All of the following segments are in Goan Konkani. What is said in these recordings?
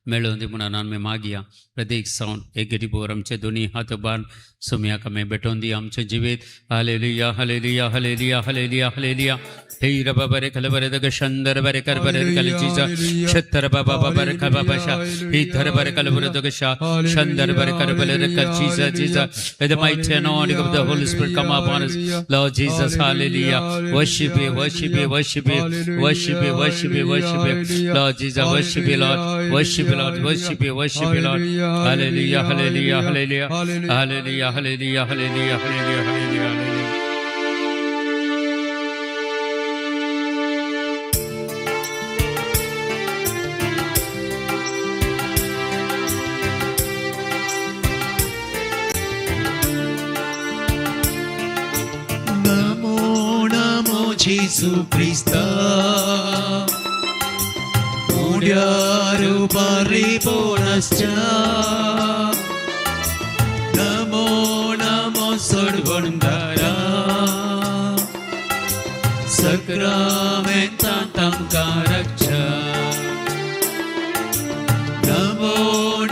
मेळोवन दी म्हणून आमी मागया. प्रत्येक सावन एक गेटी आमचे दोनी हात बांद सुम्याक आमी भेटोवन दी आमचें जिवीत. Hallelujah hallelujah hallelujah hallelujah hallelujah. हे रबा बरे कल बरे दग शंदर बरे कर बरे कल जीजा शतर बाबा बाबा रे बाबा शा ही धर बरे कल बरे दग शा शंदर बरे कर बरे कर जीजा जीजा. Let the mighty anointing of the Holy Spirit come upon us, Lord Jesus. Hallelujah. Worship you, worship you, worship you, worship you, worship you, worship you, Lord Jesus. Worship you, Lord. Worship you, Lord. Worship you, worship you, Lord. Hallelujah, hallelujah, hallelujah, hallelujah, hallelujah, hallelujah, hallelujah, hallelujah, hallelujah. Namo Namo Jesu Krista उड्यारु परिपूर्णश्च. Namo Namo सोडवणदारा सक्रामेंतां तांकां रक्षा. नमो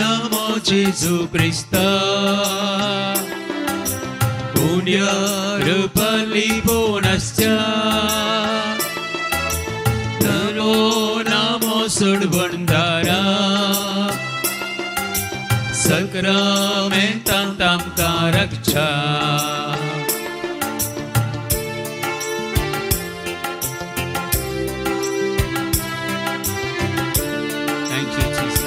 नमो जेजू क्रिस्ता उड्यारु परिपूर्णश्च. नमो नमो सोडवणदारा सक्रामेंतां तांकां रक्षा. Thank you, Jesus.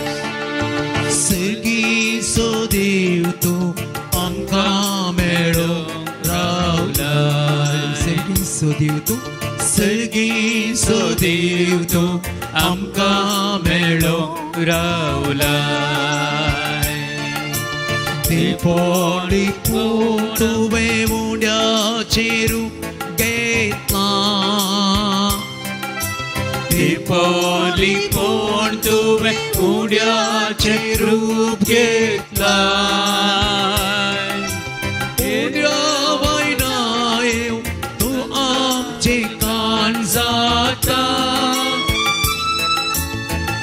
सर्गीचो देव तूं आमकां मेळोंक रावला. सर्गीचो देव तूं, सर्गीचो देव तूं आमकां मेळोंक रावला. दिपोली तुवें उड्याचेर घेतलां. दिपोली पूण तुवें उड्याचें रूप घेतलां. उड्या वयना येवन तूं आमचें कान जाता.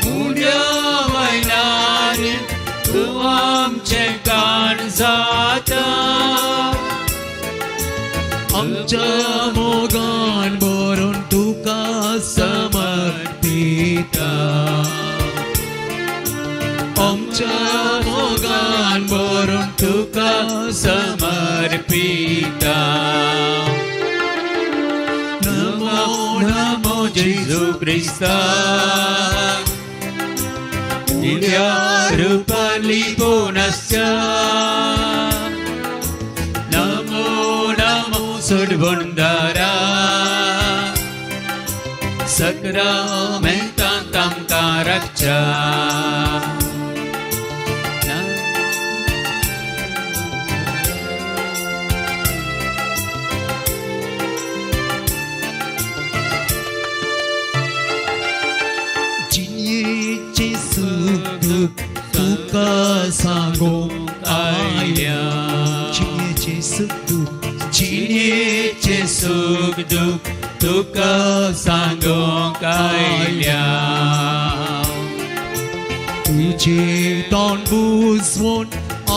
उड्या वयना तूं आमचें कान जाता. आमच्या मोगान भरून तुका समर्पिता. आमच्या मोगान भरून तुका समर्पिता. नमो नमो जेजू क्रिस्ता उड्या रुपाली बोनस्य. नमो नमो सोडवणदारा सक्रामेंतां तांकां रक्षा. जिणेचें सूख दूख तुका सांगूंक आयल्या. जिणेचें सूख दूख, जिणेचें सूख दूख तुका सांगूंक आयल्या. तुजें तोंड बुजवून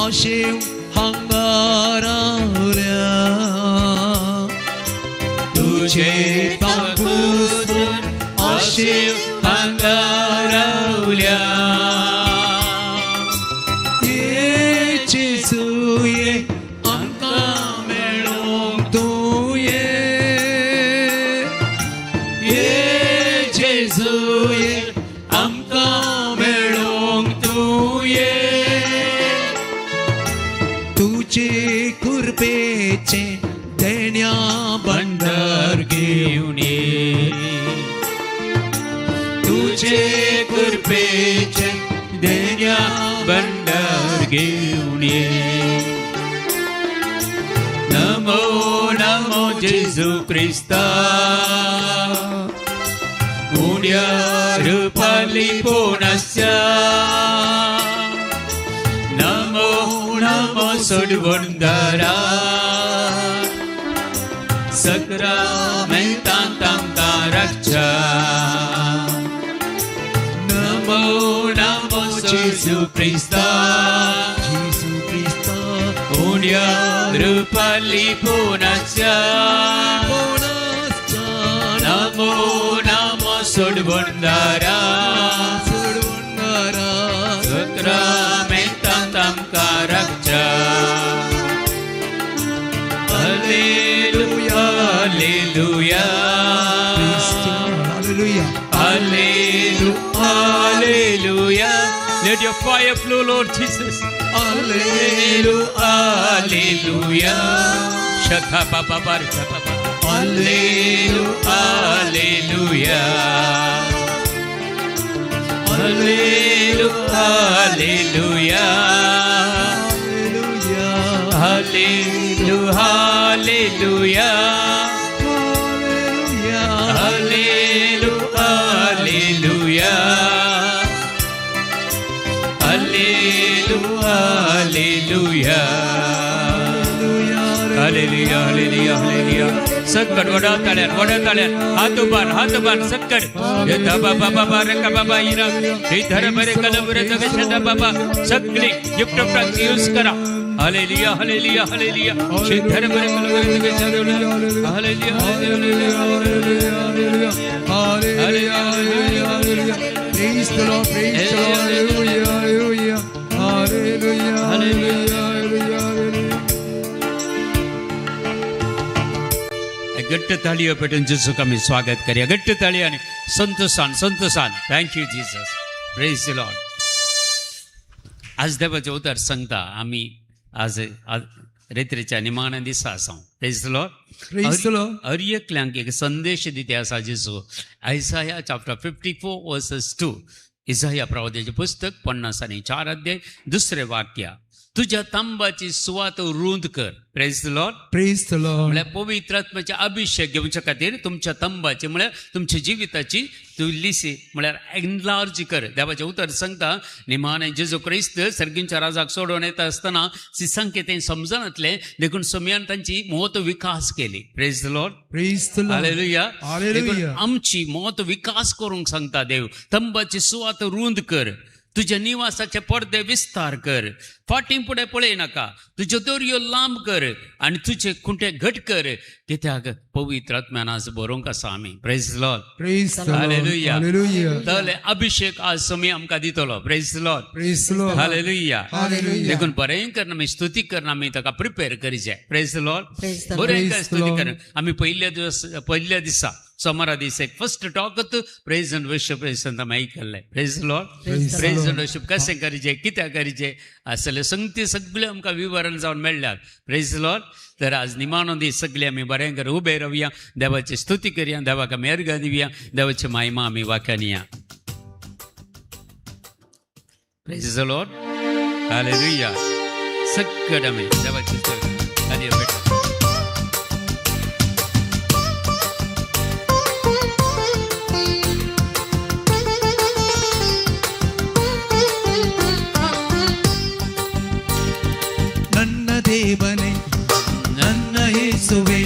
आशेव हांगा रावल्या. तुजें तोंड बुजवून आशेव हांगा रावल्या. ये जेजू ये आमकां मेळोंक तूं ये. ये जेजू ये आमकां मेळोंक तूं ये. तुजे कृपेचें देण्या भंडार घेवन ये. तुजे कृपेचें देण्या भंडार घेवन ये. नमो नमो जेजू क्रिस्ता उड्या रुपाली बोनस्य. नमो नमो सोडवणदारा सक्रामेंतां तांकां रक्षा. नमो नमो जेजू क्रिस्ता जेजू क्रिस्ता उण्या रुपाली पोनाच्या पोनाच्या नमो नमो सोडवणदारा सोडवणदारा सक्रामेंतांत आमकां राखच्या. Hallelujah hallelujah hallelujah hallelujah hallelujah. Let your fire flow, Lord Jesus. Hallelujah hallelujah. Shakha baba bar shakha baba. Hallelujah hallelujah hallelujah hallelujah hallelujah hallelujah hallelujah hallelujah hallelujah hallelujah hallelujah hallelujah hallelujah. सक्कड वडा ताळ्यान वडा ताळ्यान हात उबार हात उबार सक्कड यथा बाबा बाबा रका बाबा इरा हे धर बरे कलबरे जगशदा बाबा सगळी गिफ्ट ऑफ टंग्स यूज करा. हालेलुया हालेलुया हालेलुया हे धर बरे कलबरे जगशदा. Hallelujah hallelujah hallelujah hallelujah hallelujah. Praise the Lord, praise the Lord. Hallelujah hallelujah hallelujah hallelujah hallelujah. घट्ट ताळयो पेटून जेजूक आमी स्वागत करया. घट्ट ताळयांनी संतोषान संतोषान. Thank you Jesus. Praise the Lord. आज देवाचें उतर सांगता आमी आज रेत्रेच्या निमाण्या दिसा आसा. Praise the Lord. Praise the Lord. हर एकल्यांक एक संदेश दिता आसा जेजू. Isaiah chapter 54 verses 2. इसाया प्रवाद्याचें पुस्तक 54 अध्याय दुसरें वाक्य. तुज्या तांबाची सुवात रुंद कर. Praise the Lord. Praise the Lord. म्हळ्यार पवित्र आत्म्याचे अभिषेक घेवच्या खातीर तुमच्या तंबाची म्हळ्यार तुमच्या जिविताची तूं इल्लीशी म्हळ्यार एनलार्ज कर. देवाचें उतर सांगता निमाणें जेजू क्रिस्त सर्गींच्या राजाक सोडोवन येता आसतना सिसांक तें समजनातलें देखून सोमयान तांची मोत विकास केली. Praise the Lord. Praise the Lord. Hallelujah. Hallelujah. आमची मोत विकास करूंक सांगता देव. तंबाची सुवात रुंद कर, तुज्या निवासाचे पडदे विस्तार कर, फाटीं फुडें पळय नाका, तुज्यो दोरयो लांब कर आनी तुजे खुंटे घट कर, कित्याक पवित्र आत्म्यान आज बरोवंक आसा आमी. Praise Lord. Praise the Lord. Hallelujah. Hallelujah. तले अभिषेक आज समी आमकां दितलो. Praise Lord. Praise the Lord. Hallelujah. Hallelujah. देखून बरें करून आमी स्तुती करून आमी ताका प्रिपेर करीचे. Praise Lord. बरें कर स्तुती करून आमी पयल्या दिसा सोमारा दीस एक first talk praise and worship आमी आयकल्लें. Praise Lord. Praise and worship कशें करीचें कित्याक करीचें आसलें संगती सगळें आमकां विवरण जावन मेळ्ळ्यात. Praise Lord. तर आज निमाणो दीस सगळे आमी बरें कर उबे रावया, देवाची स्तुती करया, देवाक आमी अर्घां दिवया, देवाची महिमा आमी वाखाणया. Praise the Lord. Hallelujah. सगळे आमी देवाची स्तुती करूया. ದೇವನೇ ನನ್ನ ಯೇಸುವೆ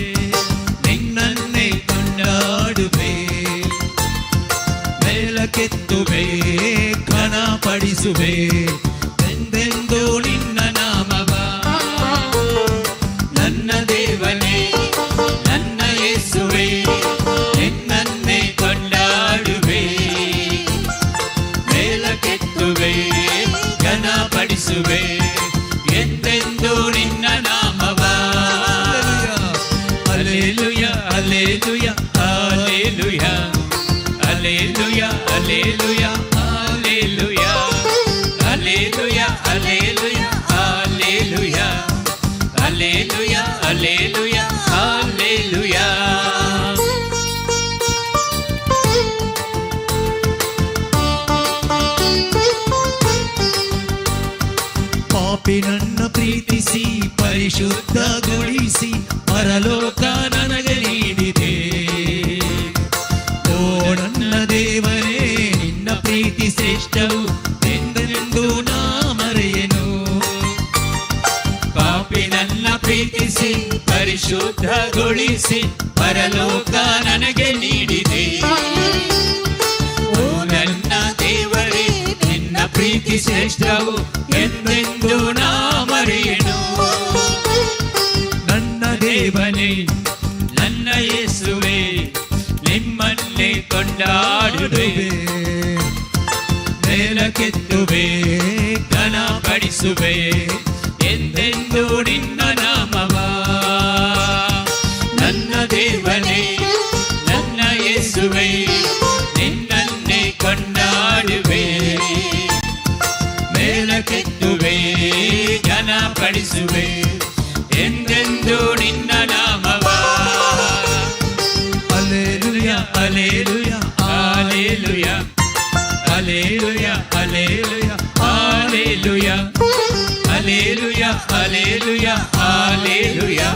ನಿನ್ನನ್ನೇ ಕೊಂಡಾಡುವೆ, ಮೇಲಕ್ಕೆತ್ತುವೆ ಘನಪಡಿಸುವೆ ಎಂದೆಂದೂ ನಿನ್ನ ನಾಮವ. ನನ್ನ ದೇವನೇ ನನ್ನ ಯೇಸುವೆ ನಿನ್ನನ್ನೇ ಕೊಂಡಾಡುವೆ, ಮೇಲಕ್ಕೆತ್ತುವೆ ಘನಪಡಿಸುವೆ ಎಂದೆಂದೂ ನಿನ್ನ ನಾಮವ. Hallelujah hallelujah hallelujah hallelujah hallelujah hallelujah hallelujah hallelujah hallelujah hallelujah hallelujah hallelujah. ಪಾಪಿ ನನ್ನ ಪ್ರೀತಿಸಿ ಪರಿಶುದ್ಧಗೊಳಿಸಿ ಪರಲೋಕ ನನಗೆ ನೀಡಿದೆ. ಓ ನನ್ನ ದೇವರೇ ನಿನ್ನ ಪ್ರೀತಿ ಶ್ರೇಷ್ಠವು ಎಂದೆಂದೂ ನಾ ಮರೆಯನು. ಪಾಪಿ ನನ್ನ ಪ್ರೀತಿಸಿ ಪರಿಶುದ್ಧಗೊಳಿಸಿ ಪರಲೋಕ ನನಗೆ ನೀಡಿದೆ. ಓ ನನ್ನ ದೇವರೇ ನಿನ್ನ ಪ್ರೀತಿ ಪ್ರೀತಿ ಶ್ರೇಷ್ಠವು ಎಂದೆಂದು ನಾ ಮರೆಯೆನು. ನನ್ನ ದೇವನೇ ನನ್ನ ಯೇಸುವೆ ನಿಮ್ಮನ್ನೇ ಕೊಂಡಾಡುವೆ, ಮೇಲಕ್ಕೆತ್ತುವೆ ಘನಪಡಿಸುವೆ ಎಂದೆಂದು ನಿನ್ನ ನಾಮವ. ನನ್ನ ದೇವನೇ ನನ್ನ ಯೇಸುವೆ ನಿನ್ನನ್ನೇ ಕೊಂಡಾಡುವೆ, ಮೇಲಕ್ಕೆತ್ತುವೆ ಘನಪಡಿಸುವೆ ಎಂದೆಂದು ನಿನ್ನ ನಾಮವ. Alleluia alleluia alleluia alleluia alleluia alleluia alleluia alleluia alleluia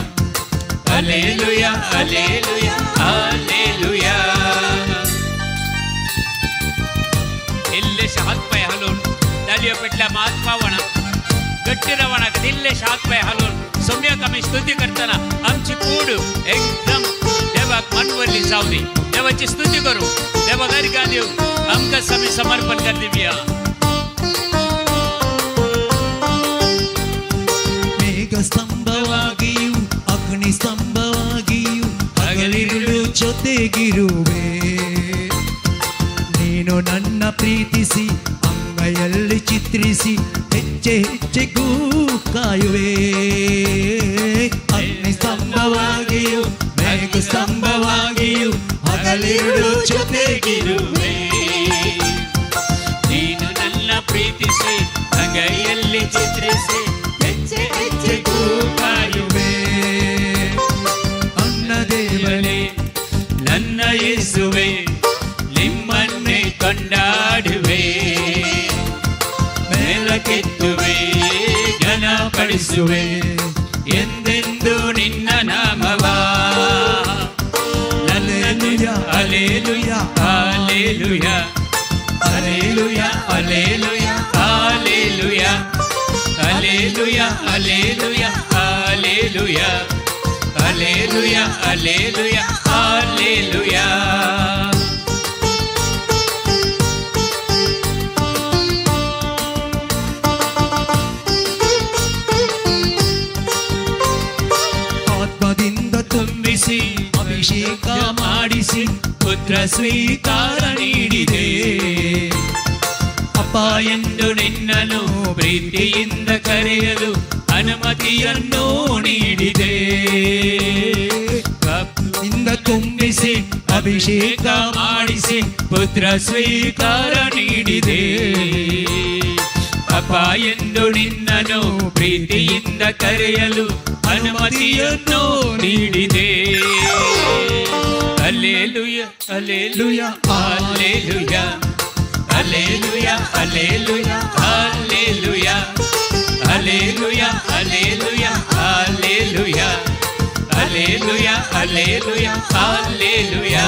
alleluia alleluia alleluia. इल्लेशे हातपाय हालून तालयो पेटल्या मात पावणा गट्टी रवणाक इल्लेशे हातपाय हालून सोम्याक आमी स्तुती करतना आमची कूड एकदम देवाक मनवल्ली जावनी. देवाची स्तुती करू, देवाक अर्घां दिवं, आमकां आमी समर्पण कर दिवया. ಮೇಘ ಸ್ತಂಭವಾಗಿಯೂ ಅಗ್ನಿ ಸ್ತಂಭವಾಗಿಯೂ ಹಗಲಿರುಳು ಜೊತೆಗಿರುವೆ. ನೀನು ನನ್ನ ಪ್ರೀತಿಸಿ ಅಂಗೈಯಲ್ಲಿ ಚಿತ್ರಿಸಿ ಹೆಜ್ಜೆ ಹೆಜ್ಜೆಗೂ ಕಾಯುವೆ. ಅಗ್ನಿ ಸ್ತಂಭವಾಗಿಯೂ ಮೇಘ ಸ್ತಂಭವಾಗಿಯೂ ಹಗಲಿರುಳು ಜೊತೆಗಿರುವೆ. ನೀನು ನನ್ನ ಪ್ರೀತಿಸಿ ಅಂಗೈಯಲ್ಲಿ ಚಿತ್ರಿಸಿ ಹೆಜ್ಜೆ ಹೆಜ್ಜೆಗೂ ಕಾಯುವೆ. ಅನ್ನ ದೇವನೇ ನನ್ನ ಯೇಸುವೆ ನಿಮ್ಮನ್ನೇ ಕೊಂಡಾಡುವೆ, ಮೇಲಕ್ಕೆತ್ತುವೆ ಘನಪಡಿಸುವೆ ಎಂದೆಂದು ನಿನ್ನ ನಾಮವ. Alleluia alleluia alleluia alleluia alleluia alleluia alleluia alleluia alleluia alleluia alleluia alleluia. ಆತ್ಮದಿಂದ ತುಂಬಿಸಿ ಅಭಿಷೇಕ ಮಾಡಿಸಿ ಪುತ್ರ ಸ್ವೀಕಾರ ನೀಡಿದೆ. ಅಪ್ಪ ಎಂದು ನಿನ್ನನು ಪ್ರೀತಿಯಿಂದ ಕರೆಯಲು ಅನುಮತಿಯನ್ನು ನೀಡಿದೆ. ಇಂದ ತುಂಬಿಸಿ ಅಭಿಷೇಕ ಮಾಡಿಸಿ ಪುತ್ರ ಸ್ವೀಕಾರ ನೀಡಿದೆ. ಅಪ್ಪ ಎಂದು ನಿನ್ನನು ಪ್ರೀತಿಯಿಂದ ಕರೆಯಲು ಅನುಮತಿಯನ್ನು ನೀಡಿದೆ. Alleluia alleluia alleluia alleluia alleluia alleluia alleluia alleluia alleluia alleluia alleluia alleluia alleluia alleluia.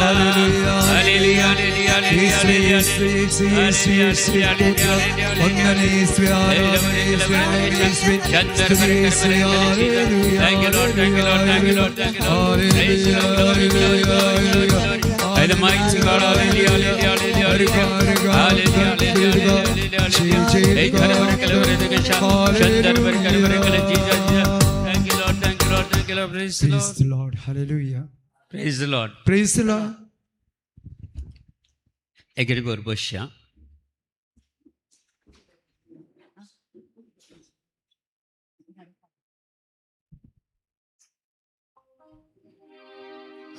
Thank you Lord, thank you Lord, thank you Lord, thank you Lord. Praise the Lord, glory, glory, glory, glory, glory. By the mighty God, hallelujah, hallelujah, hallelujah, hallelujah, hallelujah, hallelujah. Hey, thank you Lord, thank you Lord, thank you Lord. Praise the Praise Lord. the Lord. Hallelujah. Praise the Lord. Praise the Lord. ಎಗರಿಗೋರ್ ಬಶ್ಯ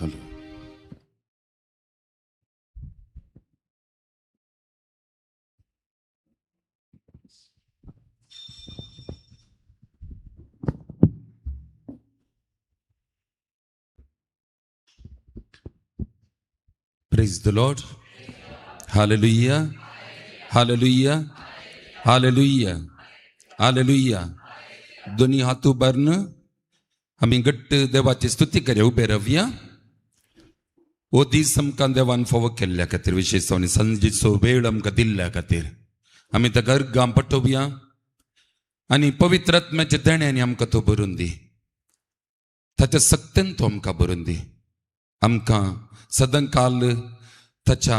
hello. Praise the Lord. Hallelujah. Hallelujah. Hallelujah. Hallelujah. दोन्ही हात उबारून आमी घट्ट देवाची स्तुती करया, उबे रावया. हो दीस आमकां देवान फावो केल्ल्या खातीर, विशेष जावन सांजेचो वेळ आमकां दिल्ल्या खातीर आमी ताका अर्गां पटोवया आनी पवित्र आत्म्याच्या देण्यांनी आमकां तो भरून दी, ताच्या सक्तेन तो आमकां भरून दी. आमकां सदांकाल ताच्या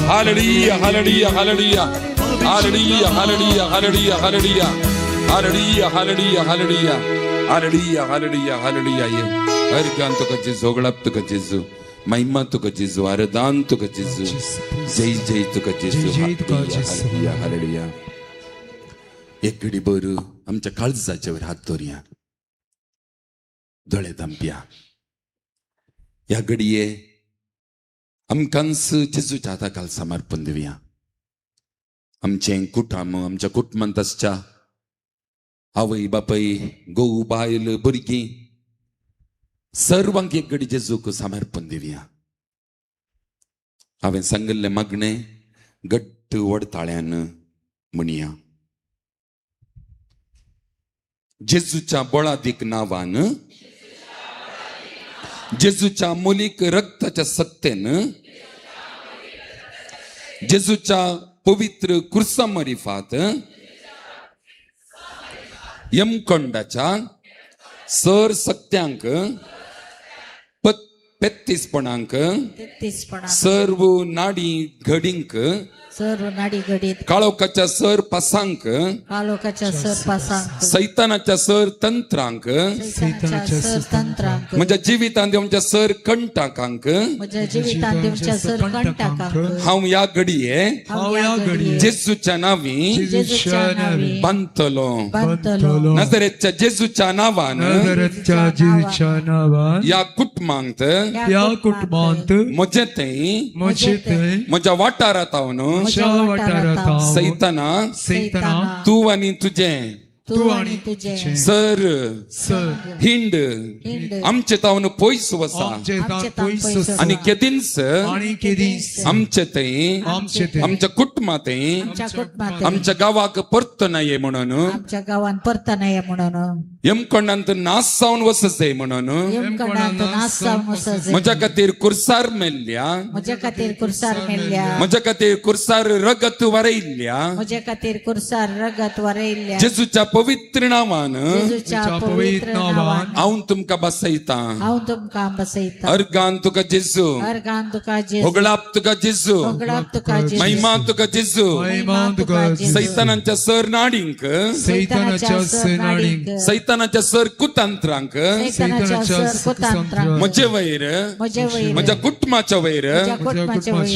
Hallelujah hallelujah hallelujah hallelujah hallelujah hallelujah hallelujah hallelujah hallelujah hallelujah hallelujah hallelujah hallelujah. ये अर्गान तुका जेजू, होगळाप तुका जेजू, महिमा तुका जेजू, आराधन तुका जेजू, जय जय तुका जेजू. Hallelujah hallelujah. एक घडी भर आमच्या काळजाचेर हात दवरया, दोळे धांपया. ह्या घडये आमकांच जेजूच्या हाता खाल समर्पण दिवया. आमचें कुटुंब, आमच्या कुटुंबांत आसच्या आवय बापाय, घोव बायल, भुरगीं सर्वांक एक घडी जेजूक समर्पण दिवया. हांवें सांगिल्लें मागणें घट्ट व्हड ताळ्यान म्हणया. जेजूच्या बळादीक नांवान, जेजूच्या मोलीक रक्ताच्या सत्तेन, जेजूच्या पवित्र कुर्सा मरिफात यमकोंडाच्या सर सत्यांक पेत्तीसपणांक सर्व नाडी घडींक काळोखाच्या सर पासांक सैतानाच्या सर तंत्रांक म्हज्या जिवितांत आमच्या सर कंटाकांक हांव ह्या घडये जेजूच्या नांवी बांदतलो. नजरेच्या जेजूच्या नांवान ह्या कुटुंबांत म्हजे थंय म्हज्या वाठारांत हांव सैताना तूं आनी तुजें सर हिंड आमचे तावन पयस वसा आनी केदींच आमचे थंय आमच्या कुटुंबा थंय आमच्या गांवाक परत ये म्हणून यमकोंडांत नाश जावन वसचे म्हणून म्हज्या खातीर कुर्सार मेल्ल्या म्हज्या खातीर कुर्सार रगत वरयल्ल्या जेजूच्या पवित्र नांवान हांव तुमकां बसयतां. अर्गान तुका जेजू, होगळाप तुका जेजू, महिमा तुका जेजू. सैतानाच्या सर नाडींक, सैतानाच्या सर कुतंत्रांक म्हजे वयर म्हज्या कुटुंबाच्या वयर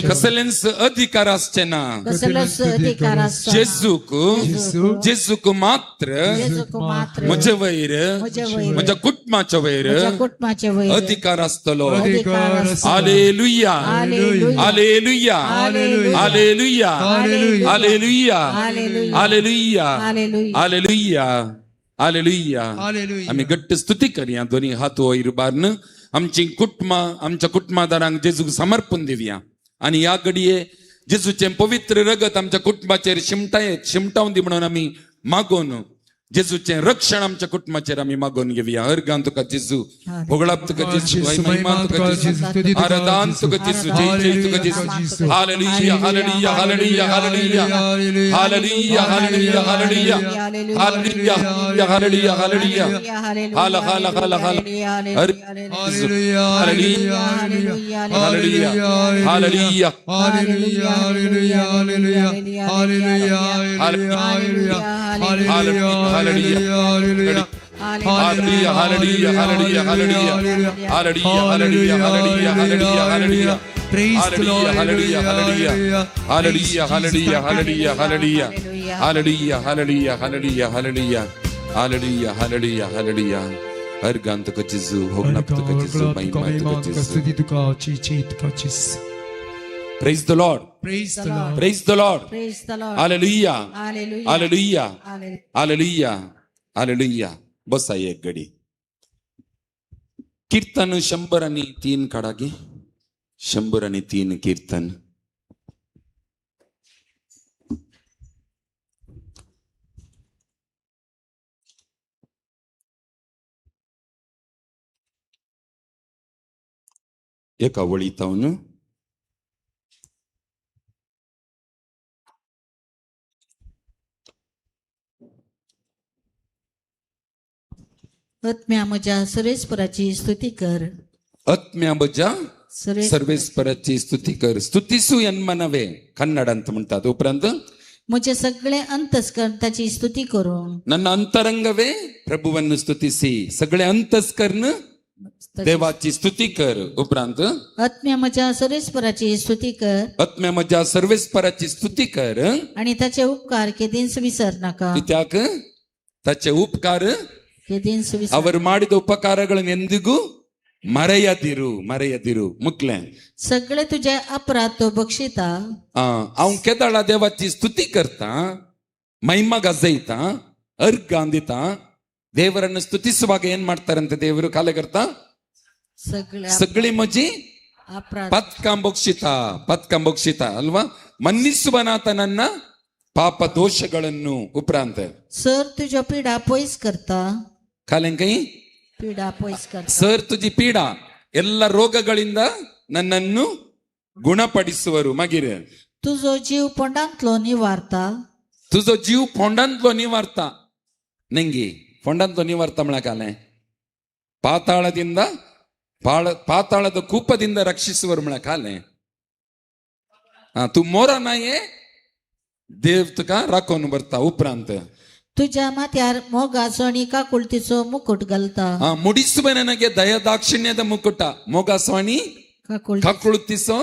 कसलेंच अधिकार आसचे ना. जेजूक जेजूक मात्र म्हजे वयर म्हज्या कुटुंबाच्या वयर अधिकार आसतलो. Hallelujah hallelujah hallelujah hallelujah hallelujah hallelujah hallelujah. आमी घट्ट स्तुती करया, दोनी हात वयर बारन आमची कुटुंबां आमच्या कुटुंबादारांक जेजूक समर्पण दिवया. आनी ह्या घडये जेजूचें पवित्र रगत आमच्या कुटुंबाचेर शिमटायत शिमटावन दी म्हणून आमी मागोवन जेजूचें रक्षण आमच्या कुटुंबाचेर आमी मागोवन घेवया. अर्गान तुका जेजू, होगळाप तुका जेजू, महिमा तुका जेजू, आराधन तुका जेजू, जय जय तुका जेजू. Hallelujah hallelujah hallelujah hallelujah hallelujah hallelujah hallelujah hallelujah hallelujah hallelujah हाला हाला हाला हाला. Hallelujah hallelujah hallelujah hallelujah hallelujah hallelujah hallelujah hallelujah hallelujah hallelujah hallelujah hallelujah hallelujah hallelujah hallelujah hallelujah. Praise the Lord. Hallelujah hallelujah hallelujah hallelujah hallelujah hallelujah hallelujah hallelujah hallelujah hallelujah hallelujah hallelujah hallelujah. Organ तुका जेजू, होगणाप तुका जेजू, महिमा तुका जेजू. स्तुती तुका, जय तुका जेजू. Praise the Lord. Praise the Lord. Praise the Lord. Praise the Lord. Hallelujah. Hallelujah. Hallelujah. Hallelujah. Hallelujah. बसा एक घडी. कीर्तन 103 काडागी. 103 कीर्तन. एका वळीतावन आत्म्या म्हज्या सुरेशपुराची स्तुती कर. आत्म्या म्हज्या सर्वेस्पराची स्तुती कर. स्तुतीसू यन्मनवे कन्नड अंत म्हणतात. उपरांत म्हजे सगळे अंतस्करण ताची स्तुती करू. ನನ್ನ ಅಂತರಂಗವೇ ಪ್ರಭುವನ್ನು ಸ್ತುತಿಸಿ, सगळे अंतस्करण देवाची स्तुती कर. उपरांत आत्म्या म्हज्या सर्वेस्पराची स्तुती कर. आत्म्या म्हज्या सर्वेस्पराची स्तुती कर आणि ताचे उपकार केदींच विसर नाका. कित्याक ताचे उपकार केदींच विसर. ಅವರು ಮಾಡಿದ ಉಪಕಾರಗಳನ್ನು ಎಂದಿಗೂ ಮರೆಯದಿರು ಮರೆಯದಿರು. ಮುಕ್ಲೆ सगळे तुझे अपराध तो बक्षिता. हांव केदाळा देवाची स्तुती करता, महिमा गाजयता, अर्घ ಅಂದಿತಾ. ದೇವರನ್ನು ಸ್ತುತಿಸುವಾಗ ಏನ್ ಮಾಡ್ತಾರಂತೆ ದೇವರು? ಕಾಲೆಗರ್ತ ಸಗಳಿ ಮಜಿ ಪತ್ಕಂಬೋಕ್ಷಿತ ಪತ್ಕಂಬೋಕ್ಷಿತ ಅಲ್ವಾ? ಮನ್ನಿಸುವನಾತ ನನ್ನ ಪಾಪ ದೋಷಗಳನ್ನು. ಉಪರಾಂತ ಸರ್ ತುಜ ಪೀಡಾ ಪೊಯ್ಸ್ ಕರ್ತಾ. ಕಾಲೆಂಕೈ ಪೀಡಾ ಪೊಯ್ಸ್ ಕರ್ತಾ. ಸರ್ ತುಜಿ ಪೀಡಾ ಎಲ್ಲ ರೋಗಗಳಿಂದ ನನ್ನನ್ನು ಗುಣಪಡಿಸುವರು. ಮಗಿರೆ ತುಜೋ ಜೀವ ಪೊಂಡಾಂತ್ಲೋ ನಿವಾರ್ತಾ. ತುಜೋ ಜೀವ ಪೊಂಡಾಂತ್ಲೋ ನಿವಾರ್ತಾ. ನಂಗಿ ಪೊಂಡಾಂತ್ಲೋ ನಿವಾರ್ತಾ ಮಳಕಾಲೆ ಪಾತಾಳದಿಂದ ಪಾತಾಳದ ಕೂಪದಿಂದ ರಕ್ಷಿಸುವರು ಮಳಕಾಲೆ. ತು ಮೋರ ನಾಯೇ ದೇವ್ ತುಕ ರಾಕೋನು ಬರ್ತಾ. ಉಪರಾಂತ तुझ्या माथ्यार मोगाचो आनी काकुळतीचो मुकुट घालता. ಮುಡಿಸುವ ನನಗೆ ದಯದಾಕ್ಷಿಣ್ಯದ ಮುಕುಟ. ಮೊಗಾಸ್ವಾಣಿ ಕಾಕುಳುತಿಸೋ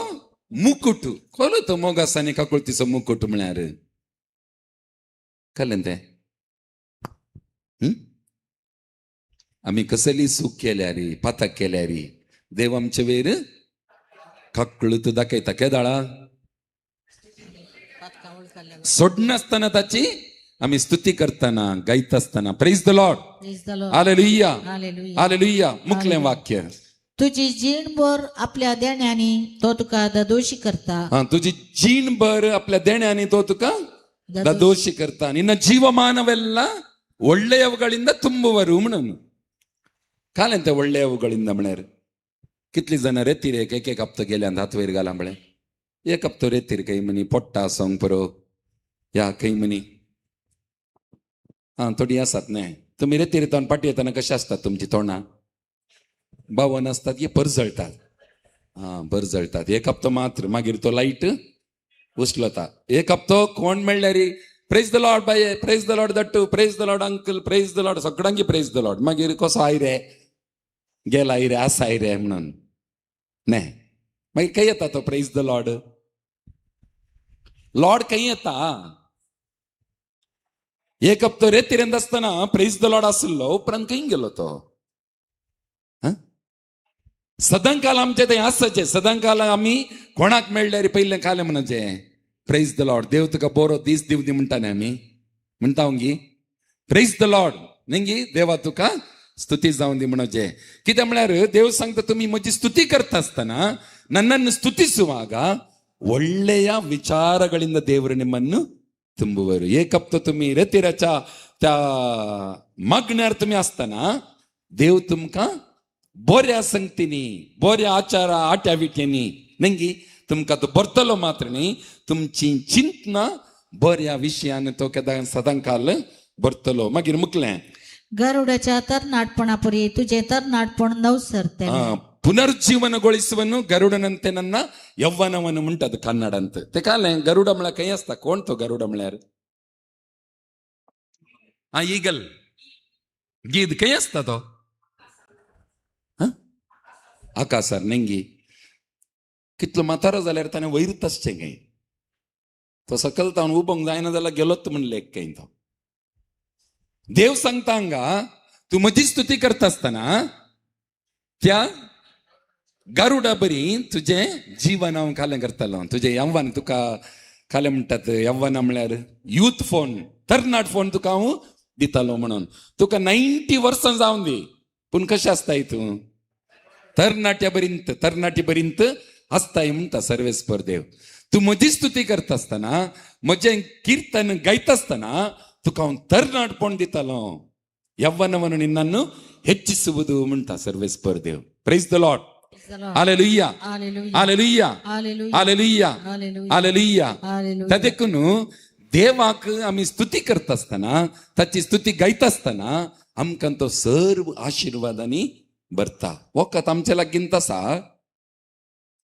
ಮುಕುಟು ಕೊಲುತು ಮೊಗಾಸಾನಿ ಕಾಕುಳುತಿಸೋ ಮುಕುಟು म्हळ्यार कळ्ळें. आमी कसली चूक केल्यार पातक केल्यार देव आमचे वयर काकळूत दाखयता. केदाळा सोडनासतना ताची आमी स्तुती करताना गायता आसतना. Praise the lord. Hallelujah hallelujah. मुखलें वाक्य तुझी जीणभर आपल्या देण्यांनी तो तुका ददोशी करता. तुझी जीणभर आपल्या देण्यांनी तो तुका ದದೋಷಿ ಕರ್ತಾ. ನಿನ್ನ ಜೀವಮಾನವೆಲ್ಲ ಒಳ್ಳೆಯವುಗಳಿಂದ ತುಂಬುವರು म्हणून. ಕಾಲೆಂತ ಒಳ್ಳೆಯವುಗಳಿಂದ म्हळ्यार कितली जाणां रेतीर एक एक हप्तो गेल्यान हात वयर घाला म्हळें. एक हप्तो रेतीर खंय म्हणी पोट्टा आसोंक पुरो या खंय म्हणी. आं थोडी आसात न्हय. तुमी रेतीर तोंड पाटी येतना कशें आसतात तुमची तोंडां बावन आसतात की परजळटात. आं परजळटात. एक हप्तो मात्र मागीर तो लायट उचलता. एक हप्तो कोण मेळ्ळ्यार प्रेज the Lord बाये, प्रेज the Lord Dattu, praise the lord uncle, praise the lord सगळ्यांकी praise the Lord. मागीर कसो आयरे गेला आयरे आसा आयरे म्हणून न्हय. मागीर खंय येता तो प्रेज the Lord? Lord खंय येता? एक हप्तो रेतिरेंत आसतना प्रेज the Lord आसलो, उपरांत खंय गेलो तो? सदांकाल आमचे थंय आसचें. सदांकाल आमी कोणाक मेळ्ळ्यार पयलें खालें म्हणचें प्रेज the Lord. देव तुका बरो दीस दिवं दी म्हणटा न्ही आमी, म्हणटा गी प्रेज the Lord न्ही. देवा तुका स्तुती जावं दी म्हणचें. कितें म्हळ्यार देव सांगता तुमी म्हजी ಸ್ತುತಿ करता आसतना ನನ್ನನ್ನು ಸ್ತುತಿಸುವಾಗ ಒಳ್ಳೆಯ ವಿಚಾರಗಳಿಂದ ದೇವರು ನಿಮ್ಮನ್ನು ತುಂಬುವರು. ಏಕಪ್ತ तुमी रेतिराच्या त्या मागण्यार तुमी आसतना देव तुमकां बऱ्या संगतींनी बऱ्या आचारा आट्या विट्यांनी न्ही तुमकां तो भरतलो मात्र न्ही, तुमची चिंतना बऱ्या विशयान तो केदा सदांकाल भरतलो. मागीर मुकलें गरुडाच्या तरणाटपणापरी तुझे तरणाटपण नवसरते. ಪುನರ್ಜೀವನಗೊಳಿಸುವನು ಗರುಡನಂತೆ ನನ್ನ ಯೌವನವನ್ನು म्हणटात ಕನ್ನಡ ಅಂತ. ते कालें ಗರುಡ म्हळ्यार खंय आसता? कोण तो गरुड म्हळ्यार? आं ईगल गीद खंय आसता तो? आकाशार नेंगी. कितलो म्हातारो जाल्यार ताणें वयरूच आसचें खंय. तो सकल तावन उबोंक जायना जाल्यार गेलोच म्हणलें एक खंय तो. देव सांगता हांगा तूं म्हजी स्तुती करता आसतना त्या गरुडा बरी तुजें जीवन हांव खालें करतालो. तुजें यव्वन तुका खालें म्हणटात. यव्वना म्हळ्यार यूथ फोन, तरणाट फोन तुका हांव दितालो म्हणून. तुका 90 वर्सां जावन दी, पूण कशें आसताय तूं? तरणाट्या बरींत तरणाटी बरींत आसताय म्हणटा सर्वेस्पर देव. तूं म्हजी स्तुती करता आसतना म्हजें कीर्तन गायता आसतना तुका हांव तरणाटपण दितालो. ಯೌವನವನ್ನು ನಿನ್ನನ್ನು ಹೆಚ್ಚಿಸುವುದು म्हणटा ಸರ್ವೇಸ್ಪರ್ Dev. Praise the lord. Hallelujah hallelujah hallelujah hallelujah. देखून देवाक आमी स्तुती करता आसतना ताची स्तुती गायता आसतना आमकां तो सर्व आशिर्वादांनी भरता. वखद आमच्या लागींत आसा.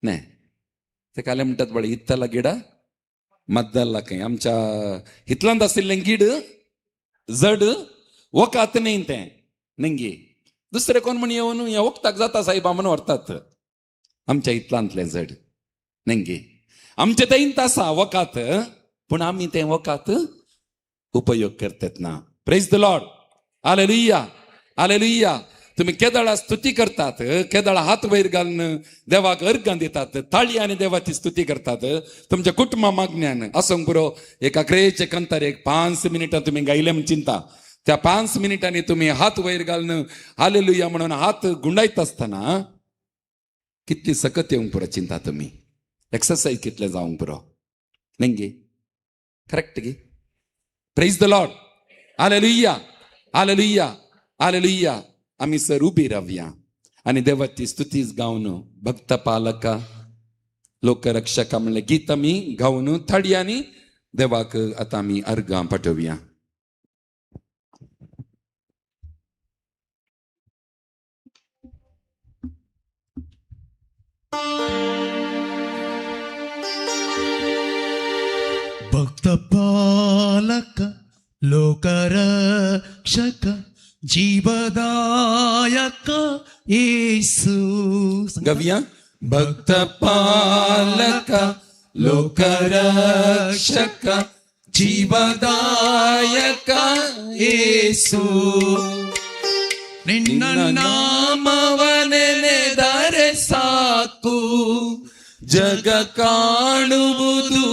न्ही तेका म्हणटात बळे इत्तला गिडा मद्दल्ला खंय आमच्या हितलांत आशिल्लें गीड जड वखात न्ही तें नंगी दुसरे कोण म्हण येवन हें वखदाक जाता साहेबा म्हणून व्हरतात. आमच्या इतलांतलें जड नंगी आमचें तेंत आसा वखात, पूण आमी तें वखात उपयोग करतात ना. Praise the lord. Hallelujah, hallelujah. तुम्ही केदळा स्तुती करतात, केदळा हात वयर घालून देवाक अर्गां दितात, ताळी आनी देवाची स्तुती करतात तुमच्या कुटुंबा मागण्यान. आसूंक पुरो एका क्रेचे कंतार एक 5 मिनिटां तुमी गायले म्हण चिंता, त्या 5 मिनिटांनी तुमी हात वयर घालून हालेलुया म्हणून हात गुंडायत आसतना कितली सकत येवंक पुरो चिंता तुमी, एक्सरसाइज कितले जावंक पुरो न्ही? करेक्ट गी? Praise the lord. Hallelujah, hallelujah, hallelujah. आमी सर उबी रावया आनी देवाची स्तुतीच गावन भक्त पालका लोकरक्षका म्हणलें गीत आमी गावन थाडयांनी देवाक आतां आमी अर्गां पाठोवया. भक्त पालक लोकरक्षक जीवदायक येसू. गव्या. भक्त पालक लोकरक्षक जीवदायक येसू, ನಿನ್ನ ನಾಮವ ನೆನೆದರೆ ಸಾಕು ಜಗ ಕಾಣುವುದು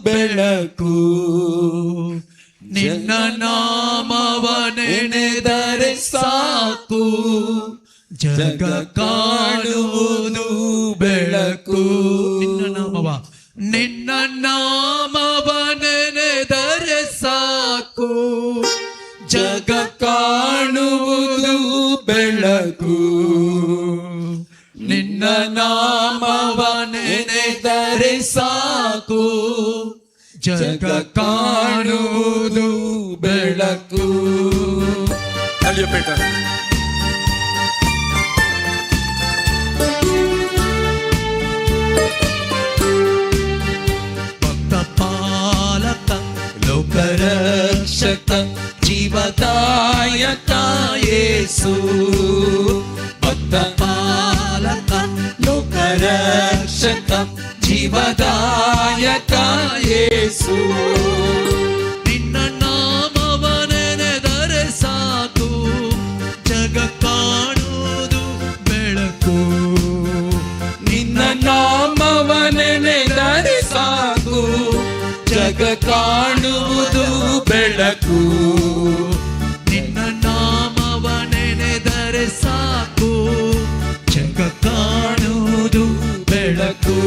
ಬೆಳಕು, ನಿನ್ನ ನಾಮವ ನೆನೆದರೆ ಸಾಕು ಜಗ ಕಾಣುವುದು ಬೆಳಕು, ನಿನ್ನ ನಾಮವ ನಿನ್ನ ನಾಮವ ನೆನೆದರೆ ಸಾಕು ಜಗ ಕಾಣುವುದು ಬೆಳಕು, ನಿನ್ನ ನಾಮವ ನೆನೆದರೆ ಸಾಕು ಜಗ ಕಾಣುವುದು ಬೆಳಕು. ಭಕ್ತ ಪಾಲಕ ಲೋಕರಕ್ಷಕ ಜೀವದಾಯಕ ಯೇಸು, ಭಕ್ತ ಪಾಲಕ ಲೋಕರಕ್ಷಕ ಜೀವದಾಯಕ ಯೇಸು, ನಿನ್ನ ನಾಮವ ನೆನೆದರೆ ಸಾಕು ಜಗ ಕಾಣುವುದು ಬೆಳಕು, ನಿನ್ನ ನಾಮವ ನೆನೆದರೆ ಸಾಕು ಜಗ ಕಾಣುವುದು ಬೆಳಕು, ನಿನ್ನ ನಾಮವ ನೆನೆದರೆ ಸಾಕು ಜಗ ಕಾಣುವುದು ಬೆಳಕು,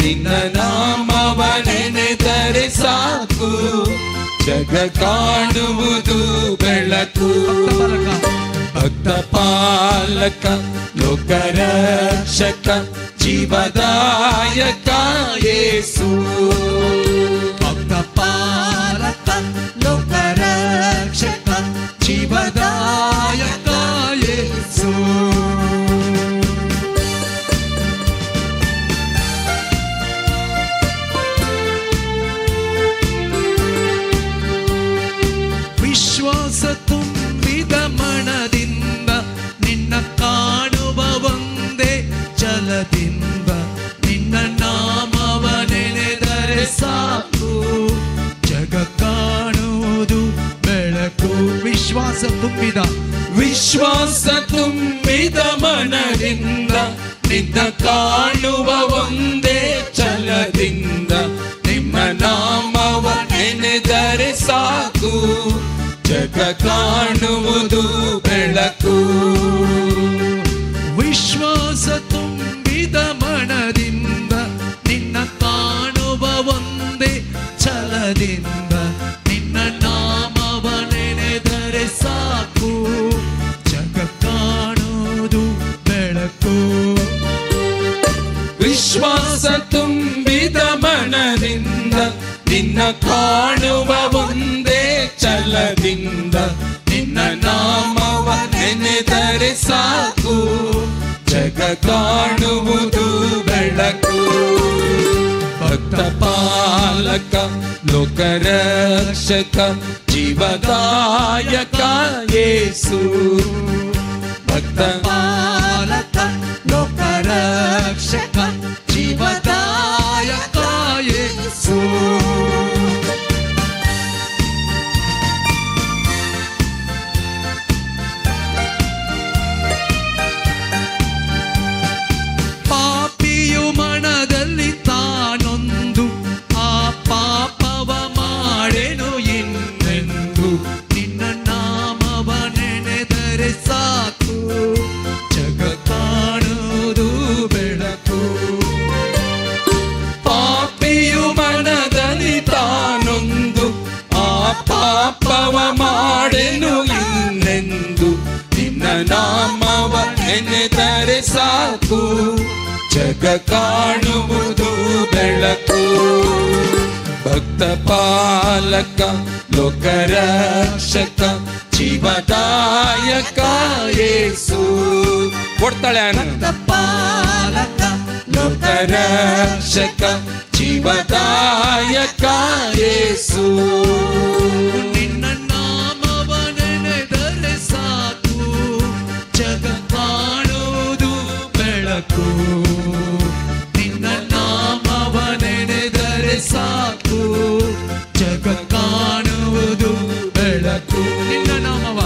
ನಿನ್ನ ನಾಮವ ನೆನೆದರೆ ಸಾಕು ಜಗ ಕಾಣುವುದು ಬೆಳಕು. ಭಕ್ತ ಪಾಲಕ ಲೋಕರಕ್ಷಕ ಜೀವದಾಯಕ ಯೇಸು, ಭಕ್ತ ಪಾಲಕ ಲೋಕರಕ್ಷಕ ಜೀವದಾಯಕ ಯೇಸು. ವಿಶ್ವಾಸ ತುಂಬಿದ ಮನದಿಂದ ನಿನ್ನ ಕಾಣುವ ಒಂದೇ ಛಲದಿಂದ ನಿನ್ನ ನಾಮವ ನೆನೆದರೆ ಸಾಕು ಜಗ ಕಾಣುವುದು ಬೆಳಕು. ವಿಶ್ವಾಸ ತುಂಬಿದ ವಿಶ್ವಾಸ ತುಂಬಿದ ಮನದಿಂದ ನಿನ್ನ ಕಾಣುವ ಒಂದೇ ಛಲದಿಂದ ನಿಮ್ಮ ನಾಮವ ನೆನೆದರೆ ಸಾಕು ಜಗ ಕಾಣುವುದು ಬೆಳಕು. ವಿಶ್ವಾಸ ತುಂಬಿದ ಮನದಿಂದ ನಿನ್ನ ಕಾಣುವ ಒಂದೇ ಛಲದಿಂದ ನಿನ್ನ ನಾಮವ ನೆನೆದರೆ ಸಾಕು ಜಗ ಕಾಣುವುದು ಬೆಳಕು. ವಿಶ್ವಾಸ ತುಂಬಿದ ಮನದಿಂದ ನಿನ್ನ ಕಾಣುವ ಒಂದೇ ಛಲದಿಂದ ನಿನ್ನ ನಾಮವ ನೆನೆದರೆ ಸಾಕು ಜಗ ಕಾಣುವುದು ಪಾಲಕ ಲೋಕರಕ್ಷಕ ಜೀವದಾಯಕ ಯೇಸು. ಭಕ್ತ ಪಾಲಕ ಲೋಕರಕ್ಷಕ ಜೀವದಾಯಕ ಯೇಸು. ಪಾಪಿಯು ಮನದಲ್ಲಿ ತಾನೊಂದು ಆ ಪಾಪವ ಮಾಡೆನು ಇನ್ನೆಂದು, ನಿನ್ನ ನಾಮವ ನೆನೆದರೆ ಸಾಕು ಜಗ ಕಾಣುವುದು ಬೆಳಕು. ಪಾಪಿಯು ಮನದಲ್ಲಿ ತಾನೊಂದು ಆ ಪಾಪವ ಮಾಡೆನು ಇನ್ನೆಂದು, ನಿನ್ನ ನಾಮವ ನೆನೆದರೆ ಸಾಕು ಜಗ ಕಾಣುವುದು ಬೆಳಕು. ಭಕ್ತ ಪಾಲಕ ಲೋಕರಕ್ಷಕ ಜೀವದಾಯಕ ಯೇಸು. ಕೊಡ್ತಾಳೆ ಭಕ್ತ ಪಾಲಕ ಲೋಕರಕ್ಷಕ ಜೀವದಾಯಕ ಯೇಸು. ನಿನ್ನ ನಾಮವ ನೆನೆದರೆ ಸಾಕು ಜಗ ಕಾಣುವುದು ಬೆಳಕು. ನಿನ್ನ ನಾಮವ ನೆನೆದರೆ ಸಾಕು ಜಗ ಕಾಣುವುದು ಬೆಳಕು. ನಿನ್ನ ನಾಮವ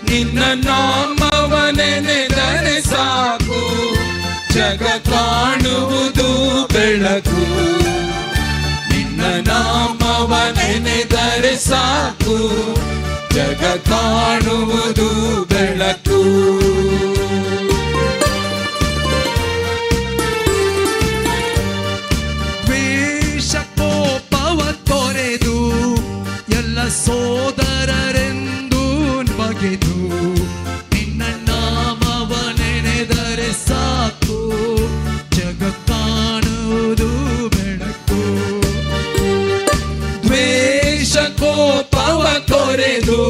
ನಿನ್ನ ನಾಮವ ನೆನೆದರೆ ಸಾಕು ಜಗ ಕಾಣುವುದು ಬೆಳಕು. ನಿನ್ನ ನಾಮವ ನೆನೆದರೆ ಸಾಕು ಜಗ ಕಾಣುವುದು ಬೆಳಕು. ದ್ವೇಷ ಕೋಪವ ತೊರೆದು ಎಲ್ಲ ಸೋದರರೆಂದು ಬಗೆದು, ನಿನ್ನ ನಾಮವ ನೆನೆದರೆ ಸಾಕು ಜಗ ಕಾಣುವುದು ಬೆಳಕು. ದ್ವೇಷ ಕೋಪವ ತೊರೆದು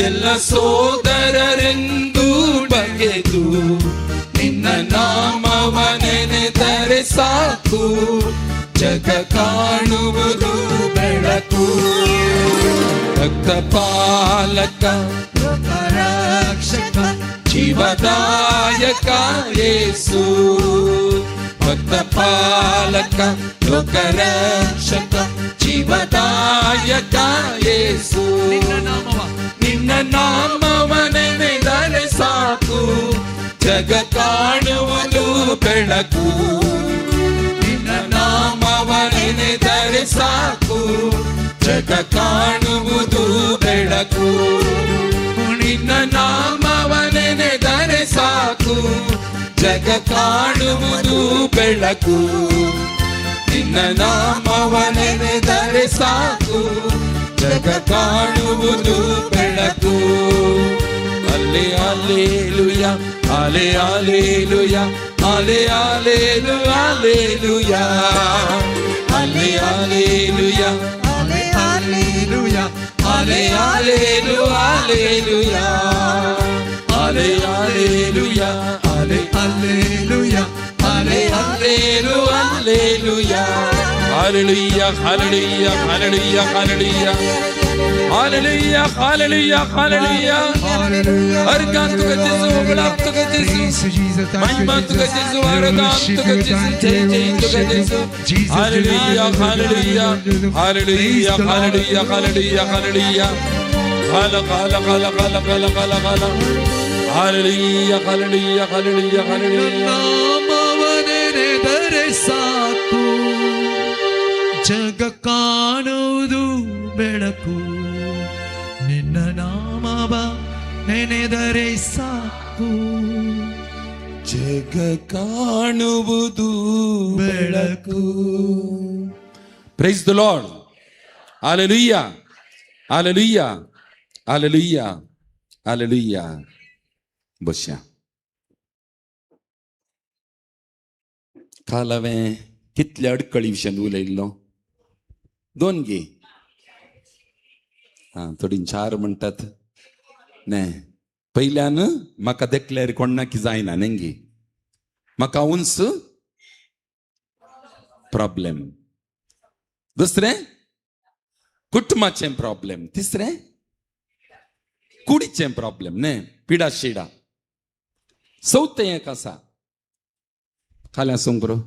ಎಲ್ಲ ಸೋದರರೆಂದು ಬಗೆದು, ನಿನ್ನ ನಾಮವ ನೆನೆದರೆ ಸಾಕು ಜಗ ಕಾಣುವುದು ಬೆಳಕು. ಭಕ್ತ ಪಾಲಕ ಲೋಕರಕ್ಷಕ ಜೀವದಾಯಕ ಯೇಸು. ಭಕ್ತ ಪಾಲಕ ಲೋಕರಕ್ಷಕ ಜೀವದಾಯಕ ಯೇಸು. ನಿನ್ನ ನಾಮವ ನಿನ್ನ ನಾಮವ ನೆನೆದರೆ ಸಾಕು ಜಗ ಕಾಣುವುದು ಬೆಳಕು. ನಿನ್ನ ನಾಮವ ನೆನೆದರೆ ಸಾಕು ಜಗ ಕಾಣುವುದು ಬೆಳಕು. ನಿನ್ನ ನಾಮವ ನೆನೆದರೆ ಸಾಕು ಜಗ ಕಾಣುವುದು ಬೆಳಕು. ನಿನ್ನ ನಾಮವ ನೆನೆದರೆ ಸಾಕು ಜಗ ಕಾಣುವುದು ಬೆಳಕು. ಅಲ್ಲೆ ಅಲ್ಲೇಲುಯ ಅಲೆ ಅಲ್ಲೇಲುಯ ಅಲೆ ಅಲ್ಲೇಲು ಅಲ್ಲೇಲುಯ ಅಲೆ ಅಲ್ಲೇಲುಯ ಅಲೆ ಅಲ್ಲೇಲುಯ ಅಲೆ ಅಲ್ಲೇಲು ಅಲ್ಲೇಲುಯ ಅಲೆ ಅಲ್ಲೇಲುಯ ಅಲೆ ಅಲ್ಲೇಲುಯ ಅಲೆ ಅಲ್ಲೇಲು alleluia. Hallelujah hallelujah hallelujah hallelujah hallelujah hallelujah hallelujah. ಹರ್ಗಾಂತು ಗತಿಸು ಹೊಗಳಾಪ್ತು ಗತಿಸು ಮಹಿಮಾಂತು ಗತಿಸು ಆರಾಧಾಂತು ಗತಿಸು ಜೈ ಜೈಂತು ಗತಿಸು. Hallelujah hallelujah hallelujah hallelujah hallelujah hallelujah ಹಲ ಹಲ ಹಲ ಹಲ ಹಲ ಹಲ ಹಲ. Hallelujah hallelujah hallelujah hallelujah. ನಾಮವ ನೆನೆದರೆ ಸಾಕು ಜಗ ಕಾಣುವುದು ಬೆಳಕು. ನಿನ್ನ ನಾಮವ ನೆನೆದರೆ ಸಾಕು ಜಗ ಕಾಣುವುದು ಬೆಳಕು. Praise the lord. Hallelujah hallelujah hallelujah hallelujah. बसया. काल हांवें कितल्या अडकळी विशयान उलयल्लो? दोन गे आं, थोडीं चार म्हणटात न्ही. पयल्यान म्हाका देखल्यार कोणाकी जायना न्ही, म्हाका उंच प्रॉब्लेम. दुसरें कुटुंबाचें प्रॉब्लेम, तिसरें कुडीचें प्रॉब्लेम न्ही, पिडा शिडा. चवथें एक आसा खाल्यां सुंकरो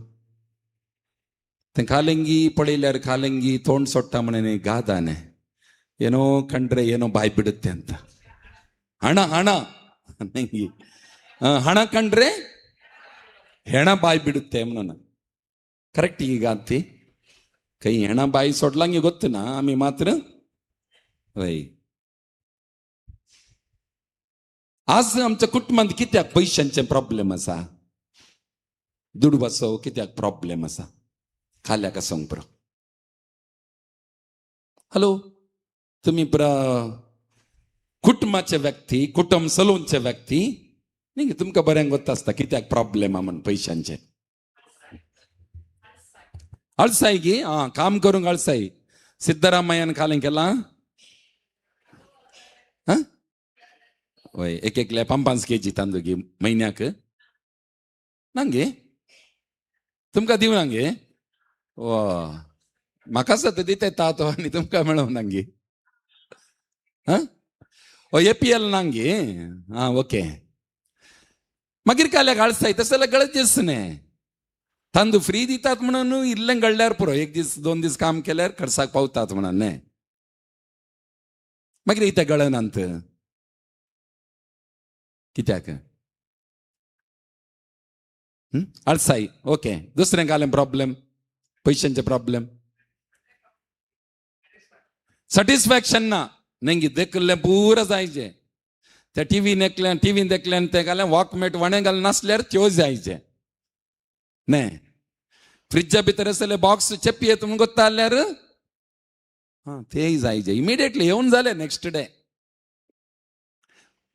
तें खालेंगी पळयल्यार खालेंगी तोंड सोडटा म्हणून गादा न्ही, ಏನೋ ಕಂಡ್ರೆ ಏನೋ ಬಾಯಿ ಬಿಡುತ್ತೆ ಅಂತ. ಹಣ ಹಣ ಹಣ ಕಂಡ್ರೆ ಹೆಣ ಬಾಯಿ ಬಿಡುತ್ತೆ म्हणून. ಕರೆಕ್ಟ್ ಈಗ ಅಂತಿ ಕೈ ಹೆಣ ಬಾಯಿ ಸೊಡ್ಲಂಗೆ ಗೊತ್ತನಾ ಆಮಿ ಮಾತ್ರ वय. आज आमच्या कुटुंबांत कित्याक पयशांचे प्रॉब्लेम आसा, दुडवाचो कित्याक प्रॉब्लेम आसा, खाल्याक आसूंक पुरो. हॅलो, तुमी कुटुंबाचे व्यक्ती, कुटुंब चलोवचे व्यक्ती न्ही, तुमकां बऱ्यांक गोत्त आसता कित्याक प्रॉब्लेम आहा म्हण पयशांचे. अळसाय गी, आं काम करूंक अळसाय. सिद्धरामय्यान खालें केलां वय, एक एकल्या 5 केजी तांदूळ गी म्हयन्याक नांगे, तुमकां दिवं नांगे? वा म्हाका सत दिता तो आनी तुमकां मेळोवं नांगे? हां ओ एपीएल नांगे? आं ओके. मागीर काल्याक आळसाय तशें जाल्यार गळजेच न्ही. तांदूळ फ्री दितात म्हणून इल्लें गळल्यार पुरो, एक दीस 2 दीस काम केल्यार खर्चाक पावतात म्हणून न्ही. मागीर इतें गळनात कित्याक? आळसाय. ओके, दुसरें कालें प्रॉब्लेम, पयशांचे प्रॉब्लेम, सॅटिस्फॅक्शन ना. नेंगी देखलें पुरा जायचे, त्या टिव्हीन एकल्यान टिव्हीन देखल्यान तें घालें वॉकमेट वणें घाल नासल्यार त्यो जायचे न्ही. फ्रिजा भितर आसले बॉक्स चेपी येत म्हणून गोत्ता जाल्यार हां तेय जायचे इमिडिएटली येवन जालें नेक्स्ट डे.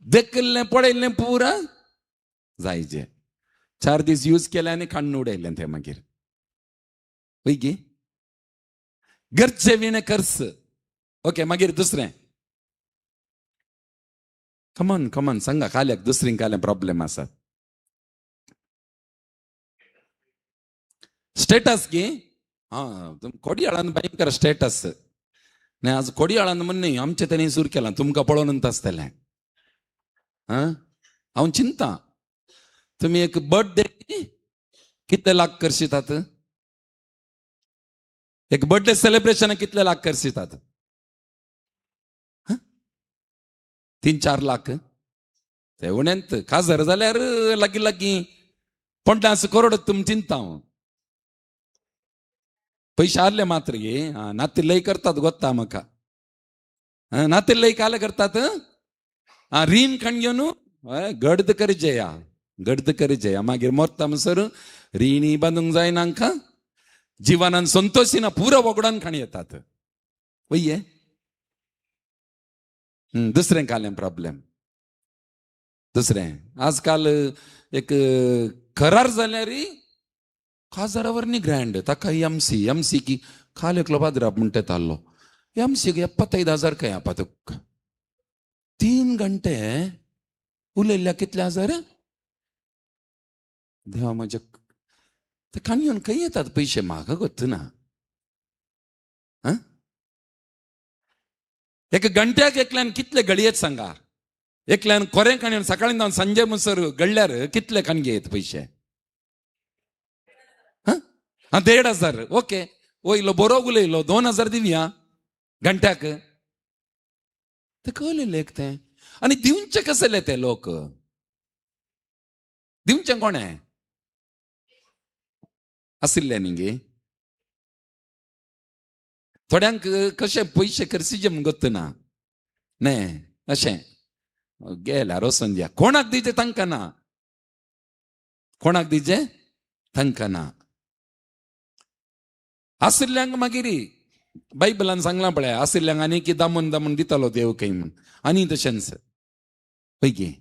देखलें पळयलें पुरा जायचे, 4 दीस यूज केले आनी काडून उडयलें तें मागीर. वय गी, गरजे विणे खर्च. ओके, मागीर दुसरें कमन कमन सांगा खाल्याक दुसरी कालें प्रॉब्लेम आसा. स्टेटस गी, हां कोडयाळान भयंकर स्टेटस न्ही. आज कोडयाळान म्हण न्ही आमचें तेणी सुरू केलां, तुमकां पळोवन आसतलें. हां हांव चिंता तुमी एक बर्थडे कितले लाख करशितात, एक बर्थडे सेलिब्रेशन कितले लाख करशितात? 3-4 लाख ते उणेंत काजर जाल्यार लागीं लागीं 50 करोड तुम चिंता. हांव पयशे आहले मात्र गे, नाती लय करतात गोत्ता म्हाका, नाती लय काले करतात. आं रीण काण घेवन गडद करजेया, गडद करजेया, मागीर मोरता म्हणसर रिणी बांदूंक जायना हांकां, जिवनान संतोशिना पुरो वगडान काणी येतात. वय दुसरें कालें प्रॉब्लेम. दुसरें आजकाल एक करार जाल्यार काजारावर न्ही ग्रँड, ताका एमसी एमसी की काल एकलो पाद्राप म्हणटा ताल्लो एमसीक 75,000 काय आपा तुका 3 घंटे उलयल्ल्या कितले हजार? देवा म्हज्या, ते काणयेवन खंय येतात पयशे म्हाका गोत्तना. एका घंट्याक एकल्यान कितले गळयेत सांगा, एकल्यान कोरें काणयेवन सकाळीं जावन सांजे म्हणसर गळल्यार कितले काणये येत पयशे? हां 1,500. ओके, वयलो बरो उलयलो 2,000 दिवया घंट्याक. ते कळ्ळें लेख तें आनी दिवचे कसले ते लोक, दिवचें कोणें आशिल्लें न्ही गे. थोड्यांक कशे पयशे खर्चिचे म्हूण गोत्तना न्ही, अशें गेल्यार वचून दिया, कोणाक दिवचें तांकां ना, कोणाक दिवचें तांकां ना. आशिल्ल्यांक मागीर बायबलान सांगलां पळय, आशिल्ल्यांक आनी की दामून दामून दितालो देव खंय म्हूण, आनी तशेंच पळय.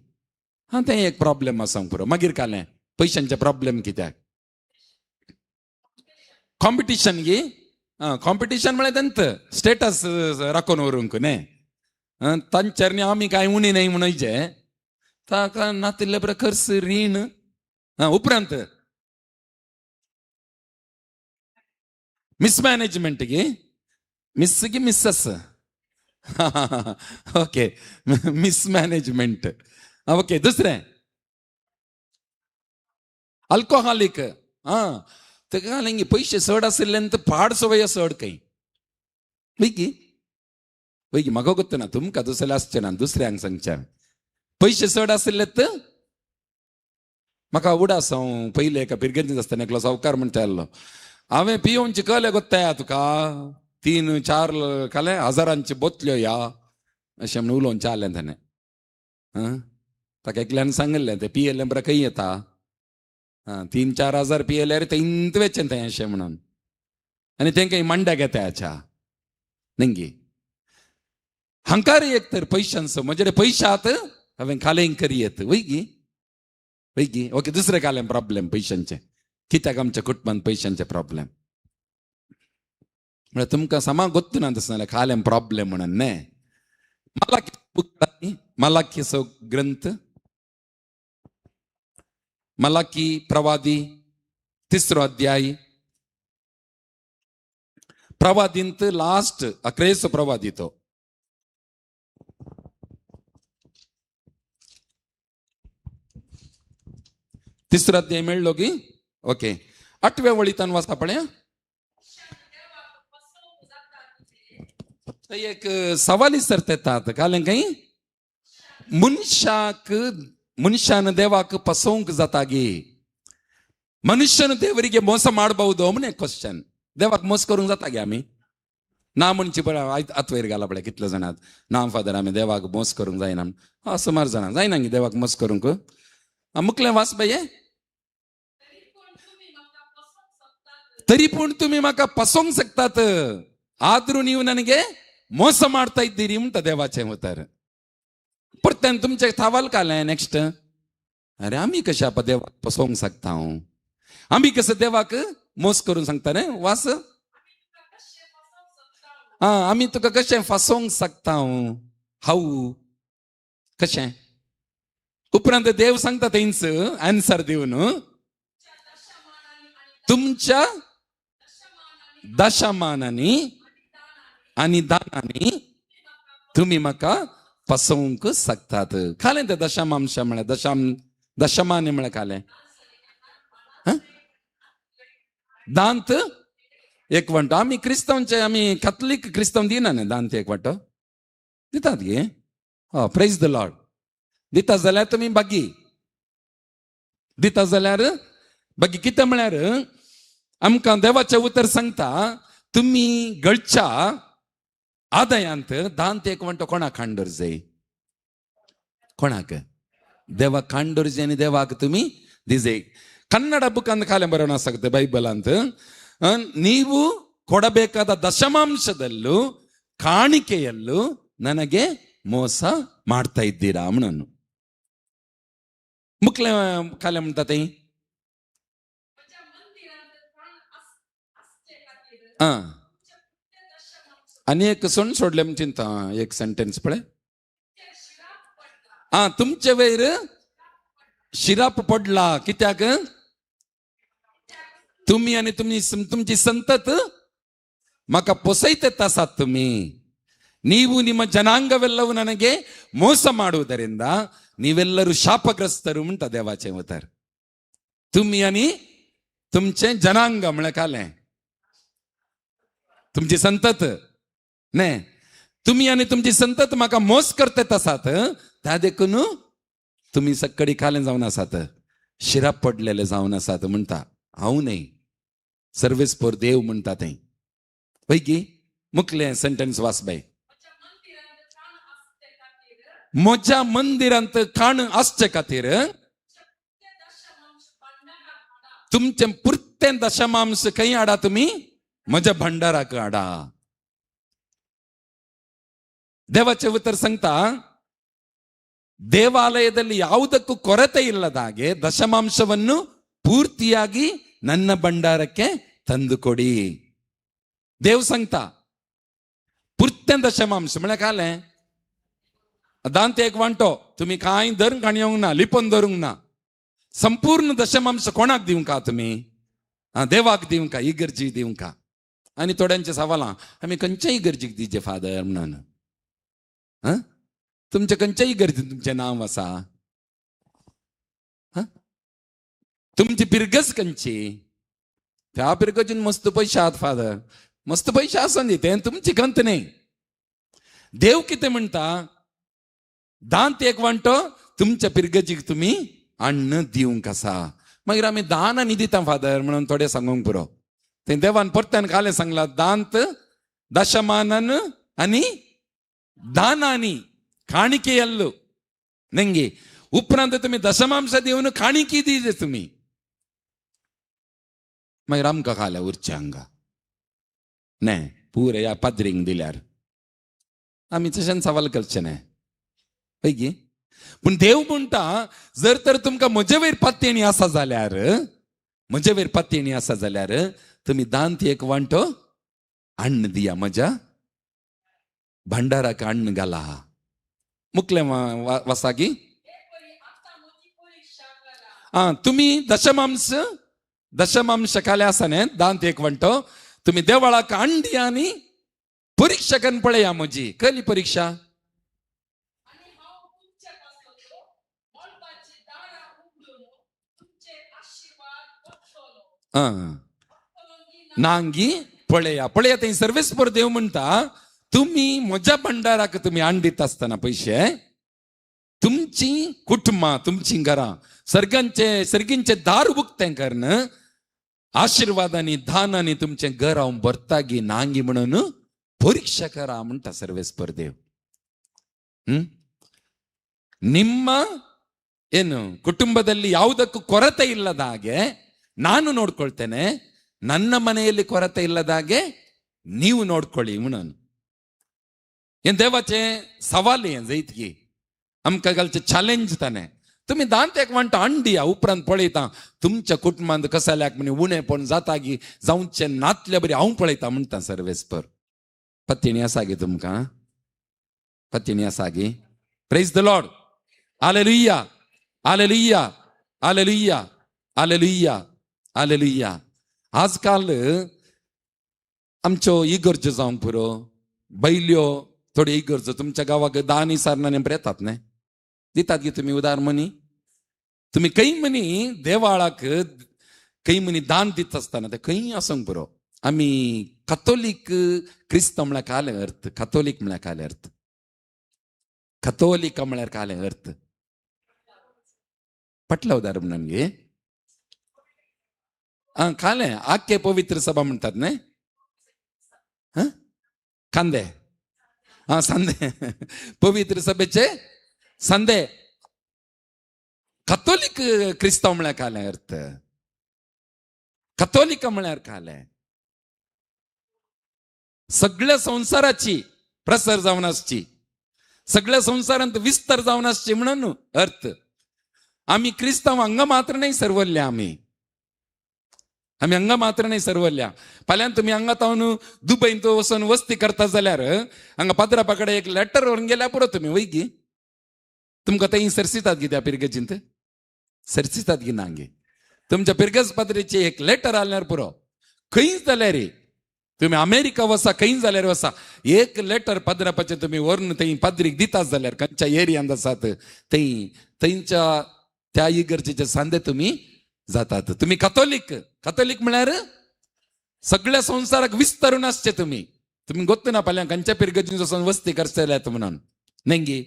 हां तें एक प्रॉब्लेम आसा पुरो. मागीर कालें पयशांचें प्रॉब्लेम कित्याक? कॉम्पिटिशन गी, आं कॉम्पिटिशन म्हळ्यार तेंत स्टेटस राखून व्हरूंक न्ही, तांच्यार न्ही आमी कांय उणी न्हय म्हणचे ताका नातिल्ले बरें खर्च रीण. आं उपरांत मिसमॅनेजमेंट गी, मिस की मिस्सस? Okay, mismanagement. ओके, दुसरें अल्कोहोलीक. आं, तेका घालें पयशे चड आशिल्ल्यान तर पाड सवय चड खंय. वैकी वैकी म्हाका गोत्त ना, तुमकां दुसरें आसचें ना, दुसऱ्यांक सांगचें. पयशे चड आशिल्ले तर म्हाका उडास, हांव पयलें एका पिरगेंत आसतना एकलो सावकार म्हणटा आसलो, हांवें पियोवचे कले गोत्ताया तुका 3-4 काले हजारांचे बोतल्यो या अशें म्हणून उलोवचें आसलें ताणें. आं, ताका एकल्यान सांगिल्लें तें पियेलें बरें खंय येता, आं 3-4 हजार पियेल्यार तेंत वेचें तें अशें म्हणून. आनी तेंकां मांड्या घेता च्या नंगी हांकार एक तर पयशांचो, म्हजे पयशे आत हांवें खालें करी येत. वयगी वयगी. ओके, दुसरें कालें प्रॉब्लेम पयशांचें. कित्याक आमच्या कुटुंबांत पयशांचे प्रॉब्लेम म्हळ्यार तुमकां समा गोत्तू ना तसं जाल्यार खालें प्रॉब्लेम म्हणून न्हय. मलाकी, मलाकीचो ग्रंथ, मलाकी प्रवादी 3 अध्याय, प्रवादींत लास्ट अक्रेसो प्रवादी तो. 3 अध्याय मेळ्ळो की? ओके, 8व्या वळीतान वाचा पळया. एक सवाली सर येतात कालें खंय, मनशाक ಮನುಷ್ಯನ ದೇವಾಕ ಪಸೋಂಕ್ जातागी, ಮನುಷ್ಯನ ದೇವರಿಗೆ ಮೋಸ ಮಾಡಬಹುದು म्हणे क्वेश्चन. देवाक मोस करूंक जाता गे आमी? ना म्हणची पळय आतवयर घाला पळय कितले जाणात ना फादर आमी देवाक मोस करूंक जायना. हा, सुमार जाणां जायना गे देवाक मोस करूंक. मुकलें वाच बाये. तरी पूण तुमी म्हाका फसोवंक शकतात, आदरून येवन ನನಗೆ ಮೋಸ ಮಾಡ್ತಾ ಇದ್ದೀರಿ म्हणटा देवाचें उतर. परत्यान तुमचें थावाल कालें नेक्स्ट, अरे आमी कशें आपा देवाक फसोवंक शकता, आमी कशें देवाक मोस करूंक सांगता न्ही वास. आं, आमी तुका कशें फसोवंक शकता हांव कशें. उपरांत देव सांगता तेंच आन्सर दिवन, तुमच्या दशमानांनी आनी दानांनी तुमी म्हाका फसोवंक शकतात. खालें तें दशमांश म्हळ्यार दशमानी म्हळ्यार खालें दांत एक वांटो. आमी क्रिस्तांवचे, आमी कॅथलीक क्रिस्तांव दिना न्ही दांत एक वांटो दितात गे. हय, प्रेज the Lord. दिता जाल्यार तुमी बागी, दिता जाल्यार बागी. कितें म्हळ्यार आमकां देवाचें उतर सांगता, तुमी गळच्या आदायांत दांत एक वांटो कोणाक खांडोर जाय? कोणाक? देवाक खांडोर जाय आनी देवाक तुमी दिजय. ಕನ್ನಡ ಬುಕ್ ಅಂದ ಕಾಲೆ ಬರೋಣ ಸಾಗುತ್ತೆ ಬೈಬಲ್ ಅಂತ. ನೀವು ಕೊಡಬೇಕಾದ ದಶಮಾಂಶದಲ್ಲೂ ಕಾಣಿಕೆಯಲ್ಲೂ ನನಗೆ ಮೋಸ ಮಾಡ್ತಾ ಇದ್ದೀರಾ म्हणून. मुकले काले म्हणतात ते. आनी एक सोण सोडले म्हण चिंता एक सेंटेन्स पळय. आं, तुमचे वयर शिराप पडला कित्याक? तुमी आनी तुमची संतत म्हाका ಪೊಸೈತೆತ್ತ ಆಸಾತ್ ತುಮಿ. ನೀವು ನಿಮ್ಮ ಜನಾಂಗವೆಲ್ಲವೂ ನನಗೆ ಮೋಸ ಮಾಡುವುದರಿಂದ ನೀವೆಲ್ಲರೂ ಶಾಪಗ್ರಸ್ತರು म्हणटा देवाचें उतर. तुमी आनी तुमचें जनांग म्हळ्यार कालें तुमची संतत न्ही, तुमी आनी तुमची संतत म्हाका मोस करतात आसात, त्या देखून तुमी सक्कडी कालें जावन आसात, शिराप पडलेले जावन आसात म्हणटा. हांव न्ही, सर्वेस्पोर देव म्हणटा तें. पैकी मुकलें सेंटेन्स वाच बाय. म्हज्या मंदिरांत खाण आसचे खातीर तुमचें पुरतें दशमांश खंय हाडा तुमी? म्हज्या भंडाराक हाडा. ದೇವಾಚೆ ಉತ್ತರ सांगता, ದೇವಾಲಯದಲ್ಲಿ ಯಾವುದಕ್ಕೂ ಕೊರತೆ ಇಲ್ಲದ ಹಾಗೆ ದಶಮಾಂಶವನ್ನು ಪೂರ್ತಿಯಾಗಿ ನನ್ನ ಭಂಡಾರಕ್ಕೆ ತಂದುಕೊಡಿ. ದೇವ್ सांगता पुरतें दशमांश म्हळ्यार कालें दांत एक वांटो तुमी कांय धरूंक काणयेवंक ना, लिपोवन धरूंक ना. संपूर्ण दशमांश कोणाक दिवंका तुमी? देवाक दिवंका, इगर्जी दिवंका. आनी थोड्यांचे सवालां आमी खंयच्याय गरजेक दिजे फादर म्हणून. हां, तुमच्या खंयच्याय गरजेन तुमचें नांव आसा. हां, तुमची पिरगज खंयची? त्या पिरगजीन मस्त पयशे आहात फादर, मस्त पयशे आसून दी, तें तुमची खंत न्ही. देव कितें म्हणटा, दांत एक वांटो तुमच्या पिरगजीक तुमी अन्न दिवंक आसा. मागीर आमी दान आनी दिता फादर म्हणून थोडे सांगूंक पुरो. तें देवान परत्यान कालें सांगलां, दांत दशमानन आनी दानानी काणिकेयल्लू नेंगे. उपरांत तुमी दशमांश दिवन काणिकी दिजे तुमी. मागीर आमकां खाल्या उरचें हांगा न्ही, पुरे ह्या पाद्रींक दिल्यार आमी तशें सवाल करचें न्ही पळय. पूण देव म्हणटा, जर तर तुमकां म्हजे वयर पातयेणी आसा जाल्यार, म्हजे वयर पातयेणी आसा जाल्यार तुमी दांत एक वांटो अन्न दिया, म्हज्या भांडाराक अन्न घाला. मुकलें वसागी आं, तुमी दशमांश दशमांश खाले आसा न्ही, दांत एक वांटो तुमी देवळाक अन्न दिया आनी परिक्षा करून पळया म्हजी. कसली परिक्षा? नांगी पळया पळया. थंय सर्वेस्पर देव म्हणटा, तुमी म्हज्या भंडाराक तुमी अन्न दिता आसतना पयशे, तुमची कुटुंबां तुमची घरां सर्गांचे सर्गींचे दार उक्तें करून आशिर्वादांनी दानांनी तुमचें घर हांव भरता गी नांगी म्हणून परिक्षा करा म्हणटा सर्वेस्पर देव. ನಿಮ್ಮ ಏನು ಕುಟುಂಬದಲ್ಲಿ ಯಾವುದಕ್ಕೂ ಕೊರತೆ ಇಲ್ಲದ ಹಾಗೆ ನಾನು ನೋಡ್ಕೊಳ್ತೇನೆ, ನನ್ನ ಮನೆಯಲ್ಲಿ ಕೊರತೆ ಇಲ್ಲದ ಹಾಗೆ ನೀವು ನೋಡ್ಕೊಳ್ಳಿ म्हणून. हें देवाचें सवाल हें जैत की आमकां घालचें चॅलेंज ताणें. तुमी दांत एक वांटो अन्न दिया, उपरांत पळयता तुमच्या कुटुंबांत कसल्याक म्हण उणेपण जाता गी जावचें नातले बरी हांव पळयता म्हणटा सर्वेस्पर. पत्तिणी आसा गे तुमकां? पत्तिणी आसा गे? Praise the Lord. Hallelujah, hallelujah, hallelujah, hallelujah, hallelujah. आजकाल आमच्यो इगर्ज्यो जावंक पुरो, बैल्यो थोड्यो इगर्जो तुमच्या गांवाक दानी सारनानी येतात न्ही, दितात गे तुमी उदार मनी. तुमी खंय मनी देवाळाक खंय मनी दान दिता आसतना तें खंय आसूंक पुरो. आमी कथोलीक क्रिस्तांव म्हळ्यार कालें अर्थ, कथोलीक म्हळ्यार कालें अर्थ, कथोलिका म्हळ्यार कालें अर्थ पटला उदार म्हणून गे. आं, कालें आख्खे पवित्र सभा म्हणटात न्ही. हां, कांदे, आं सांदे, पवित्र सभेचे सांदे. कथोलीक क्रिस्तांव म्हळ्यार कालें अर्थ, कथोलिका म्हळ्यार कालें सगळ्या संवसाराची प्रसर जावन आसची, सगळ्या संवसारांत विस्तार जावन आसची म्हणून अर्थ. आमी क्रिस्तांव हांगा मात्र न्हय सर्वल्ल्या, आमी आमी हांगा मात्र न्हय सर्वल्ल्या. फाल्यां तुमी हांगा तावन दुबयंत वचून वस्ती करता जाल्यार हांगा पाद्रापा कडेन एक लेटर व्हरून गेल्यार पुरो तुमी वय गी, तुमकां थंय सरसितात गी त्या पिरगजींत, सरसितात गी ना गे. तुमच्या पिरगज पाद्रीचे एक लेटर आल्यार पुरो. खंय जाल्यार तुमी अमेरिका वसा, खंय जाल्यार वसा, एक लेटर पाद्रापाचें तुमी व्हरून थंय पाद्रीक दितात जाल्यार खंयच्या एरियांत आसात थंय थंयच्या त्या इगर्जेचे सांदे तुमी जातात. तुमी कथोलीक, कथोलीक म्हळ्यार सगळ्या संवसाराक विस्तारून आसचे तुमी. तुमी गोत्त ना फाल्यां खंयच्या पिरगजीन वचून वस्ती करतल्यात म्हणून न्ही गे.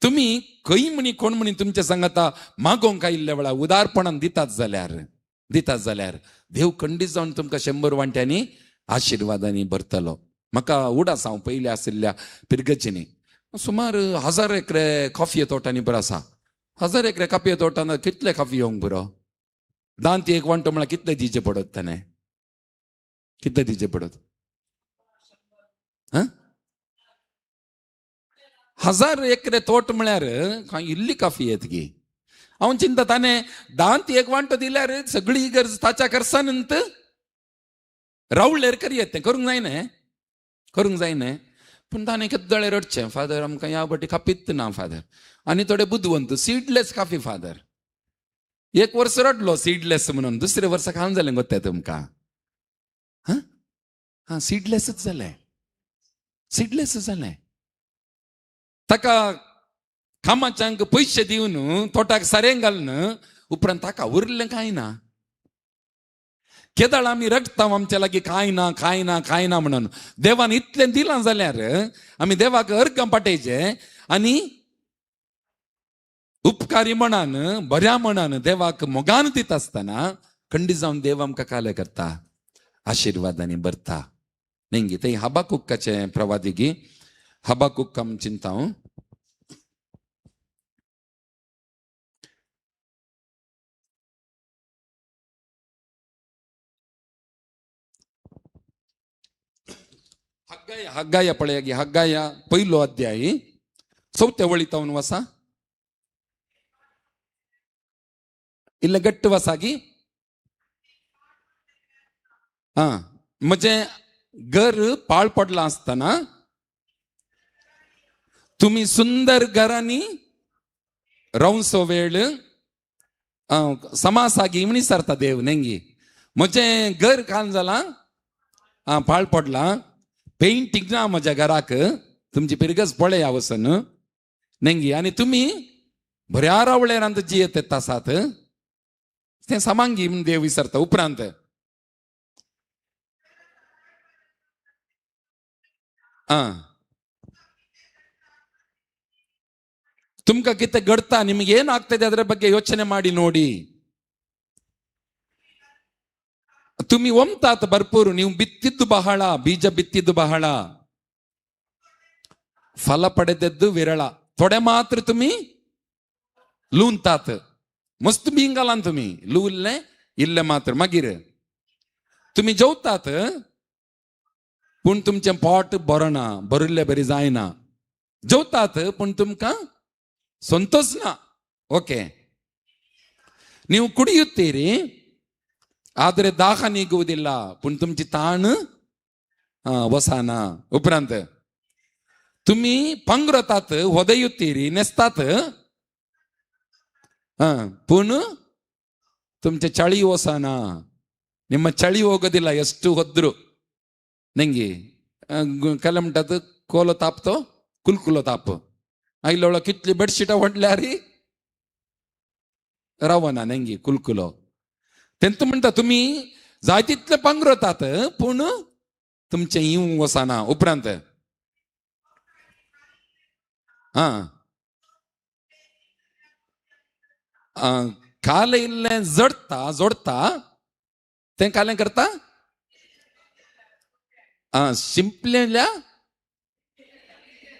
तुमी खंय म्हणी कोण म्हणी तुमच्या सांगाता मागोवंक आयिल्ल्या वेळार उदारपणान दितात जाल्यार, दितात जाल्यार देव खंडीत जावन तुमकां 100 वांट्यांनी आशिर्वादांनी भरतलो. म्हाका उडास हांव पयलीं आशिल्ल्या पिरगजींनी सुमार 1000 एकरे कॉफये तोटांनी बरो आसा. 1000 एकरे काफये तोटान कितले कॉफी येवंक पुरो? दांत एक वांटो म्हळ्यार कितले दिवचे पडत ताणें? कितले दिवचे पडत? हां, 1000 एकरे तोट म्हळ्यार कांय इल्ली काफी येत गी. हांव चिंता ताणें दांत एक वांटो दिल्यार सगळी इगर्ज ताच्या खर्चानंत रावळेर करयेत, तें करूंक जायना, करूंक जायना. पूण ताणें केदळे रडचें, फादर आमकां ह्या फावटी कापीत ना फादर. आनी थोडे बुदवंत सीडलेस काफी फादर. एक वर्स रडलो सीडलेस म्हणून, दुसरे वर्सा खावन जालें गोत्ते तुमकां. हां, हा सीडलेसच जालें, सीडलेस जालें. ताका कामाच्यांक पयशे दिवन तोटाक सारें घालून उपरांत ताका उरलें कांय ना. केदळ आमी रडटा आमच्या लागीं कांय ना कांय ना कांय ना म्हणून. देवान इतलें दिलां जाल्यार आमी देवाक अर्गां पाटयचे आनी उपकारी मनान बऱ्या मनान देवाक मोगान दिता आसतना खंडीत जावन देव आमकां काले करता, आशिर्वादांनी भरता. नेंगी थंय हबाकुकाचें प्रवादिगी हबाकुक आम चिंता. हग्गाया हग्गाया पळया गी, हग्गाया पयलो अध्याय चवथ्या वळी तावन वसा इल्लें घट्ट वसा गी. हा म्हजें घर पाळ पडलां आसतना तुमी सुंदर घरांनी रावचो वेळ समासागी म्हणी सरता देव नेंगी. म्हजें घर कान जालां, आं पाळ पडलां, पेंटींग ना म्हज्या घराक, तुमची पिरगज पळया वचून नेंगी. आनी तुमी बऱ्या रावळेरांत जियेत येता आसात तें समांगी म्हण देव विसरता. उपरांत आं तुमकां कितें घडता ನಿಮಗೆ ಏನಾಗ್ತದೆ ಅದರ ಬಗ್ಗೆ ಯೋಚನೆ ಮಾಡಿ ನೋಡಿ. ತುಮಿ ಒಮ್ತಾತ ಭರ್ಪೂರು, ನೀವು ಬಿತ್ತಿದ್ದು ಬಹಳ, ಬೀಜ ಬಿತ್ತಿದ್ದು ಬಹಳ, ಫಲ ಪಡೆದದ್ದು ವಿರಳ. ತೊಡೆ ಮಾತ್ರ ತುಮಿ ಲೂಂತಾತ್ ಮಸ್ತ್ ಬಿಂಗಲ ತುಮಿ ಲೂಲ್ಲೆ ಇಲ್ಲೆ ಮಾತ್ರ ಮಗಿರ್ तुमी जेवतात पूण तुमचें पोट बरो ना, भरिल्ले बरी जायना. जेवतात पूण तुमकां ಸಂತೋಷ ನಾ. ಓಕೆ, ನೀವು ಕುಡಿಯುತ್ತೀರಿ ಆದರೆ ದಾಹ ನೀಗುವುದಿಲ್ಲ, ಪುಣ್ ತುಮಚಿ ತಾಣ ವಸಾನ. ಉಪರಾಂತ ತುಮಿ ಪಂಗ್ರತಾತ್ ಹೊದೆಯುತ್ತೀರಿ ನೆಸ್ತಾತ್ ಪುಣ್ ತುಮಚೆ ಚಳಿ ವಸಾನ, ನಿಮ್ಮ ಚಳಿ ಹೋಗೋದಿಲ್ಲ ಎಷ್ಟು ಹೊದ್ರು. ನಂಗೆ ಕಲಮಟದ್ ಕೋಲೋ ತಾಪ್ತೋ ಕುಲ್ಕುಲೋ ತಾಪ್ आयलो कितली बेडशीटां व्हडल्यारी रावना नेंगी कुलकुलो. तेंत म्हणटा तुमी जाय तितले पांगरतात पूण तुमचें येवंक वचना. उपरांत आं काल इल्लें जडता जोडता तें कालें करता आं शिंपलेल्या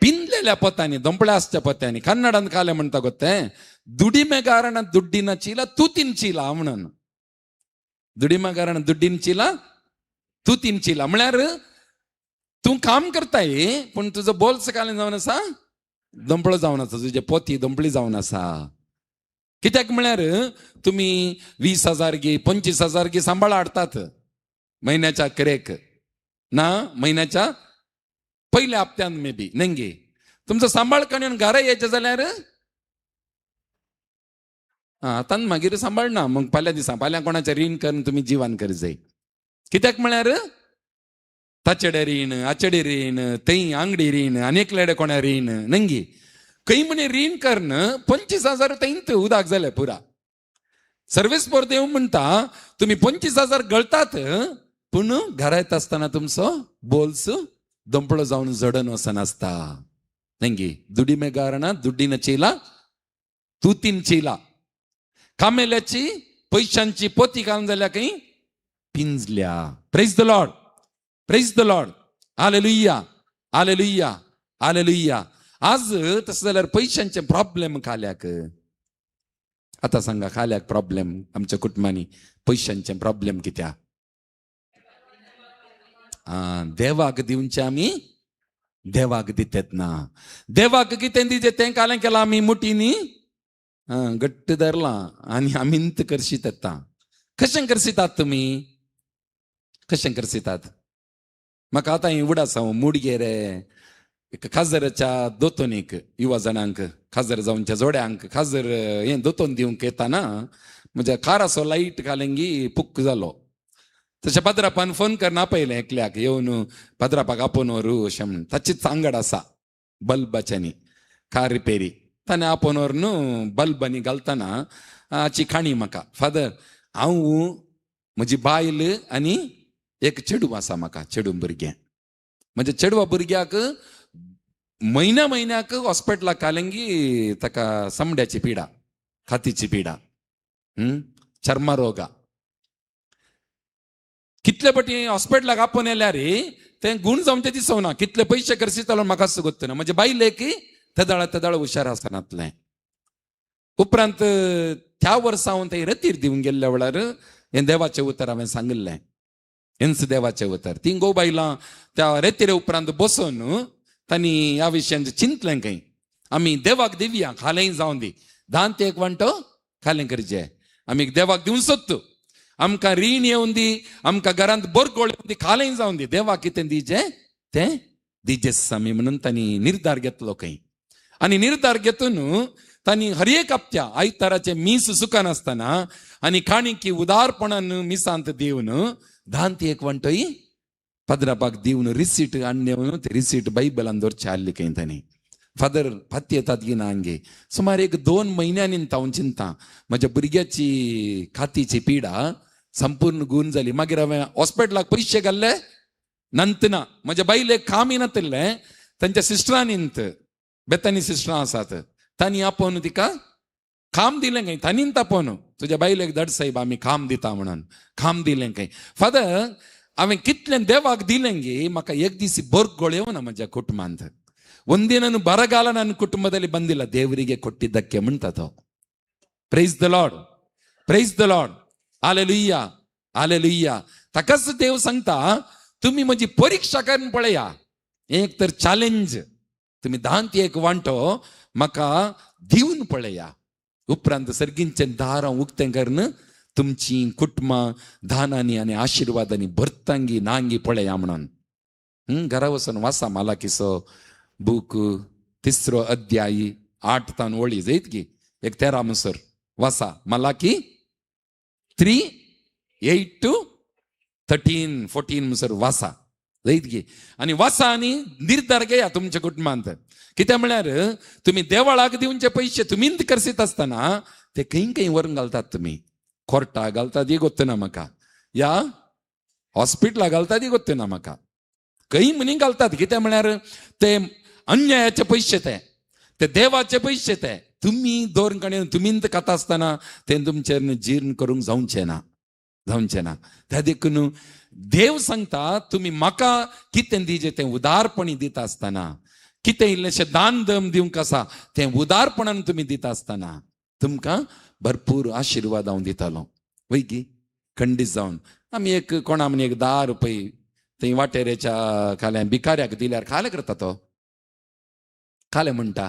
ಪಿಂದ್ಲೆल्या ಪೊತ್ತಾನಿ ದೊಂಪಳೆ ಆಸ್ತ ಪೊತ್ತಾನಿ. ಕನ್ನಡನ್ ಕಾಲೆ म्हणटा ಗೊತ್ತೇ, ದುಡಿಮೆಗಾರನ ದುಡ್ಡಿನ ಚೀಲ ತೂತಿನ ಚೀಲ. ಅವನನ್ನು ದುಡಿಮೆಗಾರನ ದುಡ್ಡಿನ ಚೀಲ तूं तीन चील म्हळ्यार तूं काम करताय पूण तुजो बोल्स कालें जावन आसा, दंपळो जावन आसा, तुजे पोती दंपळी जावन आसा. कित्याक म्हळ्यार तुमी 20,000 गी 25,000 गी सांबाळ हाडटात म्हयन्याच्या अखेरेक ना, म्हयन्याच्या पयल्या हप्त्यान मे बी नेंगी तुमचो सांबाळ करून घरा येयचें जाल्यार आतां मागीर सांबाळना, मग फाल्यां दिसा फाल्यां कोणाचें रीण करून तुमी जिवान कर जाय. कित्याक म्हळ्यार ताचेडे रीण, आचेडे रीण, थंय आंगडी रीण, आनी एकलेडे कोणा रीण नंगी खंय म्हणे रीण करून 25,000 थंयच उदक जालें पुरा. सर्वीस बोर्ड येवन म्हणटा तुमी 25,000 गळतात पूण घरा येता आसतना तुमचो बोल्स दंपळो जावन जडन वचनासता. नंगी दुडिमेगारना दुड्डीन चीला तूतीन चीला कामेल्याची पैशांची पोती घालून जाल्यार खंय पिंजल्या. Praise the Lord, praise the Lord, hallelujah, hallelujah, hallelujah. आज तसं जाल्यार पैशांचे प्रॉब्लेम खाल्याक आतां सांगा, खाल्याक प्रॉब्लेम आमच्या कुटुंबांनी पैशांचे प्रॉब्लेम कित्याक? देवाक दिवचे आमी देवाक दितात ना. देवाक कितें दिचें तें कालें केलां आमी मुठींनी घट्ट धरलां आनी आमींत करशीत येता. कशें करसितात तुमी? कशें करसितात? म्हाका आतां हें उडास हांव मुडगे रे खाजराच्या दोतोनीक युवा जाणांक खाजर जावच्या जोड्यांक खाजर हें दोतोन दिवंक येताना म्हज्या काराचो लायट घालेंगी पुक्क जालो. तशें पाद्रापान फोन करून आपयलें एकल्याक येवन पाद्रापाक आपोवन व्हरू अशें म्हण. ताचीच आंगड आसा बल्बाच्यांनी कार रिपेरी. ताणें आपोवन व्हरून बल्बांनी घालतना हाची काणी म्हाका, फादर हांव म्हजी बायल आनी एक चेडूं आसा म्हाका, चेडूं भुरगें. म्हणजे चेडवा भुरग्याक म्हयन्या म्हयन्याक हॉस्पिटलाक घालेंगी ताका समड्याची पिडा, कातीची पिडा, चर्मरोगा. कितले पटी हॉस्पिटलाक आपोवन येल्यार तें गूण जावचें दिसना, कितले पयशे खर्चितालो म्हाका सुगोत्त ना. म्हणजे बायलेक तेदाळ तेदाळ हुशार आसनातलें. उपरांत त्या वर्सा हांव तें रतीर दिवन गेल्ल्या वेळार हें देवाचें उतर हांवें सांगिल्लें, हेंच देवाचें उतर. तीं गो बायलां त्या रेतिरे उपरांत बसून तांणी ह्या विशयान चिंतलें खंय आमी देवाक दिवया, खालेंय जावन दी, दांत एक वांटो खालें करचें, आमी देवाक दिवन सोदतो, आमकां रीण येवन दी, आमकां घरांत बोरगोळ येवन दी, खालेंय जावन दी, देवाक कितें दिजें तें दिजेस आमी म्हणून तांणी निर्धार घेतलो खंय. आनी निर्धार घेतून तांणी हर एक हप्त्या आयताराचें मीस चुकनासतना आनी काणिकी उदारपणान मिसांत दिवन दांत एक वांटोय पाद्रापाक दिवन रिसीट हाडून ते रिसीट बायबलान दवरचें आहली खंय तांणी. फादर फाती येतात की ना हांगे सुमार एक 2 म्हयन्यांनी हांव चिंता म्हज्या भुरग्याची कातीची पिडा संपूर्ण गूण जाली. मागीर हांवें हॉस्पिटलाक पयशे घाल्ले नंतना म्हज्या बायलेक कामय नातिल्लें, तांच्या सिस्टरांनी बेतानी सिस्टरां आसात तांणी आपोवन तिका काम दिलें खंय, तांणीच आपोवन तुज्या बायलेक धड साहेब आमी काम दिता म्हणून काम दिलें खंय. फादर हांवें कितलें देवाक दिलें गे, म्हाका एक दीस बोरगोळ येवना म्हज्या कुटुंबांत, ಒಂದಿನನು ಬರಗಾಲ ನನ್ನ ಕುಟುಂಬದಲ್ಲಿ ಬಂದಿಲ್ಲ, ದೇವರಿಗೆ ಕೊಟ್ಟಿದ್ದಕ್ಕೆ म्हणटा. Praise the Lord, praise the Lord, hallelujah, hallelujah. ताकाच देव सांगता तुमी म्हजी परीक्षा करून पळया, एक तर चॅलेंज, तुमी दांत एक वांटो म्हाका दिवन पळया, उपरांत सर्गींचें दारां उक्तें करून तुमची कुटुंबां दानांनी आनी आशिर्वादांनी भरतांगी नांगी पळया म्हणून. घरा वचून वासा मालाकीचो बूक 3 अध्यायी 8 तान ओळी जायत की एक 13 म्हणसर वासा. मालाकी 3:8 to 13 14 म्हणसर वासा जायत की. आनी वासा आनी निर्धार घेया तुमच्या कुटुंबांत. कित्याक म्हळ्यार तुमी देवळाक दिवचे पयशे तुमीच खर्चीत आसतना ते खंय खंय व्हरून घालतात, तुमी कोर्टाक घालतात ही गोत्त ना म्हाका, या हॉस्पिटलाक घालतात ही गोत्त ना म्हाका, खंय म्हणी घालतात. कित्याक म्हळ्यार ते अन्यायाचे पयशे, ते ते देवाचे पयशे, ते तुमी दवरून काडून तुमीच खाता आसतना ते तुमचेर जीर्ण करूंक जावचें ना, जावचें ना. त्या देखून देव सांगता तुमी म्हाका कितें दिजें तें उदारपणी दिता आसतना, कितें इल्लेशें दान दम दिवंक आसा तें उदारपणान तुमी दिता आसतना तुमकां भरपूर आशिर्वाद हांव दितालो. वय की खंडीत जावन आमी एक कोणा म्हण एक 10 रुपये थंय वाटेरेच्या खाल्या भिकाऱ्याक दिल्यार खालें करता तो, खालें म्हणटा,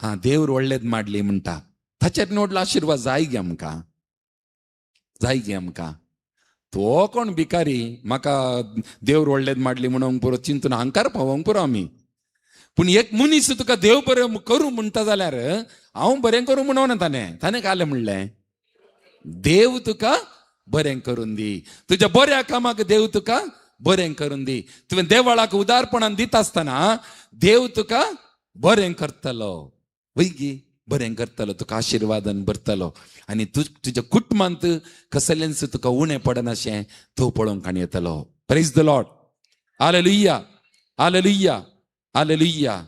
हां देवर व्हडलेच माडली म्हणटा. ताचेर व्हडलो आशिर्वाद जाय गे आमकां, जाय गे आमकां. तो कोण भिकारी म्हाका देवर व्हडलेच माडली म्हणूंक पुरो, चिंतून अहंकार पावोवंक पुरो आमी. पूण एक मनीस तुका देव बरें करूं म्हणटा जाल्यार हांव बरें करूं म्हणून ताणें, ताणें कालें म्हणलें देव तुका बरें करून दी, तुज्या बऱ्या कामाक देव तुका बरें करून दी. तुवें देवळाक उदारपणान दिता आसतना देव तुका बरें करतलो, वयगी बरें करतलो, तुका आशिर्वादान भरतलो आनी तुज्या कुटुंबांत कसलेंच तुका उणें पडनाशें तो पळोवंक आनी येतलो. Praise the Lord, hallelujah, hallelujah, hallelujah,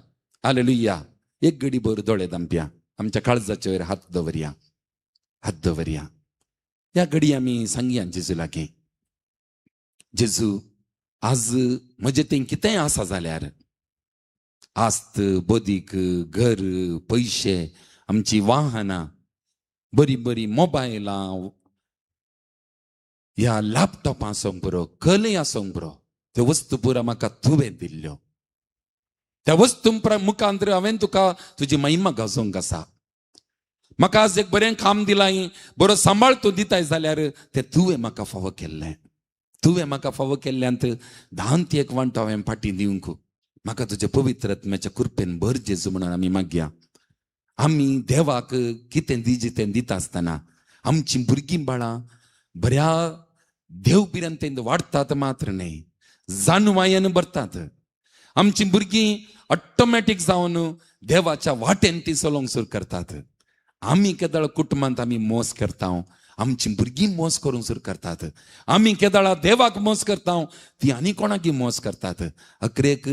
hallelujah. एक घडी भर दोळे दामप्या, आमच्या काळजाचेर हात दवरया, हात दवरया. ह्या घडी आमी सांगया जेजू लागीं, जेजू आज म्हजें तें कितेंय आसा जाल्यार, आस्त बदीक घर पयशे आमची वाहनां बरीं बरीं मोबायलां ह्या लॅपटॉपां आसूंक पुरो, कलय आसूंक पुरो, त्यो वस्तू पुरा म्हाका तुवें दिल्ल्यो, त्या वस्तू मुखांतर हांवें तुका तुजी महिमा गाजोवंक आसा. म्हाका आज एक बरें काम दिलां, बरो सांबाळ तूं दिताय जाल्यार तें तुवें म्हाका फावो केल्लें, तुवें म्हाका फावो केल्ल्यांत धांत एक वांटो हांवें फाटीं दिवंक म्हाका तुज्या पवित्र आत्म्याच्या कृपेन भर जेजू म्हणून आमी मागया. आमी देवाक कितें दिजे तें दिता आसतना आमचीं भुरगीं बाळां बऱ्या देव भिरांतेन वाडटात मात्र न्हय, जाणवायेन भरतात. आमची भुरगीं ऑटोमॅटीक जावन देवाच्या वाटेन ती चलोवंक सुरू करतात. आमी केदळ कुटुंबांत आमी मोस करता, आमची भुरगीं मोस करूंक सुरू करतात. आमी केदळा देवाक मोस करता, ती आनी कोणाकी मोस करतात. अकरेक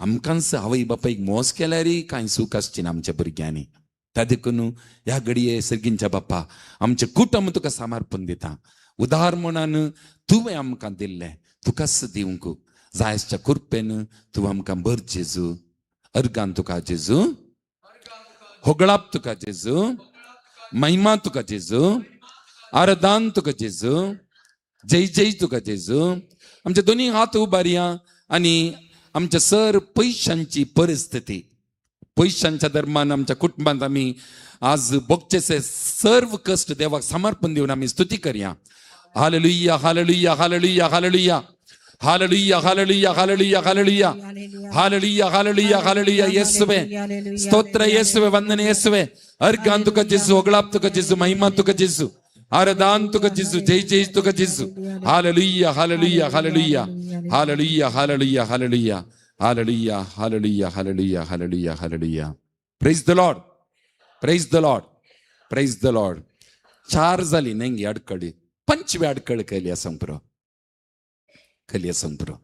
आमकांच आवय बापायक मोस केल्यार कांय सूख आसची ना आमच्या भुरग्यांनी. त्या देखून ह्या घडये सर्गींच्या बाप्पा आमचें कुटुंब तुका समर्पण दिता. उदार म्हणान तुवें आमकां दिल्लें तुकाच दिवंक जायच्या कृपेन तूं आमकां बर जेजू. अर्गान तुका जेजू, होगळाप तुका जेजू, महिमा तुका जेजू, आरदान तुका जेजू, जय जय तुका जेजू. आमचे दोनी हात उबारया आनी आमच्या सर पयशांची परिस्थिती, पयशांच्या दरम्यान आमच्या कुटुंबांत आमी आज भोगचेसे सर्व कश्ट देवाक समर्पण दिवन आमी स्तुती करया. Hallelujah, hallelujah, hallelujah, hallelujah, hallelujah, hallelujah, hallelujah, hallelujah, hallelujah, hallelujah, hallelujah. येसुवे स्तोत्र, येसुवे वंदन, येसुवे अर्घान तुका जेजू, होगळाप तुका जेजू, महिमा तुका जेजू, आराधन तुका जेजू, जय जय तुका जेजू. Hallelujah, hallelujah, hallelujah, hallelujah, hallelujah, hallelujah, hallelujah, hallelujah, hallelujah, hallelujah, hallelujah. Praise the Lord, praise the Lord, praise the Lord. चार जाली न्ही अडकळी, पंचवी अडकळ केली आसूंक पुरो, केली आसूंक पुरो.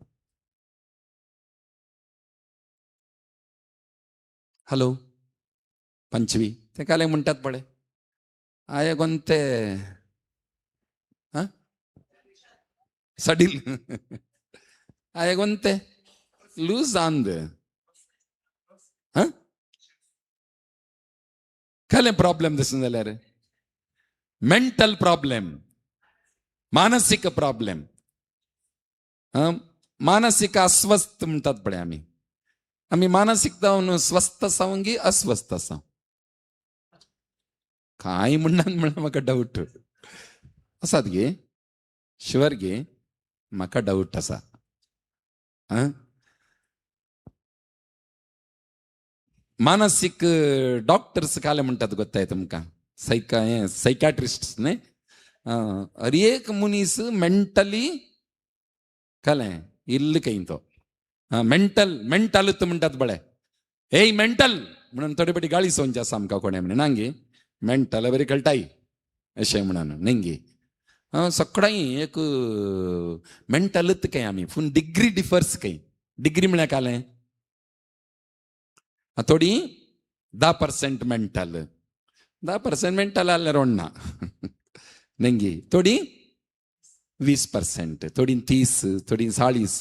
हॅलो, पंचवी ते काले म्हणटात पळय आये कोणते सडील आये कोणते लूज आंद काले प्रॉब्लेम दिसून जाल्यार मेंटल प्रॉब्लेम, मानसीक प्रॉब्लेम, मानसीक अस्वस्थ म्हणटात पळय आमी. आमी मानसीक जावन स्वस्थ आसा की अस्वस्थ आसा काय म्हणनात म्हणल्यार म्हाका डावट आसात गे, शुअर गे, म्हाका डावट आसा. मानसीक डॉक्टर्स काले म्हणटात गोत्ताय तुमकां, सायकाट्रिस्ट न्ही. हर एक मनीस मेंटली काले इल्ल खंय तो मेंटल मेंटल म्हणटात पळय, ए मेंटल म्हणून थोडे पटी गाळी सोंची आसा आमकां कोणें म्हणून नांगी मेंटल बरी कळटाय अशें म्हणून न्ही. सगळ्यांनी एक मेंटलूच खंय आमी, पूण डिग्री डिफर्स खंय. डिग्री म्हळ्यार कालें थोडी 10% मेंटल, 10% मेंटल जाल्यार रोडना न्ही, थोडी 20%, थोडी 30, थोडी 40,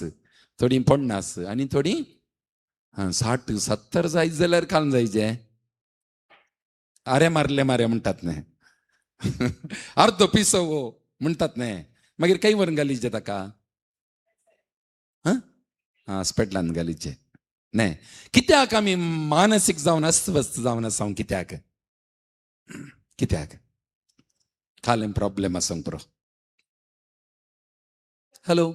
थोडी 50 आनी थोडी 60 70 जायत जाल्यार काल जायचे. आरे मारले मारे म्हणटात न्ही, अर्दो पिसो हो म्हणटात न्ही, मागीर खंय व्हरून घालीचे ताका, हॉस्पिटलान घालीचे न्ही. कित्याक आमी मानसीक जावन अस्वस्थ जावन आसा? कित्याक कित्याक कालें प्रॉब्लेम आसूंक पुरो. हॅलो,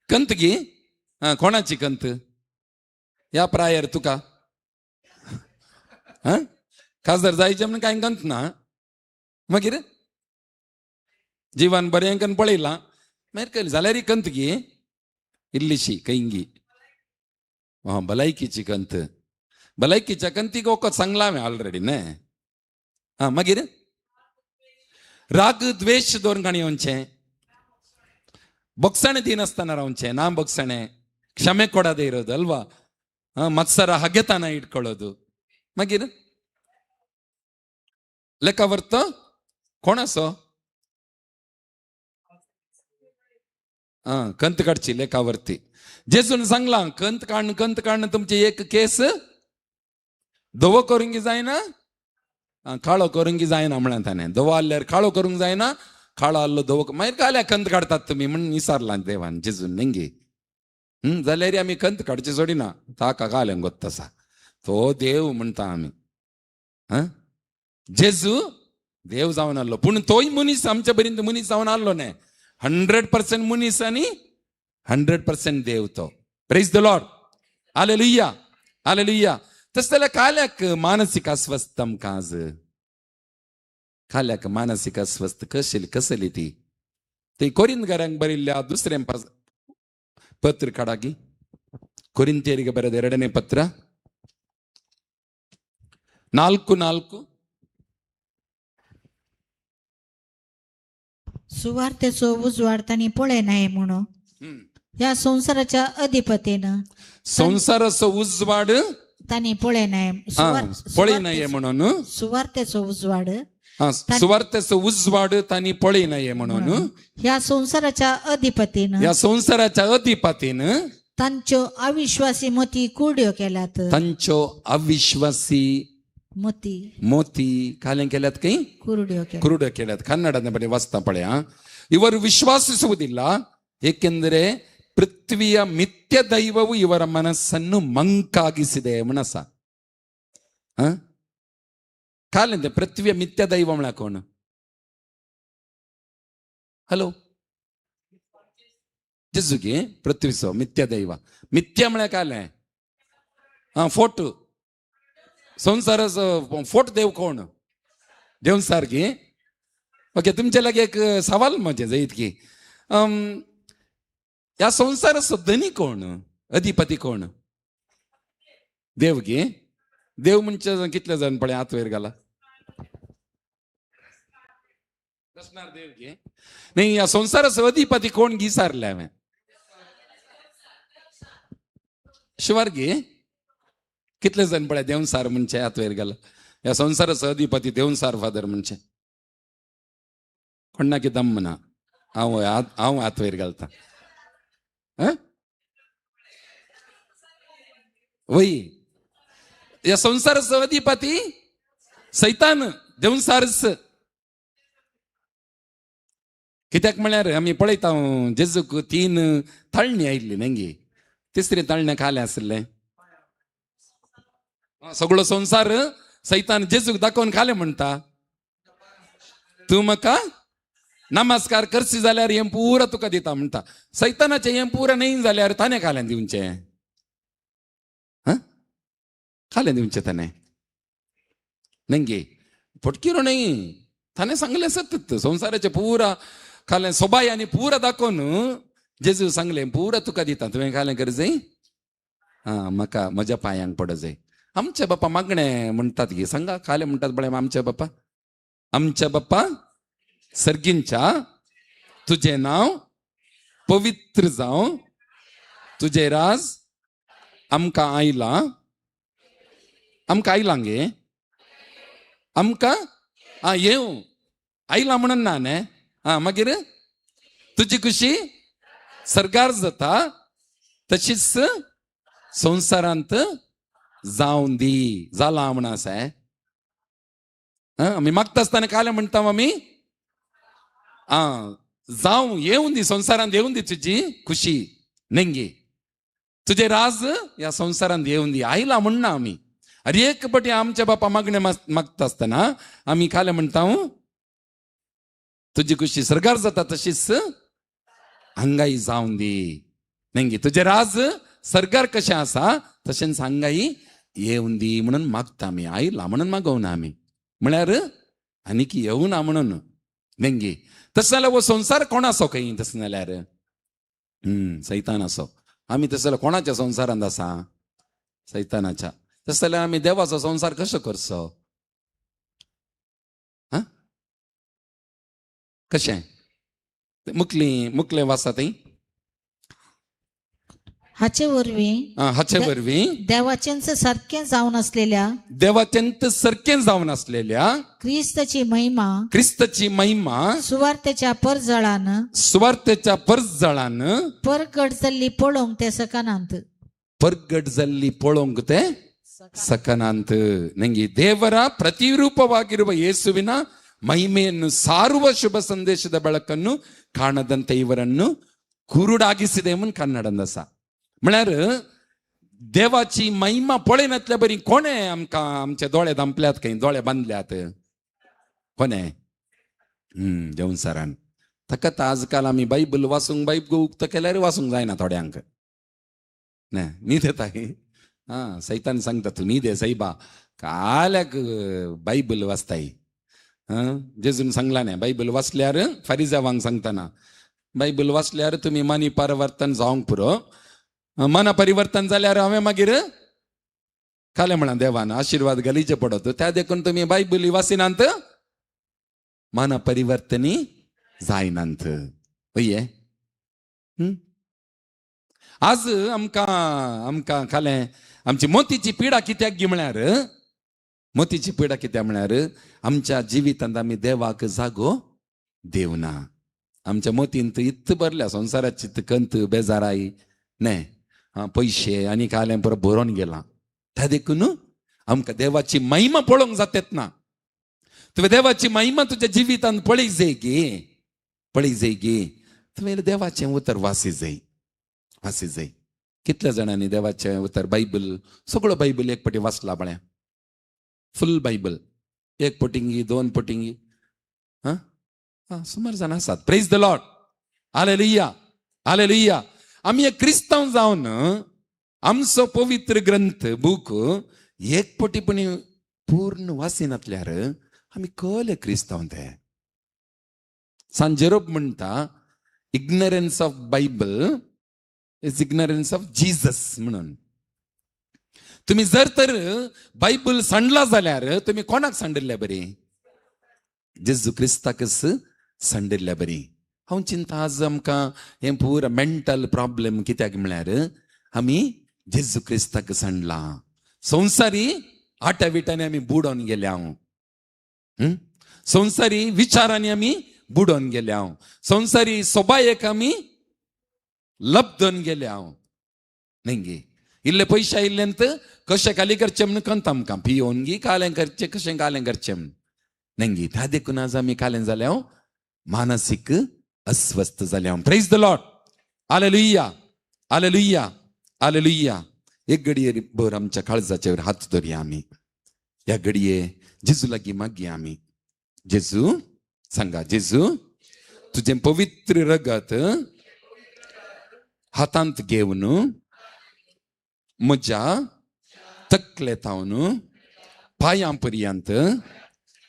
कंत गी, कोणाची कंत? ह्या प्रायर तुका खासदार जायचे म्हणून कांय कंत ना, मागीर जिवन बरें कन्न पळयलां मागीर कळ्ळें जाल्यार कंत गी इल्लीशी खंयगी भलायकीची कंत. भलायकीच्या कंतीक वखद सांगलां हांवें ऑलरेडी न्ही. आं, मागीर राग द्वेश दवरून काणी येवचें, ಬೊಕ್ಸಣೆ ದಿನಸ್ತಾನ ರಾವಂಚೆ ನಾ ಬೊಕ್ಸಣೆ ಕ್ಷಮೆ ಕೊಡದೇ ಇರೋದು ಅಲ್ವಾ, ಮತ್ಸರ ಹಗೆತನ ಇಟ್ಕೊಳ್ಳೋದು. ಮಗೀರ್ ಲೆಕ್ಕ ಬರ್ತ ಕೋಣಸೋ कंत काडची लेखावरती. जेजून सांगला कंत काडून कंत काडून तुमचे एक केस धवो करूंक जायना, काळो करूंक जायना म्हळ्यार ताणें. धवो आल्यार काळो करूंक जायना, काळो आल्लो धवो मागीर काल्या कंत काडटात तुमी म्हण विचारलां देवान जेजून न्ही. जाल्यार आमी कंत काडची सोडिना, ताका कालें गोत्त आसा तो देव म्हणटा आमी. जेजू देव जावन आसलो पूण तोय मनीस आमच्या बरीन मनीस जावन आसलो न्ही. 100% मनीस आनी 100% देव तो. Praise the Lord, hallelujah, hallelujah. तशें जाल्यार काल्याक मानसीक अस्वस्थ आमकां आज खाल्याक मानसीक अस्वस्थ कशेली कसली ती ती कोरिंदगारांक बरिल्ल्या दुसऱ्या पत्र काडागी ಕೊರಿಂಥಿಯರಿಗೆ ಬರೆದ 2ನೇ ಪತ್ರ 4:4. सुवार्तेचो उजवाड तांणी पळयनाय म्हणून ह्या संसाराच्या अधिपतीनं संसाराचो उजवाड तांणी पळयनाय पळयनाय म्हणून सुवार्तेचो उजवाड सुवार्तेचो उजवाड तांणी पळयनाय म्हणून ह्या संसाराच्या अधिपतीनं ह्या संसाराच्या अधिपतीनं तांच्यो अविश्वासी मोती कुरड्यो केल्यात. तांच्यो अविश्वासी मोती मोती ಕಾಲೆಂ ಕೇಳ್ಯಾತ್ ಕೈ ಕುರುಡ್ಯೋ ಕೇಳ್ಯಾತ್ ಕುರುಡ ಕೇಳ್ಯಾತ್. ಕನ್ನಡದ ಬಳಿ ವಾಸ್ತಾ ಪಳೆಯ. ಇವರು ವಿಶ್ವಾಸಿಸುವುದಿಲ್ಲ, ಏಕೆಂದರೆ ಪೃಥ್ವಿಯ ಮಿಥ್ಯ ದೈವವು ಇವರ ಮನಸ್ಸನ್ನು ಮಂಕಾಗಿಸಿದೆ. ಮನಸ್ಸ ಕಾಲಿಂದ ಪೃಥ್ವಿಯ ಮಿಥ್ಯ ದೈವ ಮಳಕೋಣ. ಹಲೋ ಜಸ್ಸುಗೆ ಪೃಥ್ವಿಸೋ ಮಿಥ್ಯ ದೈವ ಮಿಥ್ಯ ಮಳೆ ಕಾಲೆ ಹಾ ಫೋಟೋ संसार फोट देव कोण देव सारकी. ओके तुमचे लागी एक सवाल म्हणजे जायत की ह्या संवसाराचो धनी कोण, अधिपती कोण? देव की. देव म्हणजे कितले जाण पळय हात वयर घाला प्रश्नार देव की नाही. ह्या संवसाराचो अधिपती कोण गी सारले हांवें शिवार गी कितले जण पळय देवसार म्हणजे हात वयर घाला. ह्या संवसाराचो अधिपती देवसार फादर म्हणजे कोणाकी दम म्हणा हांव हांव हात वयर घालता वय. ह्या संवसाराचो अधिपती सैतान देवसारच. कित्याक म्हळ्यार आमी पळयता जेजूक 3 ताळणी आयिल्ली न्ही, तिसरी ताळणे खालें आसलें सगळो संवसार सैतान जेजूक दाखोवन खालें म्हणटा तूं म्हाका नमस्कार करशी जाल्यार हें पुरा तुका दिता म्हणटा. सैतानाचें हें पुरा न्हय जाल्यार ताणें खालें दिवचें, खालें दिवचें ताणें न्ही फटकिरो न्हय. ताणें सांगलें सत संवसाराचें पुरा खालें सोबाय आनी पुरा दाखोवन जेजू सांगलें पुरा तुका दिता तुवें खालें कर जाय आं म्हाका म्हज्या पांयांक पड जाय. आमच्या बाप्पा मागणें म्हणटात की सांगा खालें म्हणटात पळय आमच्या बाप्पा आमच्या बाप्पा सर्गींच्या तुजें नांव पवित्र जावं, तुजें राज आमकां आयलां, आमकां आयलां गे आमकां आं येवं आयलां म्हणून ना न्ही आं मागीर तुजी खुशी सरकार जाता तशीच संवसारांत जावन दी. जाला म्हण आसा आमी मागता आसतना कालें म्हणटा आमी आं जावं येवन दी संवसारांत येवन दी तुजी खुशी नेंगी तुजें राज ह्या संवसारांत येवन दी. आयला म्हणना आमी. अरे एक पटी आमच्या बापा मागणें मागता आसतना आमी कालें म्हणटा तुजी खुशी सरकार जाता तशीच हांगाय जावन दी नेंगी तुजें राज सरकार कशें आसा तशेंच हांगाय येवन दी म्हणून मागता आमी. आयला म्हणून मागोवना आमी म्हळ्यार आनीक येवना म्हणून नेंगी. तशें जाल्यार हो संवसार कोणाचो खंय तशें जाल्यार सैतानाचो. आमी तशें जाल्यार कोणाच्या संवसारांत आसा? सैतानाच्या. तशें जाल्यार आमी देवाचो संवसार कसो करचो? आं कशें मुकली मुकलें वाचा थंय. हाचे वरवीं हाचे वरवीं देवाचेंच सारकें जावन आसलेल्या देवाचेंच सारकें जावन आसलेल्या क्रिस्ताची महिमा क्रिस्ताची महिमा सुवार्तेच्या परजळान सुवार्तेच्या परजळान परगट जाल्ली पळोवंक ते सकनांत परगट जाल्ली पळोवंक ते सकनांत. ನಂಗೆ ದೇವರ ಪ್ರತಿರೂಪವಾಗಿರುವ ಯೇಸುವಿನ ಮಹಿಮೆಯನ್ನು ಸಾರುವ ಶುಭ ಸಂದೇಶದ ಬೆಳಕನ್ನು ಕಾಣದಂತೆ ಇವರನ್ನು ಕುರುಡಾಗಿಸಿದೆ म्हणून कन्नडांत आसा. म्हळ्यार देवाची महिमा पळयनातल्या बरी कोणें आमकां आमचे दोळे धांपल्यात खंय दोळे बांदल्यात कोणें देवसारान. ताका आजकाल आमी बायबल वाचूंक बायबल उक्तो केल्यार वाचूंक जायना थोड्यांक ना न्हीद येता. आं सैतान सांगता तूं न्हीद ये सायबा काल्याक बायबल वाचताय. जेजून सांगला न्ही बायबल वाचल्यार फारिजावांक सांगतना बायबल वाचल्यार तुमी मनी परिवर्तन जावंक पुरो, मना परिवर्तन जाल्यार हांवें मागीर खालें म्हळां देवान आशिर्वाद घालीचे पडत, त्या देखून तुमी बायबल वाचिनात मना परिवर्तनी जायनात. हय आज आमकां आमकां खालें आमची मोतीची पिडा कित्याक गी म्हळ्यार, मोतीची पिडा कित्याक म्हळ्यार आमच्या जिवितांत आमी देवाक जागो देवना. आमच्या मोतींत इत्त भरल्या संवसाराची कंत बेजाराय न्ही पयशे आनी कालें पुरो भरोन गेलां. त्या देखून आमकां देवाची महिमा पळोवंक जातेत ना. तुवें देवाची महिमा तुज्या जिवितांत पळय जाय गे, पळय जाय गे, तुवें देवाचें उतर वासी जाय, वासी जाय. कितल्या जाणांनी देवाचें उतर बायबल सगळो बायबल एक पटी वाचला म्हळ्या, फुल बायबल एक पटिंगी दोन पटिंगी हां हां सुमार जाणां आसात. Praise the Lord, hallelujah, hallelujah. आमी एक क्रिस्तांव जावन आमचो पवित्र ग्रंथ बूक एक पटीपणी पूर्ण वाचिनातल्यार आमी कले क्रिस्तांव ते. सांत जेरोब म्हणटा ignorance of Bible is ignorance of Jesus म्हणून. तुमी जर तर बायबल सांडला जाल्यार तुमी कोणाक सांडिल्ल्या बरी? जेजू क्रिस्ताकच सांडिल्ल्या बरी. हांव चिंता आज आमकां हें पुरा मेंटल प्रॉब्लेम कित्याक म्हळ्यार आमी जेजू क्रिस्ताक सांडला. संवसारी आट्या विटांनी आमी बुडोवन गेल्या, संवसारी विचारांनी आमी बुडोवन गेल्या, संवसारी सोबायेक आमी लब्दोन गेल्या. न्ही गे इल्ले पयशे आयिल्ल्यान कशें खाली करचें म्हूण कंत आमकां पियोवन गी कालें करचें कशें कालें करचें म्हूण न्ही गे. त्या देखून आज आमी कालें जाल्या मानसीक अस्वस्थ जाल्या. Praise the Lord, hallelujah, hallelujah, hallelujah. एक घडये भर आमच्या काळजाचेर हात धरया आमी. ह्या घडये जेजू लागीं मागया आमी. जेजू सांगा, जेजू तुजें पवित्र रगत हातांत घेवन म्हज्या तकले थावन पांयां पर्यंत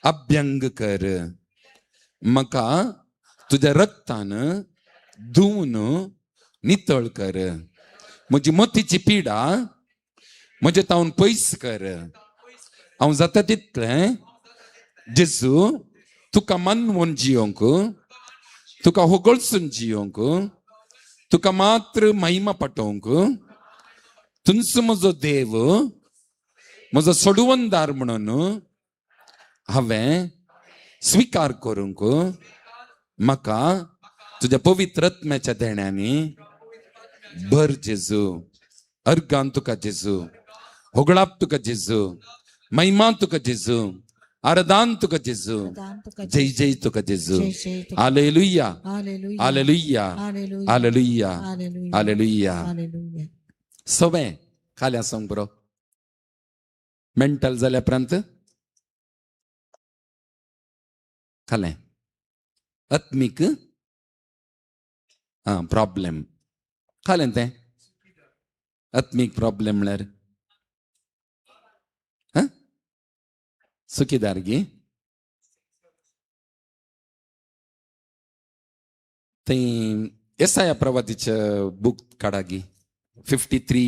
अभ्यंग कर. म्हाका तुज्या रक्तान धुवन नितळ कर. म्हजी मतीची पिडा म्हजे तावन पयस कर. हांव जाता तितलें जेजू तुका मानवून जियोंक, तुका होगळसून जियोंक, तुका मात्र महिमा पटोवंक, तुमचो म्हजो देव म्हजो सोडवणदार म्हणून हांवें स्विकार करूंक म्हाका तुज्या पवित्र आत्म्याच्या देण्यांनी भर जेजू. अर्गान तुका जेजू, होगळाप तुका जेजू, महिमा तुका जेजू, आराधन तुका जेजू, जय जय तुका जेजू. Hallelujah, hallelujah, hallelujah, hallelujah. सवें खाल्या सांग बरो मेंटल जाल्या उपरांत खालें आत्मीक आं प्रॉब्लेम खालें तें आत्मीक प्रॉब्लेम म्हळ्यार सुखीदार गी थंय येसाया प्रवातीचे बूक काडा गी 53,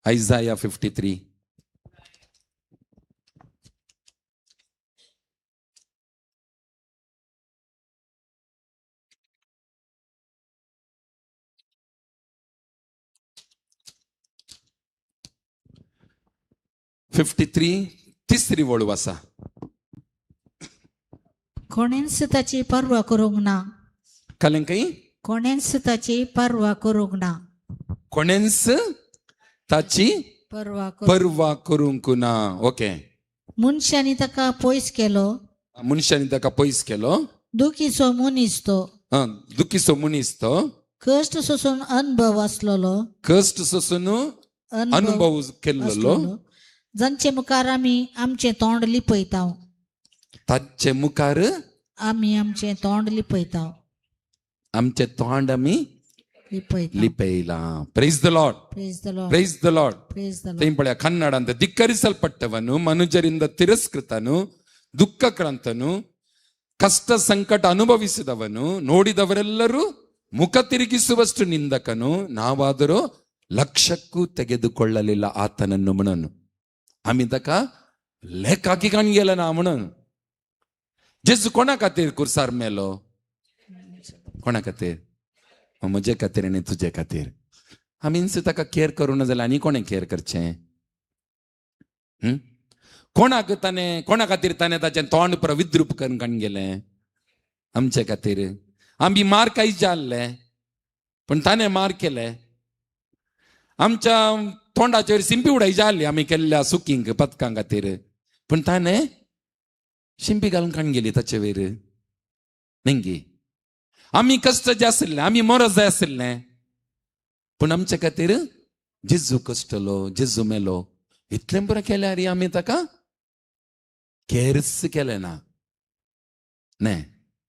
आयजाया 53. तिसरी वळू आसा. कोणेंच ताची पर्वा करूंक ना. कालें खंय? कोणेंच ताची पर्वा करूंक ना. कोणेंच ताची पर्वा करूंक ना. ओके. मनशांनी ताका पयस केलो. मनशांनी ताका पयस केलो. दुखीचो मनीस तो. दुखीचो मनीस तो. कश्ट सोसून अनुभव आसलेलो. कश्ट सोसून अनुभव केल्लो. जांचे मुखार आमी आमचें तोंड लिपयता. ताचे मुखार आमी आमचें तोंड लिपयता. आमचें तोंड आमी लिपयलां. Praise the Lord, praise the Lord, praise the Lord. Praise the Lord. थंय पळया ಕನ್ನಡಂತ ಧಿಕ್ಕರಿಸಲ್ಪಟ್ಟವನು, ಮನುಜರಿಂದ ತಿರಸ್ಕೃತನು, ದುಃಖಕ್ರಾಂತನು, ಕಷ್ಟ ಸಂಕಟ ಅನುಭವಿಸಿದವನು, ನೋಡಿದವರೆಲ್ಲರೂ ಮುಖ ತಿರುಗಿಸುವಷ್ಟು ನಿಂದಕನು, ನಾವಾದರೂ ಲಕ್ಷಕ್ಕೂ ತೆಗೆದುಕೊಳ್ಳಲಿಲ್ಲ ಆತನನ್ನು म्हणून. आमी ताका लेखाकी काण गेले ना म्हणून. जेजू कोणा खातीर कुर्सार मेलो? कोणा खातीर? म्हजे खातीर आनी तुजे खातीर. आमीच ताका केअर करूं ना जाल्यार आनी कोणें केअर करचें? कोणाक ताणें, कोणा खातीर ताणें ताचें तोंड पुरो विद्रूप करून काण गेलें? आमचे खातीर. आमी मार कांय जाल्ले पूण ताणें मार केले. आमच्या तोंडाचेर शिंपी उडय जाली आमी केल्ल्या सुकींक पदकां खातीर, पूण ताणें शिंपी घालून काण गेली ताचे वयर. नेंगी आमी कश्ट जे आशिल्ले, आमी मरज जाय आशिल्ले, पूण आमचे खातीर जेजू कश्टलो, जेजू मेलो. इतलें पुरो केल्यार आमी ताका केर्स केलें ना. न्ही,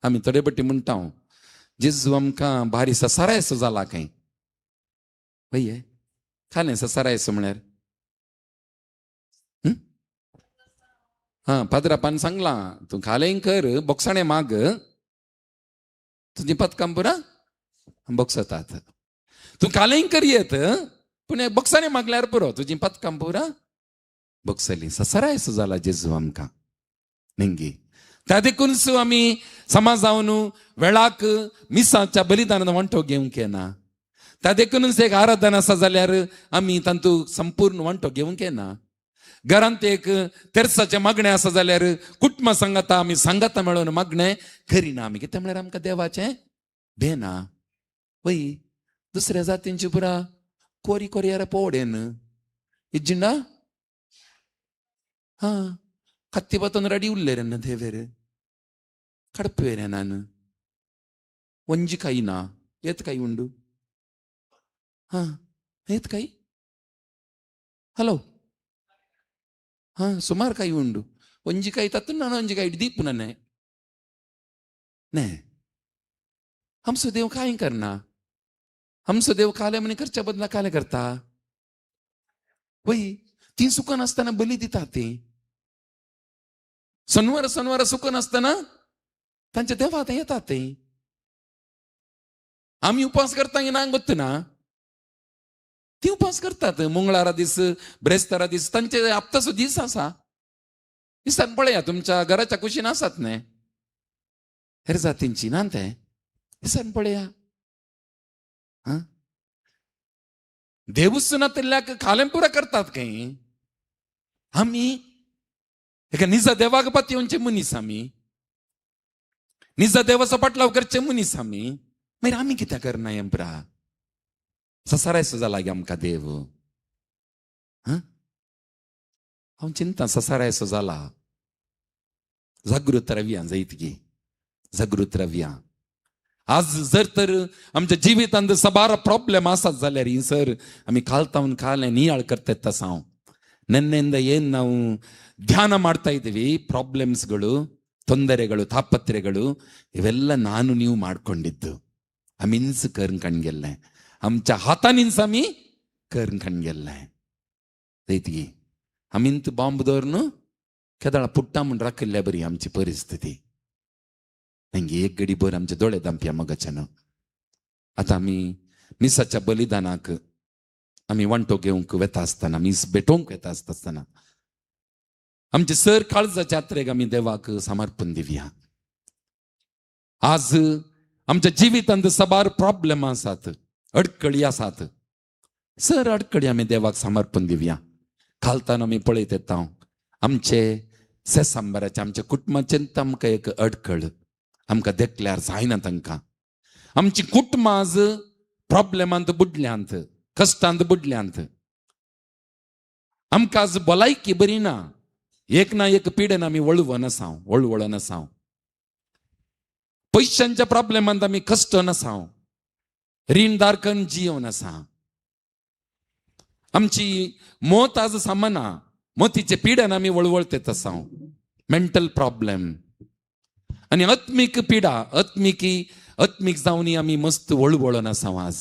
आमी थोडे पट्टी म्हणटा जेजू आमकां भारी ससारायसो जाला खंय. वय खालें ससारायसो म्हळ्यार? हां, पाद्रापान सांगलां तूं खालें कर, बोगसाणें माग, तुजी पदकां पुरा बोगसतात. तूं खालें कर येत पूण बोगसाणें मागल्यार पुरो, तुजी पदकां पुरा बोगसली. ससारायसो जाला जेजू आमकां. निंगी त्या देखून आमी समाजावन वेळाक मिसाच्या बलिदानान वांटो घेवंक येना. त्या देखूनच एक आराधना आसा जाल्यार आमी तातूंत संपूर्ण वांटो घेवंक येना. घरांत एक तेर्साचें मागणें आसा जाल्यार कुटुंबा सांगाता आमी सांगाता मेळोवन मागणें करिना आमी. कितें म्हळ्यार आमकां देवाचें भेना. वय दुसऱ्या जातींची पुरा कोरी कोरियार पोवडेन इज्जिंडा हां कत्ती बतोन रडी उरले ना देवेर ಕಡಪುವೇರೆ ನಾನು ಒಂಜಿ ಕೈನಾ ಏತ್ ಕೈ ಉಂಡು ಹಾ ಏತ್ ಕೈ ಹಲೋ ಹಾ ಸುಮಾರು ಕೈ ಉಂಡು ಒಂಜಿ ಕೈ ತತ್ತು ನಾನು ಒಂಜಿ ಕೈ ದೀಪು ನನ್ನೆ ನೇ हमसो देव काय करना हमसो देव काले म्हणे करच्या बदला काले करता वय ती सुख नासतना बली दिता ती सनवार सनवार सुख नासतना तांच्या देवा ते येतात ते आमी उपास करता की ना गोत्त ना ती उपास करतात मंगळारा दीस ब्रेस्तारा दीस तांचे आपतासो दीस आसा दिसान पळया तुमच्या घराच्या कुशीन आसात न्ही हेर जातींची ना ते दिसान पळया देवूच नातिल्ल्याक खालें पुरा करतात खंय आमी एका निजा देवाक पातयेवचे मनीस आमी निजा देवाचो पाटलाव करचे मनीस आमी मागीर आमी कित्याक करना हें पुरा ससारायसो जाला गे आमकां देव हांव चिंता ससारायसो जाला जागृत रावया जायत गी जागृत रावया. आज जर तर आमच्या जिवितांत सबार प्रॉब्लेम आसात जाल्यार सर आमी ಕಾಲ್ತಾವನ್ ಕಾಲ ನಿಯಾಳ್ ಕರ್ತೆತ್ತ ಸಾವು ನೆನ್ನೆಯಿಂದ ಏನು ನಾವು ಧ್ಯಾನ ಮಾಡ್ತಾ ಇದ್ದೀವಿ ಪ್ರಾಬ್ಲಮ್ಸ್ಗಳು ತೊಂದರೆಗಳು ತಾಪತ್ರೆಗಳು ಇವೆಲ್ಲ ನಾನು ನೀವು ಮಾಡ್ಕೊಂಡಿದ್ದು आमीच करून गेल्लें आमच्या हातांनीच आमी करून गेल्लें जायत आमींत बॉम्ब दवरून केदळा पुट्टा म्हूण राखिल्ल्या बरी आमची परिस्थिती मागीर एक घडी भर आमचे दोळे दामप्या मगाच्यान आतां आमी मिसाच्या बलिदानाक आमी वांटो घेवंक वेता आसतना मीस भेटोवंक वेता आसतना आमचे सर काळजाच्या यात्रेक आमी देवाक समर्पण दिवया. आज आमच्या जिवितांत साबार प्रॉब्लेम आसात अडकळी आसात सर अडकळी आमी देवाक समर्पण दिवया. खालतान आमी पळयत येता आमचे सेसांबराचे आमच्या कुटुंबाचें आमकां एक अडकळ आमकां देखल्यार जायना तांकां आमची कुटुंबां आज प्रॉब्लेमांत बुडल्यांत कश्टांत बुडल्यांत आमकां आज भलायकी बरी ना एक ना एक पिडेन आमी वळवण आसाव वळवळन आसाव पयशांच्या प्रॉब्लेमांत आमी कश्टन आसाव रीणदार करून जियोवन आसा आमची मत आज सामना मतीचे पिडेन आमी वळवळतेत आसाव मेंटल प्रॉब्लेम आनी आत्मीक पिडा आत्मिकी आत्मीक जावनी आमी मस्त वळवळन आसाव आज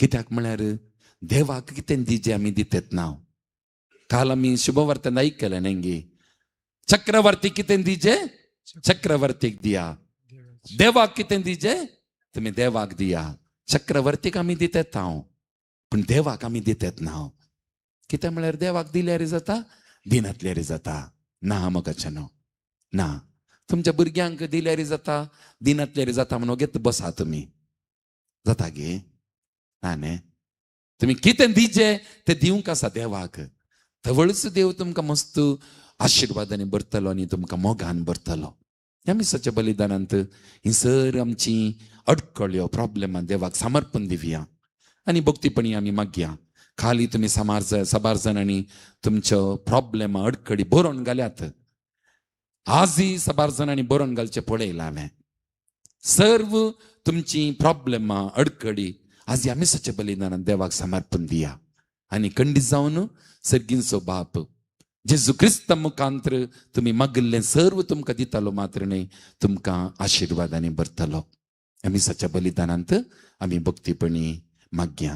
कित्याक म्हळ्यार देवाक कितें दिजें आमी दितात ना. काल आमी शुभवार्तेन आयकलें न्ही चक्रवर्ती कितें दिजे? चक्रवर्तीक दिया. देवाक कितें दिजे? तुमी देवाक दिया. चक्रवर्तीक आमी दितात हांव, पूण देवाक आमी दितात ना. कितें म्हळ्यार देवाक दिल्यार जाता, दिनातल्यार जाता ना. मोगाच्यानो ना, तुमच्या भुरग्यांक दिल्यार जाता, दिनातल्यार जाता म्हणून घेत बसा तुमी, जाता गे ना न्ही. तुमी कितें दिजे तें दिवंक आसा देवाक. तवळच देव तुमकां मस्त आशिर्वादांनी भरतलो आनी तुमकां मोगान भरतलो. ह्या मिसाच्या बलिदानांत ही सर आमची अडकळ्यो प्रॉब्लेमां देवाक समर्पण दिवया आनी भक्तीपणी आमी मागया. खाली तुमी साबार जाणांनी तुमच्यो प्रॉब्लेमां अडकळी बरोवन घाल्यात. आजय साबार जाणांनी बरोवन घालचें पळयलां हांवें. सर्व तुमची प्रॉब्लेमां अडकळी आज ह्या मिसाच्या बलिदानांत देवाक समर्पण दिया आनी खंडीत जावन सर्गींचो बाप जेजू क्रिस्ता मुखांतर तुमी मागिल्लें सर्व तुमकां दितालो मात्र न्हय, तुमकां आशिर्वादांनी भरतलो. ह्या मिसाच्या बलिदानांत आमी भक्तीपणी मागया.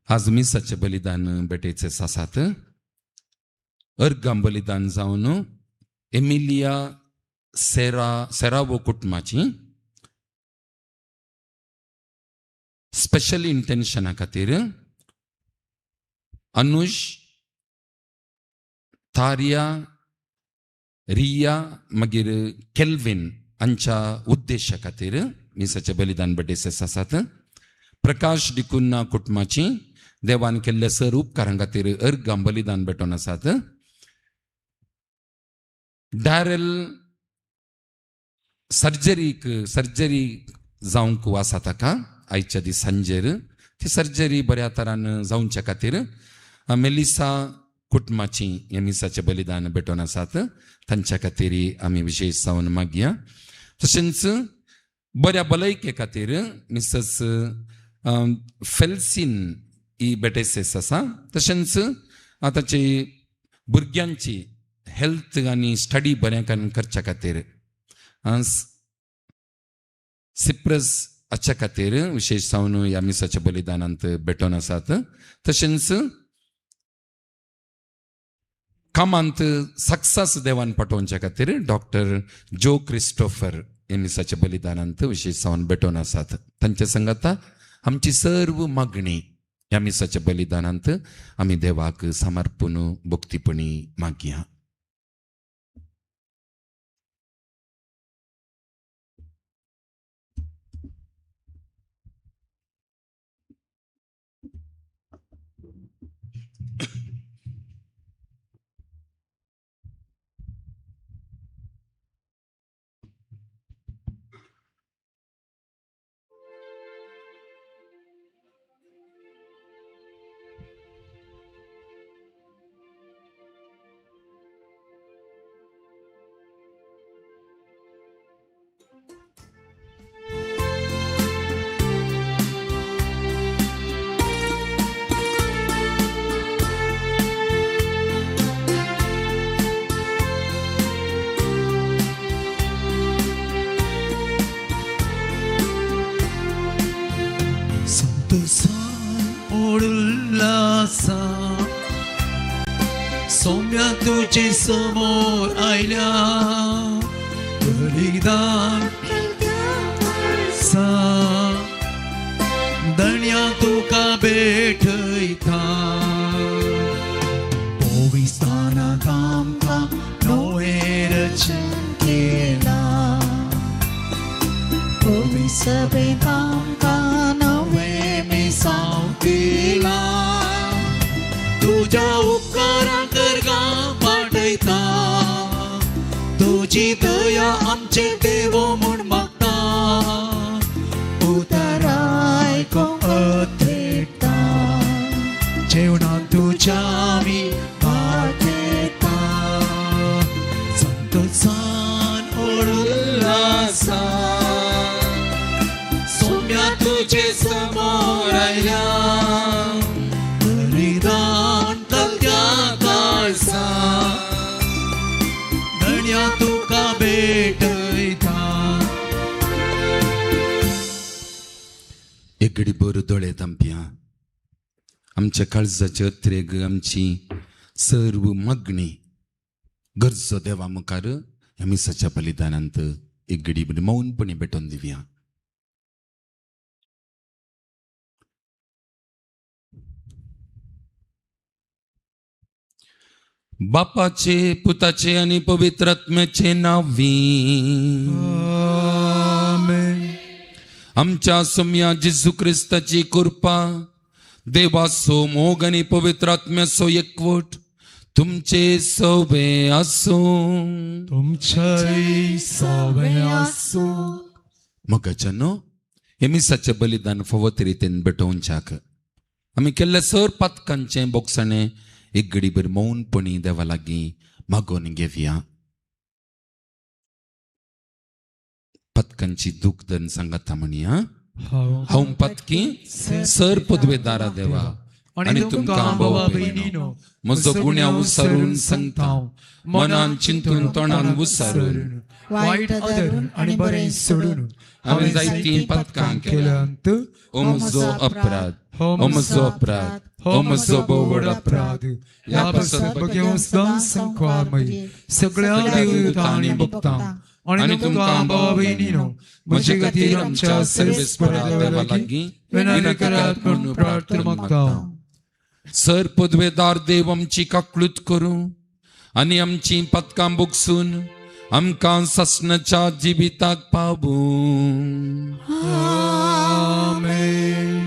आज मिसाचें बलिदान भेटेचें आसात. अर्गां बलिदान जावन एमिलिया सेरावो कुटुंबाची स्पेशल इंटेन्शना खातीर अनुज, तारिया, रिया, मागीर केल्विन हांच्या उद्देशा खातीर मिसाचें बलिदान भेटेचें आसात. प्रकाश डिकुन्ना कुटुंबाची देवान केल्ल्या सर उपकारां खातीर अर्गां बलिदान भेटोवन आसात. डॅरल सर्जरी जावंक आसा ताका आयच्या दीस सांजेर. ती सर्जरी बऱ्या तरान जावच्या खातीर मेलिसा कुटुंबाची ह्या मिसाचें बलिदान भेटोवन आसात. तांच्या खातीर आमी विशेश जावन मागया. तशेंच बऱ्या भलायके खातीर मिसेस फेल्सीन ही भेटेसेस आसा. तशेंच आतांची भुरग्यांची हेल्थ आनी स्टडी बऱ्या करच्या खातीर सिप्रस हाच्या खातीर विशेश जावन ह्या मिसाच्या बलिदानांत भेटोवन आसात. तशेंच कामांत सक्सेस देवान पाठोवच्या खातीर डॉक्टर जो क्रिस्टोफर ह्या मिसाच्या बलिदानांत विशेश जावन भेटोवन आसात. तांच्या संगाता आमची सर्व मागणी ह्या मिसाच्या बलिदानांत आमी देवाक समर्पण भक्तीपणी मागया. सोम्या तुझे समोर आयल्या बलिदान सा दण्या तुका भेटयता. पविस्तानाक आमकां नवें रचन केलां, पविसभेंत आमकां नवें मिसांव दिलां. तुज्या उपकारां करगां पाठयता, तुजी दया आमचे देव म्हूण मागता. उतर आयकूंक अथेता, जेवणाक तुज्या आमी वाटेता. संतोषान ओडुल्लासा सोम्या तुजे समोर आयल्या बलिदान तलग्या काळसा दण्या तुका भेटयता. एक घडी बरो दोळे धांपया. आमच्या काळजाचे अत्रेग, आमची सर्व मागणी गरजो देवा मुखार ह्या मिसाच्या बलिदानांत एक घडी मौनपणी भेटोवन दिवया. बापाचे, पुताचे आनी पवित्र आत्म्याचे नांवी आमेन. आमच्या सोम्या जेजू क्रिस्ताची कृपा, देवाचो मोग आनी पवित्र आत्म्याचो एकवट तुमचे सवे आसूं. तुमचेय सवे आसूं. मोगाच्यानो, हे मिसाचें बलिदान फावो ते रितीन भेटोवच्याक आमी केल्ल्या सर पातकांचें बोगसाणें एक घडीभर मौनपणी देवा लागीं मागोवन घेवया. पतकांची दूख धरून सांगता म्हणया, हांव पातकी सर पदवेदारा देवा आनी तुमकां भावा भयणीनो म्हजो गुन्यांव विसरून सांगता, मनान चिंतून तोंडान विसरून वायट धरून आनी बरें सोडून हांवें जायतीं पातकां केल्यांत. ओ म्हजो अपराध, ओ म्हजो अपराध, ओ म्हजो भोव व्हड अपराध. ह्या पासत भगेवन सदां संकवामय सगळ्या देवदूतां आनी भक्तांक आनी तुमकां भावा भयणीनो म्हजे खातीर आमच्या सर्वेस्परा देवा लागीं विनंती करात म्हणून प्रार्थना मागता. सर पदवेदार देव आमची काकळूत करूं आनी आमची पातकां बोगसून आमकां सासणाच्या जिविताक पावूं. आमेन.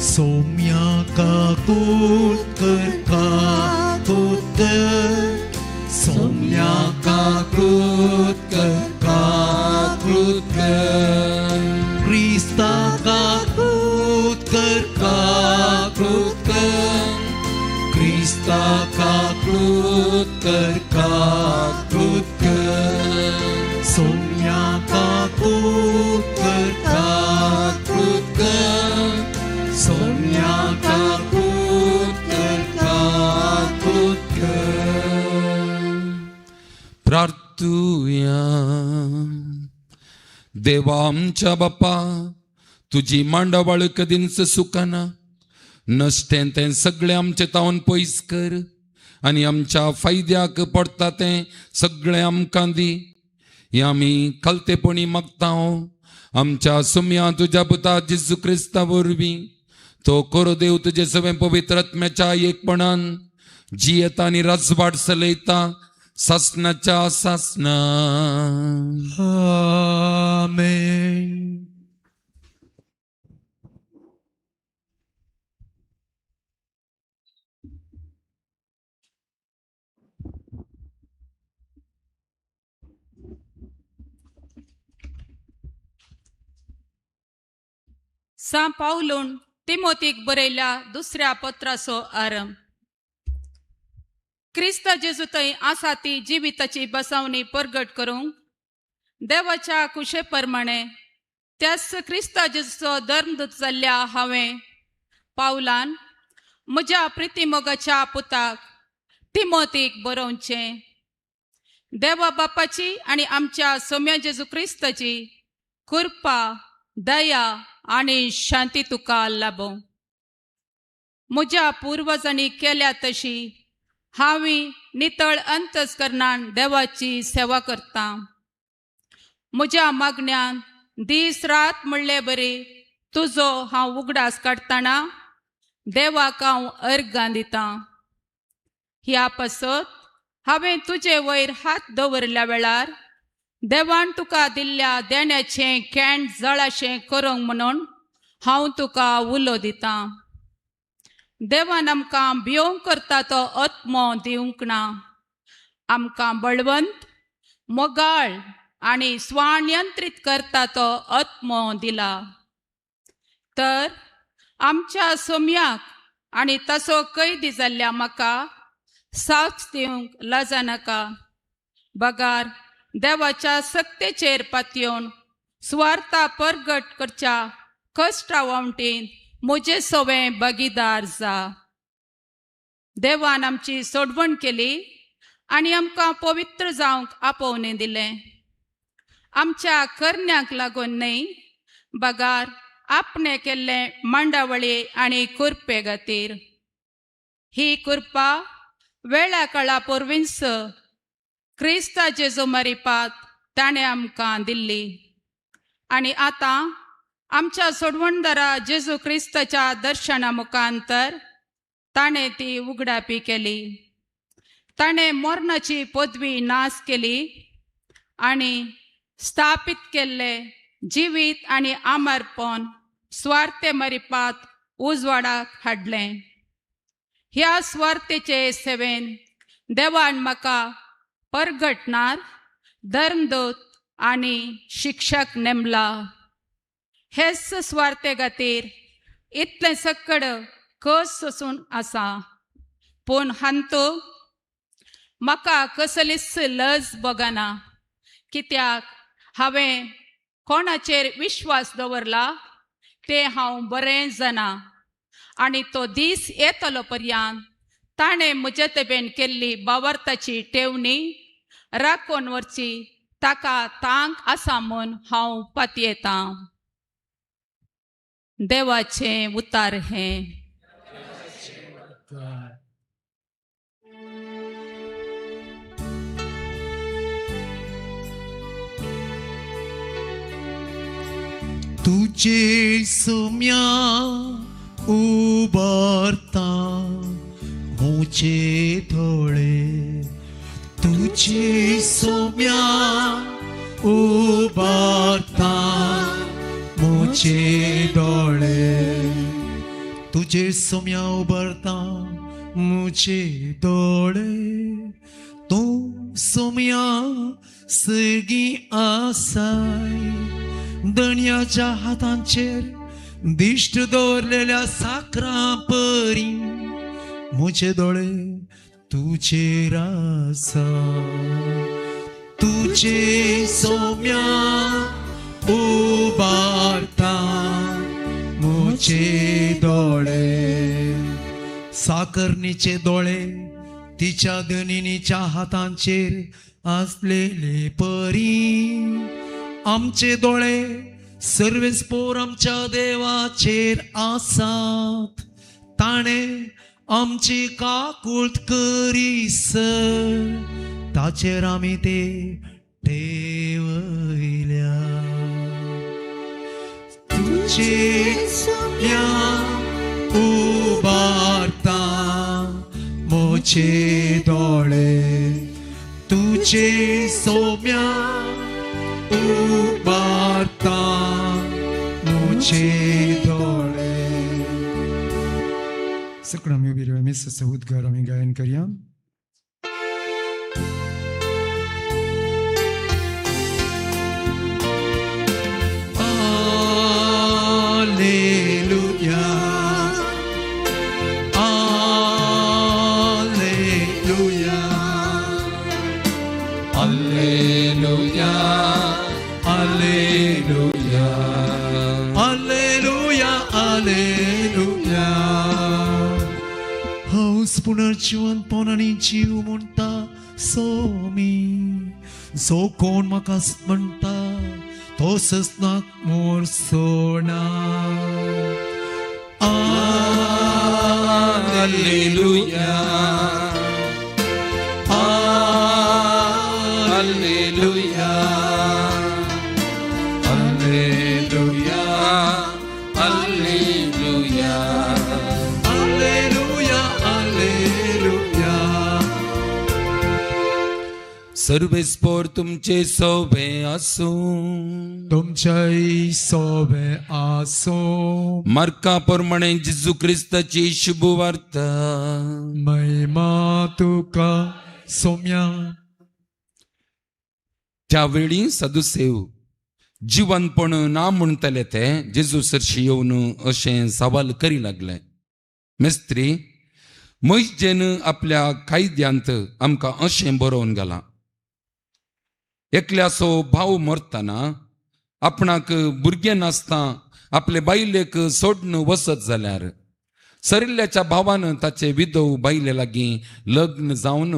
सौम्या काकूत कर, काकूत कर, सौम्या काकूत कर, काकूत कर, क्रिस्ता काकूत कर, काकूत कर, क्रिस्ता काकूत कर, काकूत कर, सौम्या काकूत कर, काकूत कर, सौम्या काकूत कर, काकूत कर. प्रार्थुया. देवा आमच्या बापा, तुजी मांडावळ कदींच सुकना, नश्टें तें सगळें आमचें तावन पयस कर आनी आमच्या फायद्याक पडटा तें सगळें आमकां दी. हें आमी खालतेपणी मागता आमच्या सुम्या तुज्या पुता जेजू क्रिस्ता वरवीं. तो कोरो देव तुजे सगळें पवित्र आत्म्याच्या एकपणान जियेता आनी राजवाड चलयता सासणाच्या सासणा. आमेन. सां पावलून तिमोतीक बरयल्या दुसऱ्या पत्राचो आरंभ. क्रिस्त जेजू थंय आसा ती जिविताची बसावणी परगट करूंक देवाच्या कुशे प्रमाणे त्याच क्रिस्त जेजूचो धर्मदूत जाल्ल्या हांवें पावलान म्हज्या प्रितीमोगाच्या पुताक तिमोतीक बरोवचें. देवा बापाची आनी आमच्या सोम्या जेजू क्रिस्ताची कृपा, दया आनी शांती तुका लाभों. म्हज्या पुर्वजांनी केल्या तशी हांवें नितळ अंतस्करणान देवाची सेवा करता. म्हज्या मागण्यान दीस रात म्हणले बरी तुजो हांव उगडास काडटना देवाक हांव अर्गां दितां. ह्या पासत हांवें तुजे वयर हात दवरल्या वेळार देवान तुका दिल्ल्या देण्याचें कॅण जळाशें करूंक म्हणून हांव तुका उलो दितां. देवान आमकां भियोंक करता तो आत्मो दिवंक ना, आमकां बळवंत, मोगाळ आनी स्वानियंत्रीत करता तो आत्मो दिला. तर आमच्या सोम्याक आनी तसो कैदी जाल्ल्या म्हाका साक्ष दिवंक लजनाका, बगार देवाच्या सक्तेचेर पातयेवन सुवार्ता परगट करच्या कश्टा वावटीन म्हजे सवें भागीदार जा. देवान आमची सोडवण केली आनी आमकां पवित्र जावंक आपोवणें दिलें. आमच्या करण्यांक लागून न्हय बगार आपणे केल्ले मांडावळी आनी कुरपे खातीर. ही कृपा वेळा काळा पोरवींच क्रिस्ता जेजू मरिपात ताणें आमकां दिल्ली आनी आतां आमच्या सोडवणदारा जेजू क्रिस्ताच्या दर्शना मुखांतर ताणें ती उगडापी केली. ताणें मरणाची पदवी नाश केली आनी स्थापीत केल्ले जिवीत आनी आमर्पण स्वार्थे मरिपात उजवाडाक हाडलें. ह्या स्वार्थेचे सेवेन देवान म्हाका परगटणार धर्मदूत आनी शिक्षक नेमला. हेच स्वार्थे खातीर इतलें सक्कड कस सोसून आसा, पूण हांतू म्हाका कसलीच लज बगना, कित्याक हांवें कोणाचेर विश्वास दवरला तें हांव बरें जाणा आनी तो दीस येतलो पर्यंत ताणें म्हजे तेबेन केल्ली बावर्ताची टेवणी राखून व्हरची ताका तांक आसा म्हूण हांव पातयेतां. देवाचें उतार हें. तुझे सोम्या उबारता मुझे थोडे, तुझे सोम्या उबारता मुझे दोळे, तुझे सोम्या उबारता मुझे दोळे, तूं सोम्या सगळी आसाय दणयाच्या हातांचेर दिश्ट दवरलेल्या साकरां परी मुझे दोळे तुजेर आसा. तुझे सोम्या उबारता मुझे दोळे. साकरणीचे दोळे तिच्या धनिनीच्या हातांचेर आसलेले परी आमचे दोळे सर्वेस पोर आमच्या देवाचेर आसात. ताणें आमची काकूळट करीसर ताचेर आमी ते ठेवयल्या. तुझे सोम्या उबारता मुझे दोळे, तुझे सोम्या उबारता मुझे दोळे. सगळं आमी उबी रावया, मिसाचो उद्गार आमी गायन करया. Alleluia, Alleluia, Alleluia, Alleluia, Alleluia, Alleluia. हांव पुनर्जिवनपण आनी जीव म्हणटा सोमी, जो कोण म्हाका म्हणटा तो ससनाक मोर सोडना. Alleluia, Alleluia, Alleluia, Alleluia, Alleluia, Alleluia. सर्वेस्पोर तुमचे सोबे आसूं, तुमच्याय सोबे आसूं. मार्का प्रमाणे जेजू क्रिस्ताची शुभ वार्ता. महिमा तुका सोम्या. त्या वेळी सदुसेव जिवनपण ना म्हणटले ते जेजू सरशी येवन अशें सवाल करी लागले, मिस्त्री मयजेन आपल्या कायद्यांत आमकां अशें बरोवन घालां, एकल्याचो भाव मरतना आपणाक भुरगें नासता आपले बायलेक सोडून वचत जाल्यार सरिल्ल्याच्या भावान ताचे विधव बायले लागीं लग्न जावन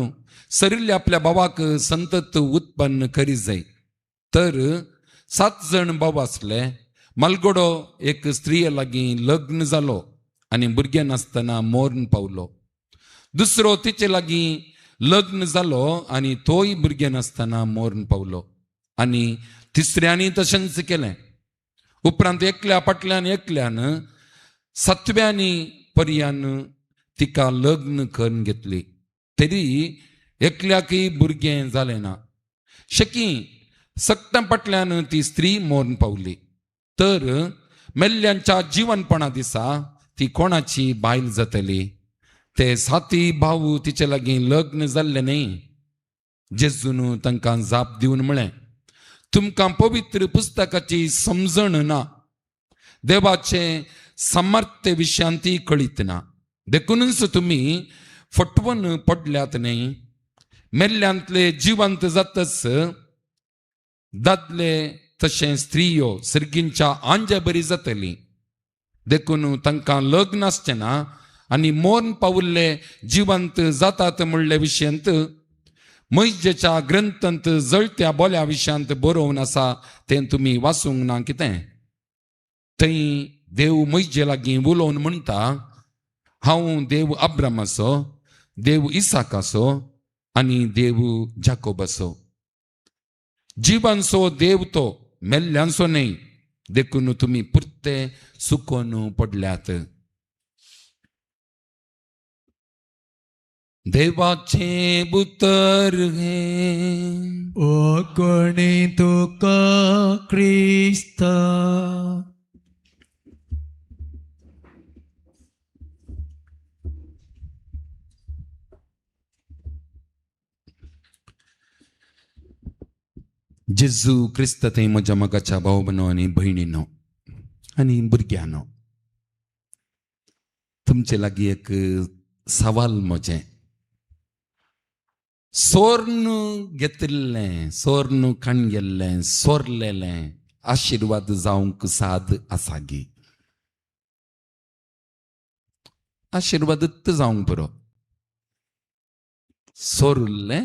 सरिल्ल्या आपल्या भावाक संतत उत्पन्न करी जाय. तर 7 जण भाव आसले. मालगडो एक स्त्रिये लागीं लग्न जालो आनी भुरगें नासतना मोर्न पावलो. दुसरो तिचे लागीं लग्न जालो आनी तोय भुरगें नासतना मोर्न पावलो. आनी तिसऱ्यांनी तशेंच केलें. उपरांत एकल्या फाटल्यान एकल्यान 7व्यांनी पर्यान तिका लग्न करून घेतली. तरी एकल्याकय भुरगें जालें ना. शकी सक्तां फाटल्यान ती स्त्री मोर्न पावली. तर मेल्ल्यांच्या जिवनपणा दिसा ती कोणाची बायल जातली? ते 7 भाव तिचे लागीं लग्न जाल्ले न्ही. जेजून तांकां जाप दिवन म्हळें, तुमकां पवित्र पुस्तकाची समजण ना, देवाचे सामर्थ्य विशयांत ती कळीत ना, देखूनच तुमी फटवून पडल्यात न्ही. मेल्ल्यांतले जिवंत जातच दादले तशें स्त्रियो सर्गींच्या आंज्या बरी जातली. देखून तांकां लग्न आसचें ना आनी मोर्न पावल्ले जिवंत जातात म्हणले विशयांत मैजेच्या ग्रंथांत जळत्या बोल्या विशयांत बरोवन आसा तें तुमी वाचूंक ना कितें? थंय देव मैजे लागीं उलोवन म्हणटा, हांव देव अब्रामाचो, देव इसाकाचो आनी देव जाकोबाचो. जिवांचो देव तो, मेल्ल्यांचो न्हय. देखून तुमी पुरते सुकोन पडल्यात. देवाचें उतर हें. ओ कोणी तुका क्रिस्ता. जेजू क्रिस्त थंय म्हज्या मोगाच्या भाव भयणो आनी भयणीनो आनी भुरग्यांनो, तुमचे लागीं एक सवाल म्हजें. सोर्न घेतिल्लें, सोर्न काणगेल्लें, सोरलेलें आशिर्वाद जावंक साद आसागी? आशिर्वादूच जावंक पुरो. सोरुल्लें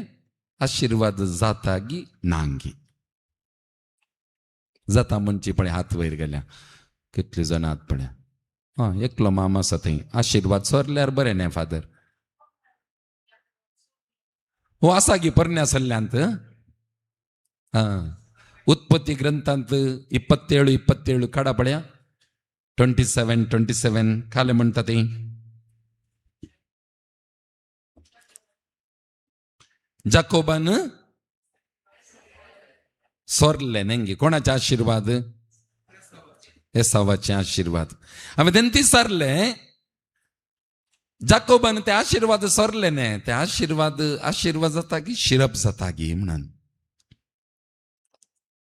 आशिर्वाद जातागी नांगी? जाता म्हणची पळय हात वयर गेल्या कितले जाणां हात पळय. आं, एकलो मामा आसा थंय. आशिर्वाद सोरल्यार बरें न्ही फादर? हो आसा गी परण्या सल्ल्यांत. आं, उत्पत्ती ग्रंथांत 27 27 काडा पळया, 27 27 काले म्हणटा थंय. जाकोबान सोरले न्ही. कोणाचे आशिर्वाद? एसावाचे आशिर्वाद. हांवें तेन्ना ती सारले जाकोबान ते आशिर्वाद सोरले न्ही. ते आशिर्वाद आशिर्वाद जाता की शिरप जाता गी म्हणून.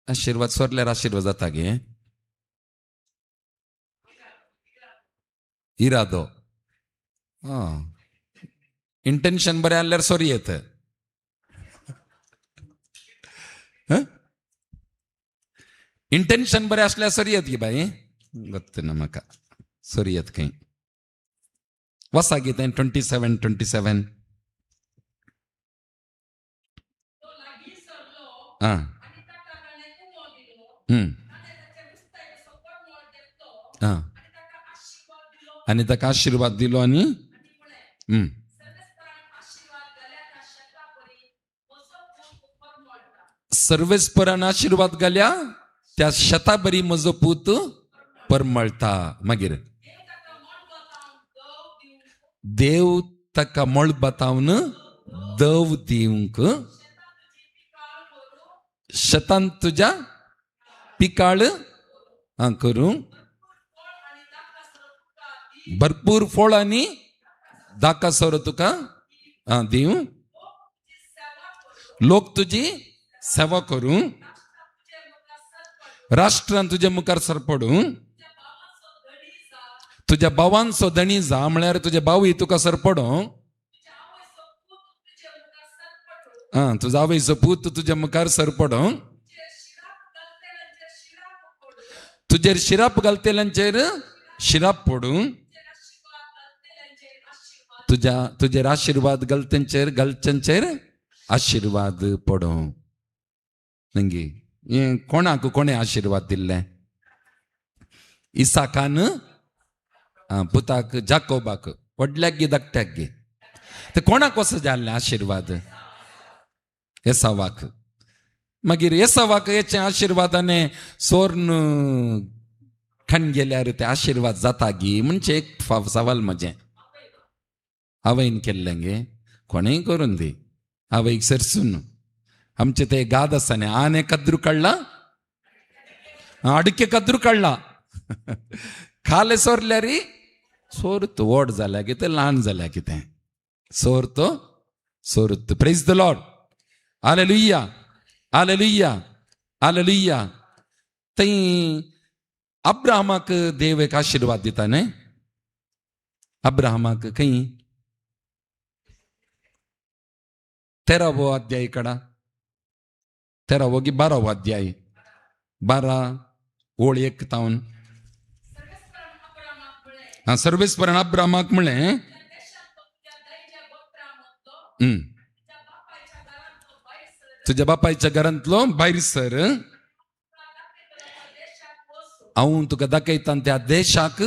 आशिर्वाद सोरल्यार आशिर्वाद जाता गे? इरादो, इंटेन्शन बरें आहल्यार सोरी येत. इंटेन्शन बरें आसल्यार सरी येत गी बाई? गत्त ना म्हाका सरी येत खंय. वसा गी तें 27 27. आं, आं, आनी ताका आशिर्वाद दिलो आनी सर्वेस्परान आशिर्वाद घाल्या त्या शताबरी म्हजो पूत परमळटा. मागीर देव ताका मळबातावन दव दिवंक, शतान तुज्या पिकाळ करूं, भरपूर फळ आनी दाकासरो तुका दिवं, लोक तुजी सेवा करूं, राष्ट्रान तुज्या मुखार सरपडूं, तुज्या भावांचो धणी जा म्हळ्यार तुजे भावूय तुका सरपडूं, तुजो आवयचो पूत तुज्या मुखार सरपडूं, तुजेर शिराप घालतल्यांचेर शिराप पडूं, तुज्या तुजेर आशिर्वाद घालच्यांचेर आशिर्वाद पडूं. नंगी हें कोणाक कोणें आशिर्वाद दिल्ले? इसाकान पुताक जाकोबाक, व्हडल्याक गे धाकट्याक गे. ते कोणाक कसो जाल्लें आशिर्वाद? एसावाक. मागीर एसावाक हेचे आशिर्वादाने सोर्न खाण गेल्यार ते आशिर्वाद जाता गी म्हणजे एक सवाल म्हजें. आवयन केल्लें गे, कोणेंय करून दी, आवयक सरसून. आमचे ते गाद आसा न्ही, आने कद्रू काडला, अडके कद्रू काडला, खाले सोरल्यार सोरत व्हड जाल्या कितें ल्हान जाल्या कितें, सोरतो सोरत. Praise the Lord. Hallelujah, hallelujah, hallelujah. थंय अब्राहमाक देव एक आशिर्वाद दिता न्ही. अब्राहमाक खंय? 13वो अध्याय कडा, 13वो की 12वो अध्याय, 12 ओळ 1 तावन. सर्वेस्परान अब्राहमाक म्हणलें, तुज्या बापायच्या घरांतलो भायर सर, हांव तुका दाखयता त्या देशाक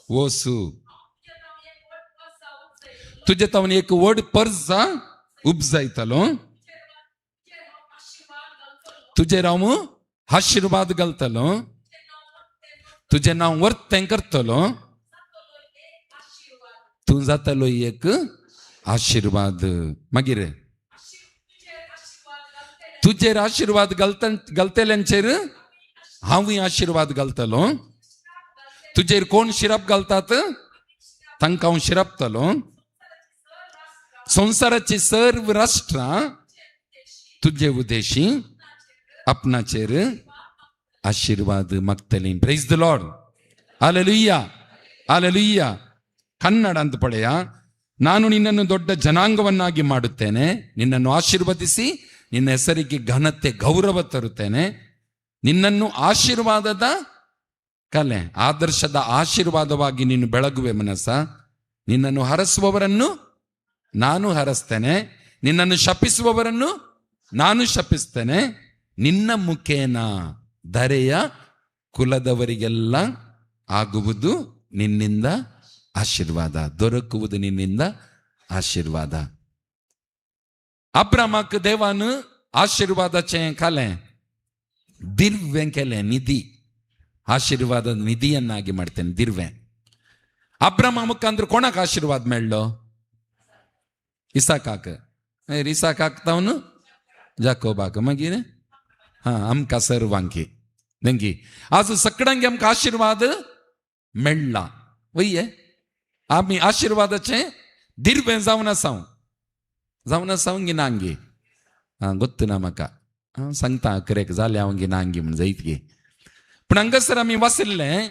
वचू, तुजे तावन एक व्हड परजा उपजायतलो, तुजेर हांव आशिर्वाद घालतलो, तुजें नांव वर्तें करतलो, तूं जातलो एक आशिर्वाद. मागीर तुजेर आशिर्वाद घालतल्यांचेर हांवूय आशिर्वाद घालतलो, तुजेर कोण शिराप घालतात तांकां हांव शिरापतलो, संवसाराची सर्व राष्ट्रां तुजे उद्देशी आपणाचेर आशिर्वाद मागतली. Praise the Lord. Hallelujah, hallelujah. Kannada ಅಂತ ಪಳೆಯ, ನಾನು ನಿನ್ನನ್ನು ದೊಡ್ಡ ಜನಾಂಗವನ್ನಾಗಿ ಮಾಡುತ್ತೇನೆ, ನಿನ್ನನ್ನು ಆಶೀರ್ವದಿಸಿ ನಿನ್ನ ಹೆಸರಿಗೆ ಘನತೆ ಗೌರವ ತರುತ್ತೇನೆ, ನಿನ್ನನ್ನು ಆಶೀರ್ವಾದದ ಕಲೆ ಆದರ್ಶದ ಆಶೀರ್ವಾದವಾಗಿ ನೀನು ಬೆಳಗುವೆ ಮನಸ್ಸ, ನಿನ್ನನ್ನು ಹರಸುವವರನ್ನು ನಾನು ಹರಸ್ತೇನೆ, ನಿನ್ನನ್ನು ಶಪಿಸುವವರನ್ನು ನಾನು ಶಪಿಸ್ತೇನೆ, ನಿನ್ನ ಮುಖೇನ ಧರೆಯ ಕುಲದವರಿಗೆಲ್ಲ ಆಗುವುದು ನಿನ್ನಿಂದ ಆಶೀರ್ವಾದ, ದೊರಕುವುದು ನಿನ್ನಿಂದ ಆಶೀರ್ವಾದ. ಅಬ್ರಾಮಕ್ ದೇವಾನು ಆಶೀರ್ವಾದಾचें खालें, दिर्वें केलें, निधी, आशीर्वाद निधियन्नाಗಿ ಮಾಡ್ತೇನೆ, ದಿರ್ವೆ. ಅಬ್ರಾಮ ಮುಖಾಂತರ कोणाक आशीर्वाद मेळ्ळो? इसाकाक. इसाकाक तावन जाकोबाक, मागीर हा आमकां सर्वांकी. नेमकी आज सगळ्यांक आमकां आशीर्वाद मेळ्ळा वय. आमी आशीर्वादाचें दिर्वें जावन आसा, जावन आसा गी नांगी गोत्त ना म्हाका सांगता अकरेक जालें हांव गी नांगी म्हण जायत गी. पूण हांगासर आमी वाचिल्लें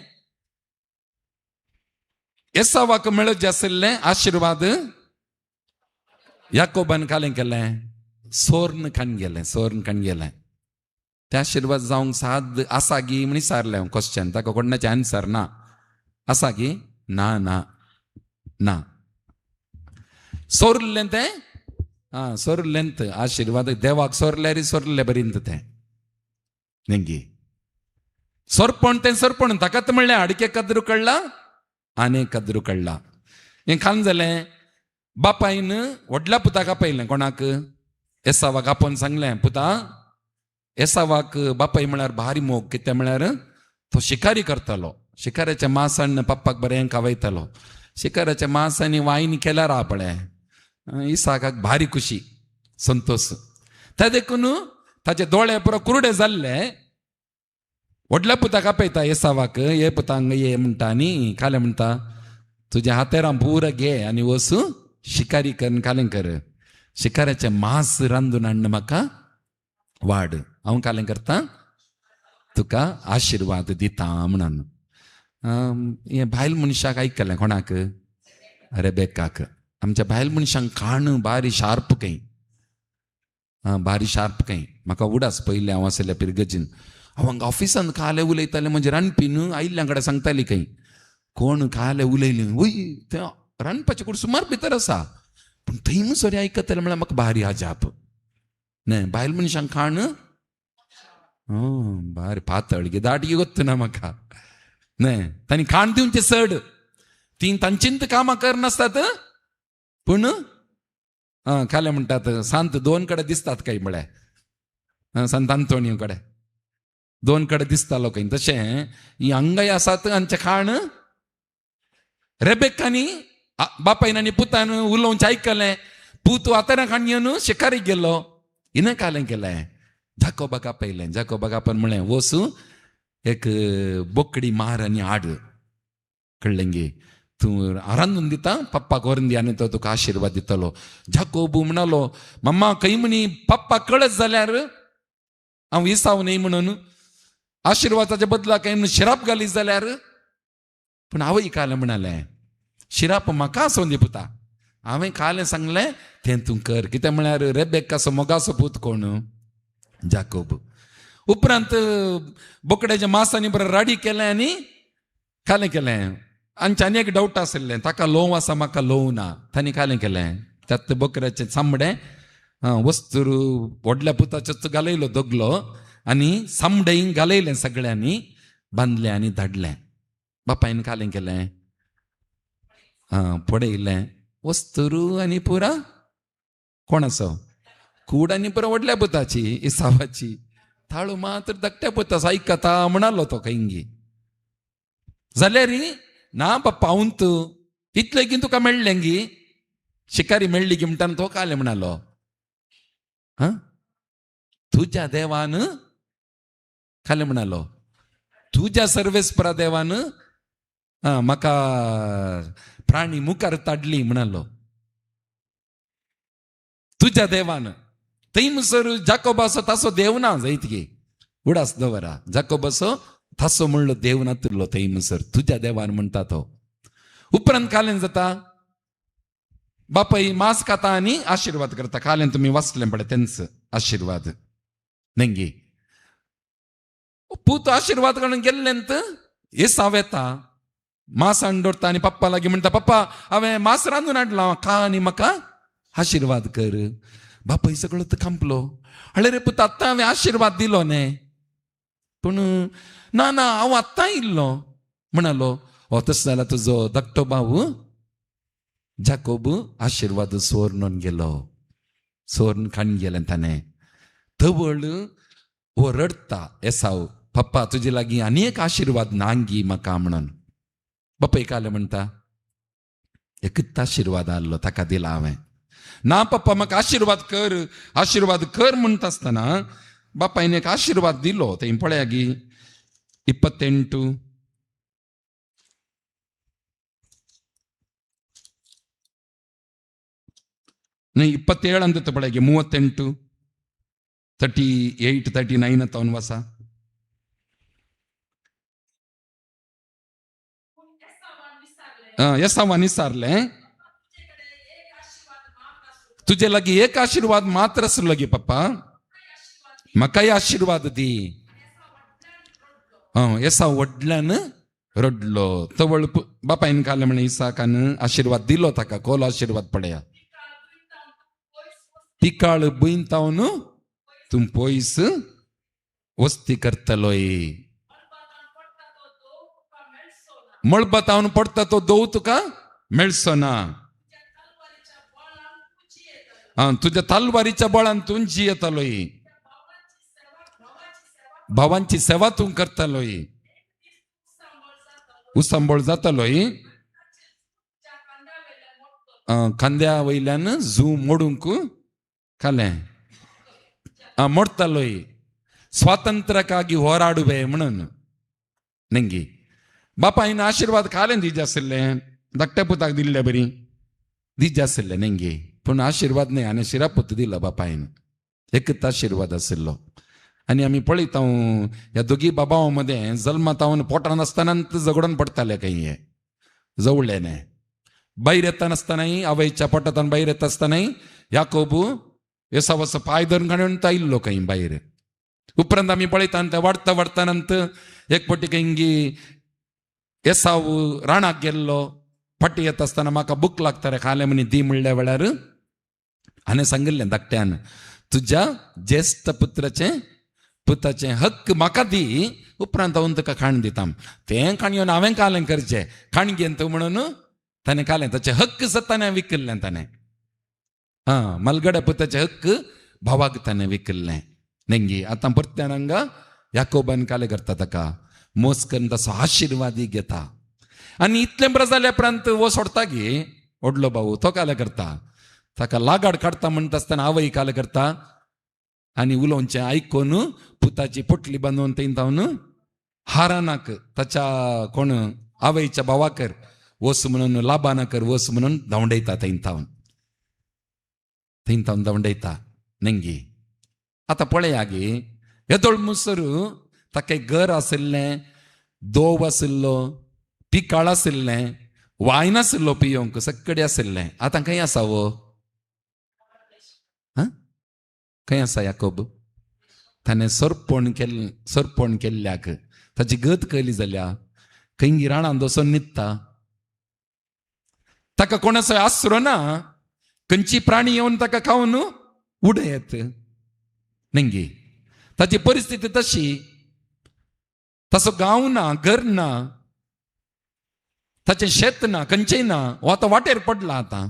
एसावाक मेळत जें आशिल्लें आशीर्वाद याकोबान कालें केलें, सोर्न खाण गेलें, सोर्न खाण गेलें. ते आशीर्वाद जावंक साद आसा गी म्हण विचारलें हांव क्वेश्चन, ताका कोणाचें आन्सर ना. आसा गी? ना ना ना. सोरलें तें, आं सोरलें आशीर्वाद देवाक सोरल्यार सोरलें बरींत तें नेंगी सोरपण तें सोरपण. ताकाच म्हणलें अडके कद्रू कळ्ळा आनी कद्रू कळ्ळा. हें खान जालें, बापायन व्हडल्या पुताक आपयलें. कोणाक? एसावाक आपोवन सांगलें, पुता, एसावाक बापाय म्हळ्यार भारी मोग. कितें म्हळ्यार तो शिकारी करतालो, शिकाराचें मांस हाडून पप्पाक बरें खावयतालो, शिकाराचें मांस आनी वायन केल्यार हा पळय इसाकाक भारी खुशी संतोष. ते देखून ताचे दोळे पुरो कुरडे जाल्ले. व्हडल्या पुताक आपयता एसावाक, ये पुता हांगा ये म्हणटा आनी खालें म्हणटा, तुज्या हातेरां पुरो घे आनी वचू शिकारी कर खालें कर, शिकाराचें मांस रांदून हाडून म्हाका वाड, हांव कालें करता तुका आशिर्वाद दिता म्हणून. हें बायल मनशाक आयकलें. कोणाक? रेबेकाक. आमच्या बायल मनशांक कान बारी शार्प खंय, आं बारी शार्प खंय. म्हाका उडास पयलें हांव आसलें पिरगजीन, हांव हांगा ऑफिसान काले उलयतालें, म्हणजे रांदपी न्हू आयिल्ल्या कडेन सांगताली खंय कोण काले उलयली, वय तें रांदपाचें कूड सुमार भितर आसा, पूण थंय सरी आयकतलें म्हळ्यार म्हाका भारी अजाप. न्हय बायल मनशांक खाण बारी पातळ दाटगी गोत्तु ना म्हाका न्हय. तांणी खाण दिवचें चड, ती तांचींत कामां करनासतात, पूण खालें म्हणटात सांत दोन कडेन दिसतात काय म्हळ्यार सांत आंतोनियो कडेन दोन कडेन दिसतालो खंय. तशें ही हांगाय आसात हांचें खाण. रेबेकांनी बापायन आनी पुतान उलोवचें आयकलें, पूत आतां खाण घेवन शिकारीक गेलो. हिणें कालें केलें, जाकोबाक आपयलें. जाकोबाक आपण म्हणलें वचू एक बोकडी मार आनी हाड, कळ्ळें गे, तूं रांदून दिता पप्पाक व्हरून दी आनी तो तुका आशिर्वाद दितलो. जाकोब म्हणालो मम्मा खंय म्हणी पप्पा कळत जाल्यार हांव इसाव न्हय म्हणून आशिर्वादाच्या बदला खंय म्हणून शिराप घाली जाल्यार. पूण आवय कालें म्हणालें शिराप म्हाका आसूं दी पुता, हांवें कालें सांगलें तें तूं कर. कितें म्हळ्यार रेबेकाचो मोगाचो पूत कोण? जाकोब. उपरांत बोकड्याच्या मासांनी बरें राडी केलें आनी कालें केलें. आमचे आनी एक डावट आशिल्लें, ताका लोव आसा म्हाका लोव ना. तांणी कालें केलें, त्यात बोकड्याचें चामडें वस्तूर व्हडल्या पुताचोच घालयलो दगलो आनी चामडें घालयलें सगळ्यांनी, बांदलें आनी धाडलें. बापायन कालें केलें, पडयलें वस्तूर आनी पुरा कोणाचो कूड आनी पुरा व्हडल्या पुताची इसावाची, थाळू मात्र धाकट्या पुताचो आयकता म्हणालो तो खंयगी. जाल्यार ना बाप्पा हांव इतलें की तुका मेळ्ळें गी, शिकारी मेळ्ळी गी म्हणटाना तो कालें म्हणालो तुज्या देवान कालें म्हणालो तुज्या सर्वेस्परा देवान म्हाका प्राणी मुखार ताडली म्हणालो तुज्या देवान. थंय म्हणसर जाकोबाचो तासो देव ना जायत गे, उडास दवरा, जाकोबाचो तासो म्हणलो देव नातिल्लो थंय म्हणसर तुज्या देवान म्हणटा तो. उपरांत कालें जाता, बापाय मांस खाता आनी आशिर्वाद करता. कालें तुमी वाचलें पळय तेंच आशिर्वाद न्हय. पूत आशिर्वाद काडून गेल्लेंत एसाव येता, मांस हाडून दवरता आनी पप्पा लागीं म्हणटा पप्पा हांवें मांस रांदून हाडलां, खा आनी म्हाका आशिर्वाद कर. बापाय सगळो तो खांपलो, हळे रे पुता आत्तां हांवें आशिर्वाद दिलो न्हय, पूण ना ना हांव आत्तां इल्लो म्हणालो. हो तशें जाल्यार तुजो धाकटो भाव जाकोब आशिर्वाद सोर्नून गेलो, सोर्न खाण गेलें ताणें. तवळ हो रडटा एसाव, पप्पा तुजे लागीं आनी एक आशिर्वाद नांगी म्हाका म्हणून. बापाय कालें म्हणटा एकूच आशिर्वाद आहलो ताका दिला हांवें. ना पप्पा म्हाका आशिर्वाद कर आशिर्वाद कर म्हणटा आसतना बापायन एक आशिर्वाद दिलो. थंय पळया गी 28 न्हय 27 ಅಂತ ಪಳಗೆ 38 38 39 ಅಂತ ಅವನು ವಾಸ. एसावान विचारलें तुजे लागीं एक आशिर्वाद मात्र आसलो गे पप्पा, म्हाकाय आशिर्वाद दी. एसाव व्हडल्यान रडलो. तवळ बापायन कालें म्हणलें इसाकान आशिर्वाद दिलो ताका, कोलो आशिर्वाद पळया, पिकाळ भुंयतावन तूं पयस वस्ती करतलोय, मळबातावन पडटा तो दोव तुका मेळचो ना, तुज्या तलवारीच्या बळान तूं जियेतलोय, भावांची सेवा तूं करतलोय, उसांबळ जातलोय, खांद्या वयल्यान जू मोडूंक खालें मोडतलोय, स्वातंत्र्याकागी होराडुवे म्हणून नेंगी. बापायन आशिर्वाद खालें दिजे आशिल्लें, धाकट्या पुताक दिल्ले बरी दिजे आशिल्लें नेंगी, पूण आशिर्वाद न्हय आनी शिरापूत दिलो बापायन, एकूच आशिर्वाद आशिल्लो. आनी आमी पळयता ह्या दोगी बाबां मदें जल्मातावन पोटान आसतना झगडून पडटाले खंय, हे जवळ्ळे न्हय. भायर येता नासतनाय आवयच्या पोटांतल्यान भायर येता आसतनाय याकोब एसावाचो पांय धरून काडून आयिल्लो खंय भायर. उपरांत आमी पळयता ते वाडता वाडता नंतर एक फावटी खंय एसाव राणाक गेल्लो, फाटी येता आसतना म्हाका भूक लागता रे खालें म्हणी दी म्हणल्या वेळार हाणें सांगिल्लें धाकट्यान, तुज्या ज्येश्ठ पुत्राचें पुताचें हक्क म्हाका दी, उपरांत हांव तुका खाण दिता. तें खाण येवन हांवें कालें करचें, खाण घेवन तूं म्हणून ताणें खालें. ताचें हक्क सत ताणें विकल्लें ताणें. आं, मलगड्या पुताचें हक्क भावाक ताणें विकल्लें. नेंगी आतां परत्यान हांगा याकोबान कालें करता, ताका मोस करून ताचो आशिर्वादी घेता. आनी इतलें बरें जाल्या उपरांत वो सोडता गे व्हडलो भाऊ, तो कालें करता, ताका लागाड काडटा म्हणटा आसतना आवय कालें करता आनी उलोवचें आयकून पुताची पोटली बांदून थंय धांवन हारानाक ताच्या कोण आवयच्या भावाकर वस म्हणून लाबानाकर वस म्हणून धांवडयता, थंय धांवन थंय धांवन धांवडयता. नेंगी आतां पळया गे, येदोळ मुसर ताका घर आशिल्लें, दोव आशिल्लो, पिकाळ आशिल्लें, वायन आशिल्लो पियोंक, सगळे आशिल्लें. आतां खंय आसा वो? खंय आसा याकोब? ताणें सरपण केल्लें, सरपण केल्ल्याक ताची गत कयली जाल्या खंय राणान वचून न्हिदता. ताका कोणाचो आसरो ना, खंयची प्राणी येवन ताका खावन उडयत. नेंगी ताची परिस्थिती तशी, तसो गांव ना, घर ना, ताचें शेत ना, खंयचेय ना. हो आतां वाटेर पडला. आतां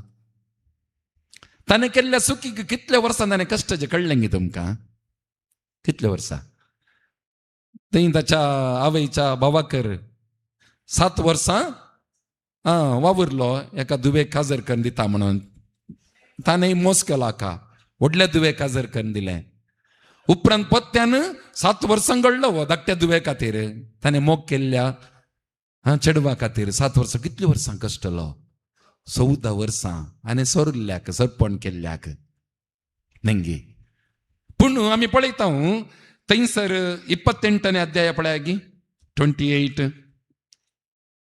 ताणें केल्ल्या सुखीक कितल्या वर्सां ताणें कश्टाचें कळ्ळें गे तुमकां? कितल्या वर्सां थंय ताच्या आवयच्या भावाकर 7 वर्सां वावुरलो एका दुवेक काजर करून दिता म्हणून. ताणें मोस केलो हाका, व्हडल्या दुवेक काजर करून दिलें. उपरांत पत्त्यान 7 वर्सां घडलो हो धाकट्या दुवे खातीर, ताणें मोग केल्ल्या चेडवा खातीर 7 वर्सां. कितलीं वर्सां कश्टलो? 14 वर्सां. आनी सोरिल्ल्याक, सरपण केल्ल्याक. नेंगी पूण आमी पळयता थंयसर 28 अध्याय पळया गी, 28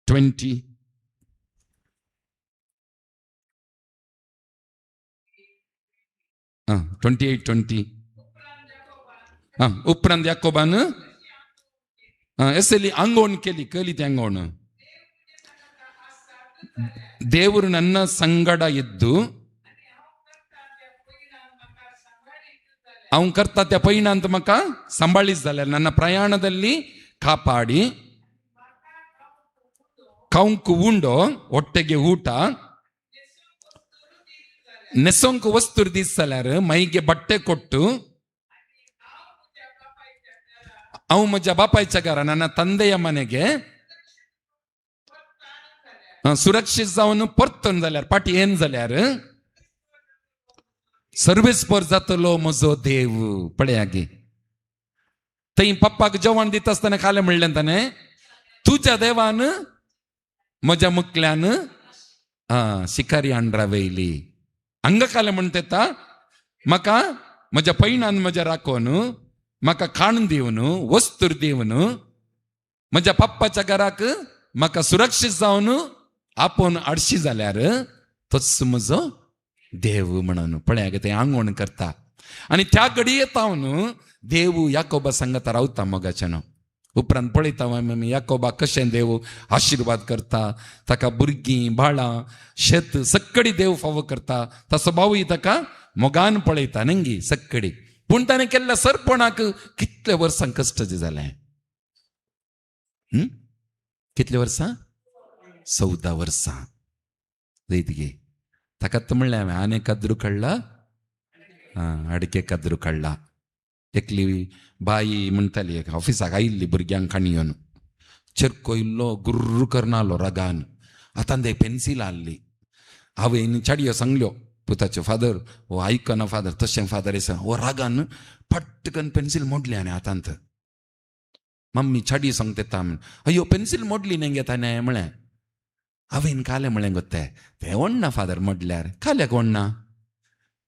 20. 28 20. उपरांत याकोबान एसली आंगवण केली, केली ती आंगवण. ದೇವರು ನನ್ನ ಸಂಗಡ ಇದ್ದು ಅವನ್ ಕರ್ತ त्या ಪೈಣ ಅಂತ ಮಕ್ಕ ಸಂಭಾಳಿಸಲ್ಲ, ನನ್ನ ಪ್ರಯಾಣದಲ್ಲಿ ಕಾಪಾಡಿ, ಕೌಂಕು ಉಂಡೋ ಹೊಟ್ಟೆಗೆ ಊಟ, ನೆಸೊಂಕು ವಸ್ತು ದಿಸಲಾರ, ಮೈಗೆ ಬಟ್ಟೆ ಕೊಟ್ಟು, ಅವು ಮಜ ಬಾಪಾಯ್ಚಗಾರ ನನ್ನ ತಂದೆಯ ಮನೆಗೆ सुरक्षित जावन परतून जाल्यार पाटी येन जाल्यार सर्वीस पर जातलो म्हजो देव. पळया गे, थंय पप्पाक जेवण दिता आसतना खालें म्हणलें ताणें, तुज्या देवान म्हज्या मुखल्यान शिकारी हांड्रा वयली. हांगा खालें म्हणटा येता म्हाका म्हज्या पयणान म्हज्या राखोन, म्हाका खाण दिवन, वस्तूर दिवन, म्हज्या पप्पाच्या घराक म्हाका सुरक्षीत जावन आपोवन आडशी जाल्यार तोच म्हजो देव म्हणून. पळया गे, तें आंगवण करता आनी त्या घडये तावन देव याकोबा सांगता रावता मोगाच्यान. उपरांत पळयता आमी याकोबा कशें देव आशिर्वाद करता, ताका भुरगीं बाळां शेत सगळी देव फावो करता. ताचो भावूय ताका मोगान पळयता न्ही सगळी. पूण ताणें केल्ल्या सरपणाक कितल्या वर्सां कश्टाचें जालें? कितले वर्सां? 14 वर्सां. जयत गे, ताका म्हणलें हांवें, आने काद्रू काडला, अडके काद्रू काडला. एकली बाई म्हणटाली ऑफिसाक आयिल्ली भुरग्यांक खाणी येवन, चेरको इल्लो गुर्र करनालो रागान. आतां ते पेन्सील हाडली, आवयन चाडयो सांगल्यो पुताच्यो, फादर हो आयकना फादर, तशें फादर आसा. हो रागान पट्टकन पेन्सील मोडली आनी हातांत. मम्मी चाडी सांगता म्हण, अयो पेन्सील मोडली न्ही गे ताणें म्हळें. हांवें कालें म्हळें गो, तें तें ओडना फादर मोडल्यार, काल्याक ओडना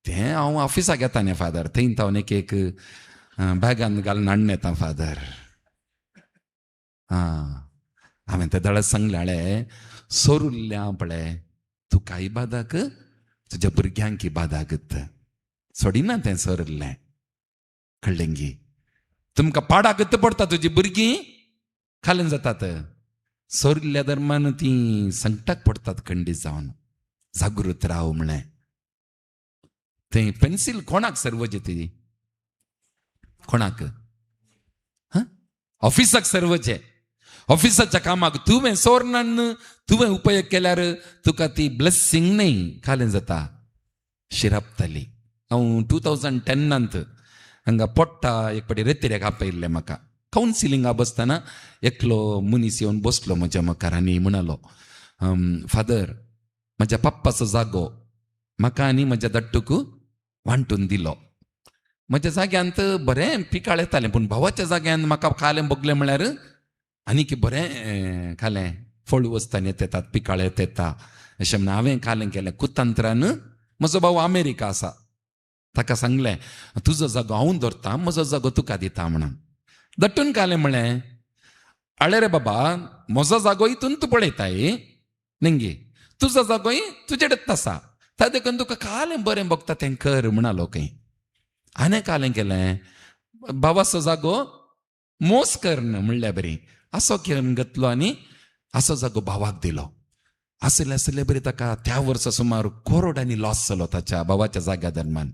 तें, हांव ऑफिसाक येता न्ही फादर, थंय हांव एक एक बॅगान घालून हाडून येता फादर. आं, हांवें ते दळत सांगलें, हाळे सोरुल्ल्या पळय तुकाय बादाक तुज्या भुरग्यांकी बादाक सोडिना तें सोरिल्लें. कळ्ळें गी? तुमकां पाडाक पडटा, तुजी भुरगीं खालीन जातात. सोरिल्ल्या धर्मान ती संकटाक पडटात खंडीत जावन. जागृत राव म्हळें. थंय पेन्सील कोणाक सर्वज ती? कोणाक? ऑफिसाक सर्वचें, ऑफिसाच्या कामाक तुवें सोरणान तुवें उपयोग केल्यार तुका ती ब्लेसिंग न्हय खालें जाता, शिरापताली. हांव 2010 हांगा पोट्टा एक फावटी रेतिऱ्याक आपयिल्लें म्हाका. कावन्सिलिंगा बसतना एकलो मनीस येवन बसलो म्हज्या मुखार आनी म्हणालो, फादर म्हज्या पप्पाचो जागो म्हाका आनी म्हज्या धाडटूक वांटून दिलो. म्हज्या जाग्यांत बरें पिकाळ येतालें, पूण भावाच्या जाग्यांत म्हाका खालें भोगलें म्हळ्यार आनीक बरें खालें फळ वचतान येत येतात पिकाळ येत येता अशें म्हणून हांवें खालें केलें कुतंत्रान. म्हजो भाव अमेरिका आसा, ताका सांगलें तुजो जागो हांव दवरता, म्हजो जागो तुका दिता म्हणून. दट्टून खालें म्हळें, अळे रे बाबा म्हजो जागो हितून तूं पळयताय निंगी, तुजो जागोय तुजे कडेन आसा, त्या देखून तुका खालें बरें भोगता तें कर म्हणालो खंय. आनी खालें केलें भावाचो जागो मोस कर म्हणल्या बरी असो घेवन घेतलो आनी असो जागो भावाक दिलो. आसले आसले बरी ताका त्या वर्सा सुमार करोडांनी लॉस जालो ताच्या भावाच्या जाग्या दरम्यान.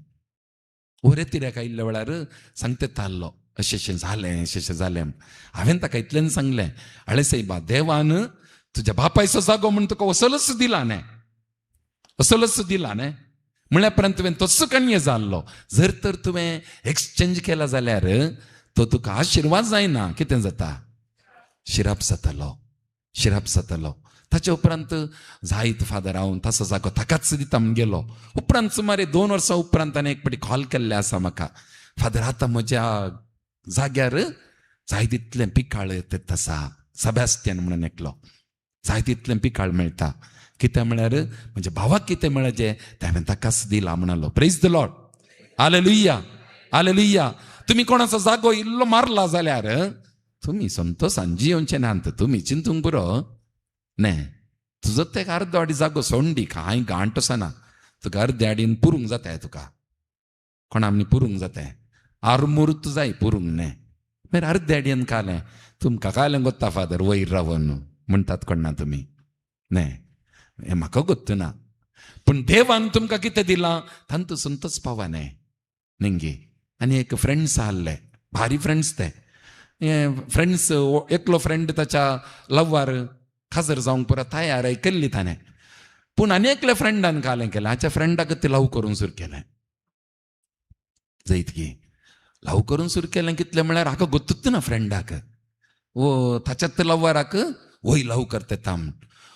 रेतिऱ्याक आयिल्ल्या वेळार सांगते ताल्लो अशें अशें जालें अशें अशें जालें. हांवें ताका इतलें सांगलें, अळे सायबा देवान तुज्या बापायचो जागो म्हूण तुका असलोच दिला न्हय, असलोच दिला न्हय म्हळ्या उपरांत तुवें तोच कणये जाल्लो. जर तर तुवें एक्सचेंज केला जाल्यार तो तुका आशिर्वाद जायना, कितें जाता, शिराप जातालो, शिराप जातालो. ताचे उपरांत जायत फादर हांव ताचो जागो ताकाच दिता म्हूण गेलो. उपरांत सुमारे 2 वर्सां उपरांत ताणें एक फावटी कॉल केल्लें आसा म्हाका, फादर आतां म्हज्या जाग्यार जाय तितलें पिकाळ येत आसा, सेबास्टियन म्हणून एकलो, जाय तितलें पिकाळ मेळटा, कितें म्हळ्यार म्हज्या भावाक कितें मेळचें तें हांवें ताकाच दिलां म्हणालो. Praise the Lord, hallelujah, hallelujah. तुमी कोणाचो जागो इल्लो मारला जाल्यार तुमी संतोशान जियोवचें नात, तुमी चिंतूंक पुरो न्हय. तुजो तेका अर्दो आडी जागो सोंडी कांय गांठ आसना, तुका अर्दे आडीन पुरूंक जाताय, तुका कोणा आमी पुरूंक जाताय, आरमूर्त जाय पुरूंक न्हय. मागीर अर्दे आडयेन खालें तुमकां खालें गोत्ता फादर वयर रावन म्हणटात कोणा तुमी न्हय, हें म्हाका गोत्तना, पूण देवान तुमकां कितें दिलां तांतू संतोष पावा न्हय निंगी. आनी एक फ्रेंड्स आहले, भारी फ्रेंड्स ते फ्रेंड्स. एकलो फ्रेंड ताच्या लव्वार खाजर जावंक पुरा तयार केल्ली ताणें, पूण आनी एकल्या फ्रेंडान खालें केलें, हाच्या फ्रेंडाक ते लव करूंक सुरू केलें. जैत की लव करूंक सुरू केलें कितलें म्हळ्यार हाका गोत्तूच ना फ्रेंडाक, वो ताच्यात लव्वाराक वय लव करता म्हूण.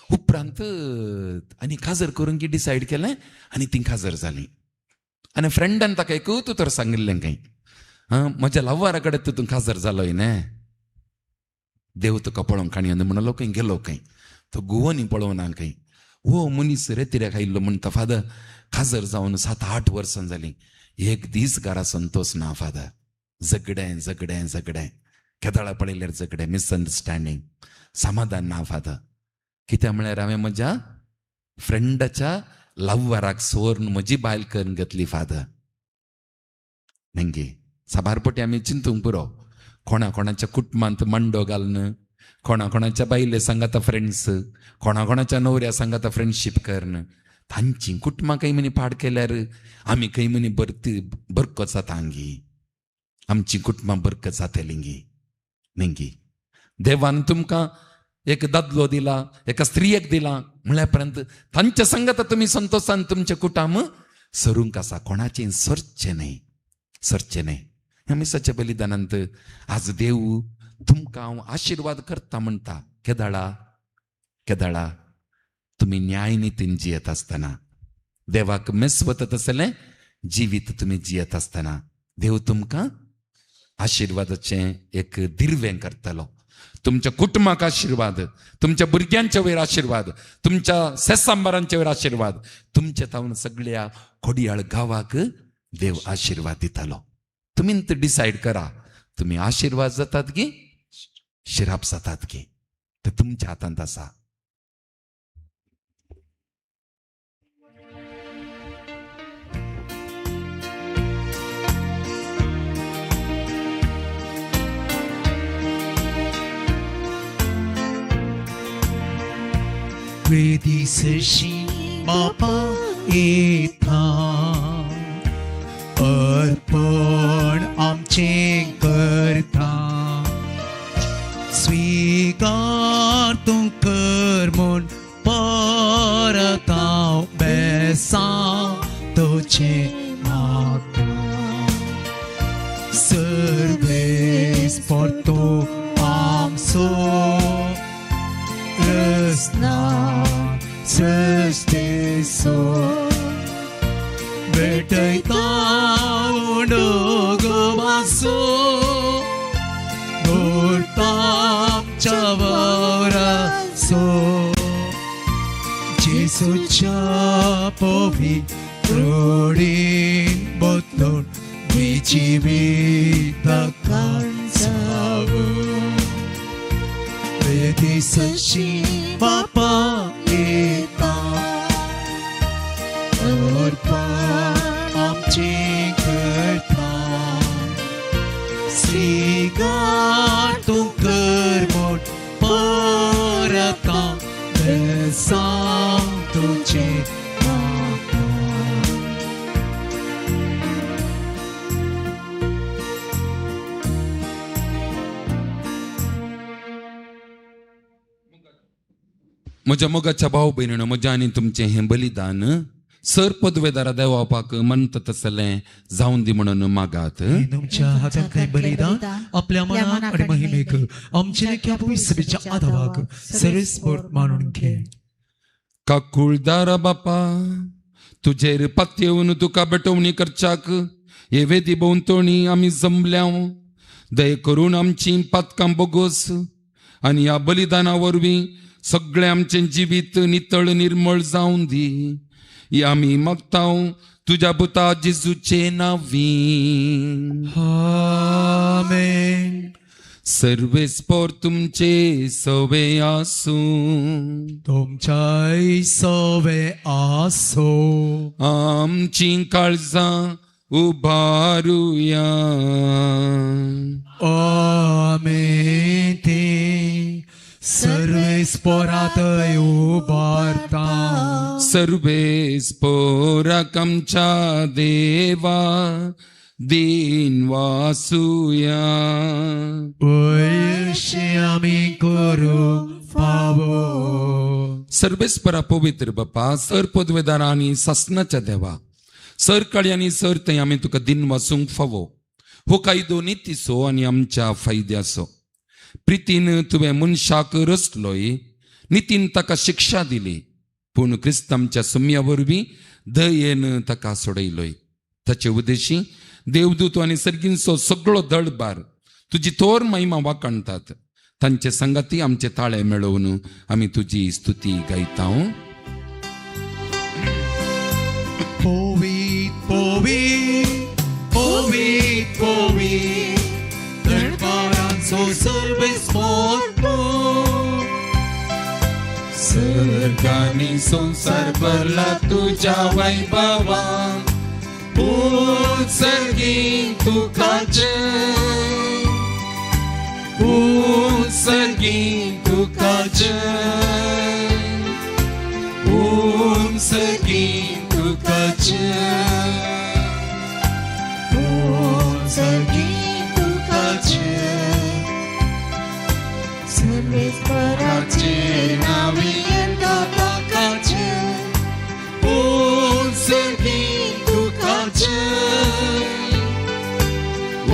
उपरांत आनी काजर करूंक डिसायड केलें आनी ती काजर जाली. आनी फ्रेंडान ताका एकूच तर सांगिल्लें खंय, म्हज्या लव्वारा कडेन तूं काजर जालोय न्हय, देव तुका पळोवंक काणी म्हणलो खंय गेलो खंय, तो गुवनी पळोवना खंय. हो मनीस रेतिऱ्याक आयिल्लो म्हणटा, फादर काजर जावन 7-8 वर्सां जालीं, एक दीस घरा संतोष ना फादर, झगडें झगडें झगडें, केदळा पळयल्यार झगडें, मिसअंडरस्टँडींग, समाधान ना फादर. कित्याक म्हळ्यार हांवें म्हज्या फ्रेंडाच्या लव्वाराक सोरून म्हजी बायल करून घेतली फादर. नेंगी साबार पटी आमी चिंतूंक पुरो, कोणा कोणाच्या कुटुंबांत मांडो घालून, कोणा कोणाच्या बायले सांगाता फ्रेंड्स, कोणा कोणाच्या नवऱ्या सांगाता फ्रेंडशीप करून तांची कुटुंबां खंय म्हणी पाड केल्यार आमी खंय म्हणी बरती बरकत जाता आंगी, आमची कुटुंबां बरकत जातली गी नेंगी. देवान तुमकां एक दादलो दिला, एका स्त्रियेक दिला म्हळ्या उपरांत तांच्या संगाता तुमी संतोशान तुमचें कुटुंब सरूंक आसा, कोणाचें सरचें न्हय, सरचें न्हय. ह्या मिसाच्या बलिदानांत आज देव तुमकां हांव आशिर्वाद करता म्हणटा. केदाळा केदाळा तुमी न्यायनितीन जियेत आसतना, देवाक मेसवत तसलें जिवीत तुमी जियेत आसतना देव तुमकां आशिर्वादाचें एक दिर्वें करतलो. तुमच्या कुटुंबाक आशिर्वाद, तुमच्या भुरग्यांच्या वयर आशिर्वाद, तुमच्या सेसांबारांच्या वयर आशिर्वाद, तुमच्या तावन सगळ्या खोडयाळ गांवाक देव आशिर्वाद दितालो. तुमी डिसायड करा, तुमी आशिर्वाद जातात की शिराप जातात की, ते तुमच्या हातांत आसा. वेदीसशी बापा येता अर्पण आमचें करता, स्वीकार तूं कर म्हूण परत हांव बेसांव तुजें मागता. सर्वेस परतो आमचो रचना सृश्टीचो भेटयता उडोगोवाचो आमच्या वराचो. जेजूच्या पवित्र रोडीन बदलून जिविताक जावं दिसशी बापा येता अर्पण आमचें करता. स्वीकार तूं कर म्हूण परत हांव बेसांव तुजें मागता. म्हज्या मोगाच्या भाव भयणीनो, म्हज्या आनी तुमचें हें बलिदान सर पदवेदारा देवापाक म्हणटा तसलें जावन दी म्हणून मागात. तुमच्या हातांतलें बलिदान आपल्या मनाक आनी महिमेक आमचे लेख्या पवित्र आदावाक सर्वेस्पर मानून घे. काकुळदारा बापा, तुजेर पातयेवन तुका भेटवणी करच्याक हे वेदी भोंवतणी आमी जमल्याव. दये करून आमचीं पातकां बोगोस आनी ह्या बलिदाना वरवीं सगळें आमचें जिवीत नितळ निर्मळ जावन दी. ही आमी मागताव तुज्या पुता जेजूचे नांवी. आमेन. सर्वेस्पर तुमचे सवे आसूं. तुमच्याय सवे आसूं. आमचीं काळजां उबारुया. आमेन. ती सर्वेस्परातय उबारता. सर्वेस्पराक आमच्या देवा दिन वासुया. पयशे आमी करूंक फावो. सर्वेस्परा पवित्र बापा, सर पदवेदारा आनी सासनाच्या देवा, सर काळी आनी सर थंय आमी तुका दिन वासूंक फावो. हो कायदो नितीचो आनी आमच्या फायद्याचो. प्रितीन तुवें मनशाक रचलोय, नितीन ताका शिक्षा दिली, पूण क्रिस्त आमच्या सुम्या वरवीं दयेन ताका सोडयलोय. ताचे उद्देशी देवदूत आनी सर्गींचो सगळो दळबार तुजी थोर महिमा वाखाणतात. तांचे संगाती आमचे ताळे मेळोवन आमी तुजी स्तुती गायता. पवित्र पवित्र पवित्र पवित्र दळबारांचो सर्वेस्पर तूं. सर्गांनी संवसार भरला तुज्या वैभवान. उत्सर्गी तुका जय, उत्सर्गी तुका जय, उत्सर्गी तुका जय, उत्सर्गी तुका जय. सर्वेस्पराचे नांवी येता ताका जय, उत्सर्गी तुका जय,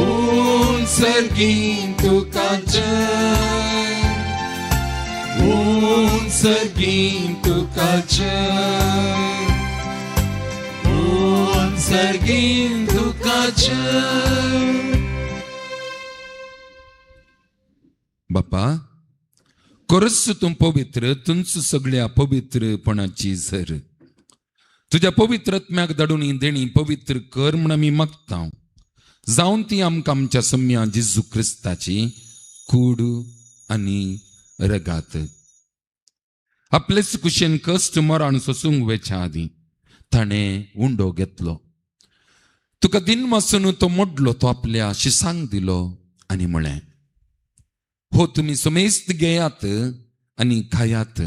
उत्सर्गी तुका जय, उत्सर्गी तुका जय, उत्सर्गी तुका जय. बापा, खरोच तूं पवित्र, तुंच सगळ्या पवित्रपणाची झर. तुज्या पवित्र आत्म्याक धाडून ही देणी पवित्र कर म्हूण आमी मागता. जावन ती आमकां आमच्या सम्या जेजू क्रिस्ताची कूड आनी रगात. आपलेच कुशेन कश्ट मरण सोसूंक वेच्या आदीं ताणें उंडो घेतलो. तुका दिन वासून तो मोडलो, तो आपल्या शिसांक दिलो आनी म्हळें, हो तुमी समेस्त घेयात आनी खायात,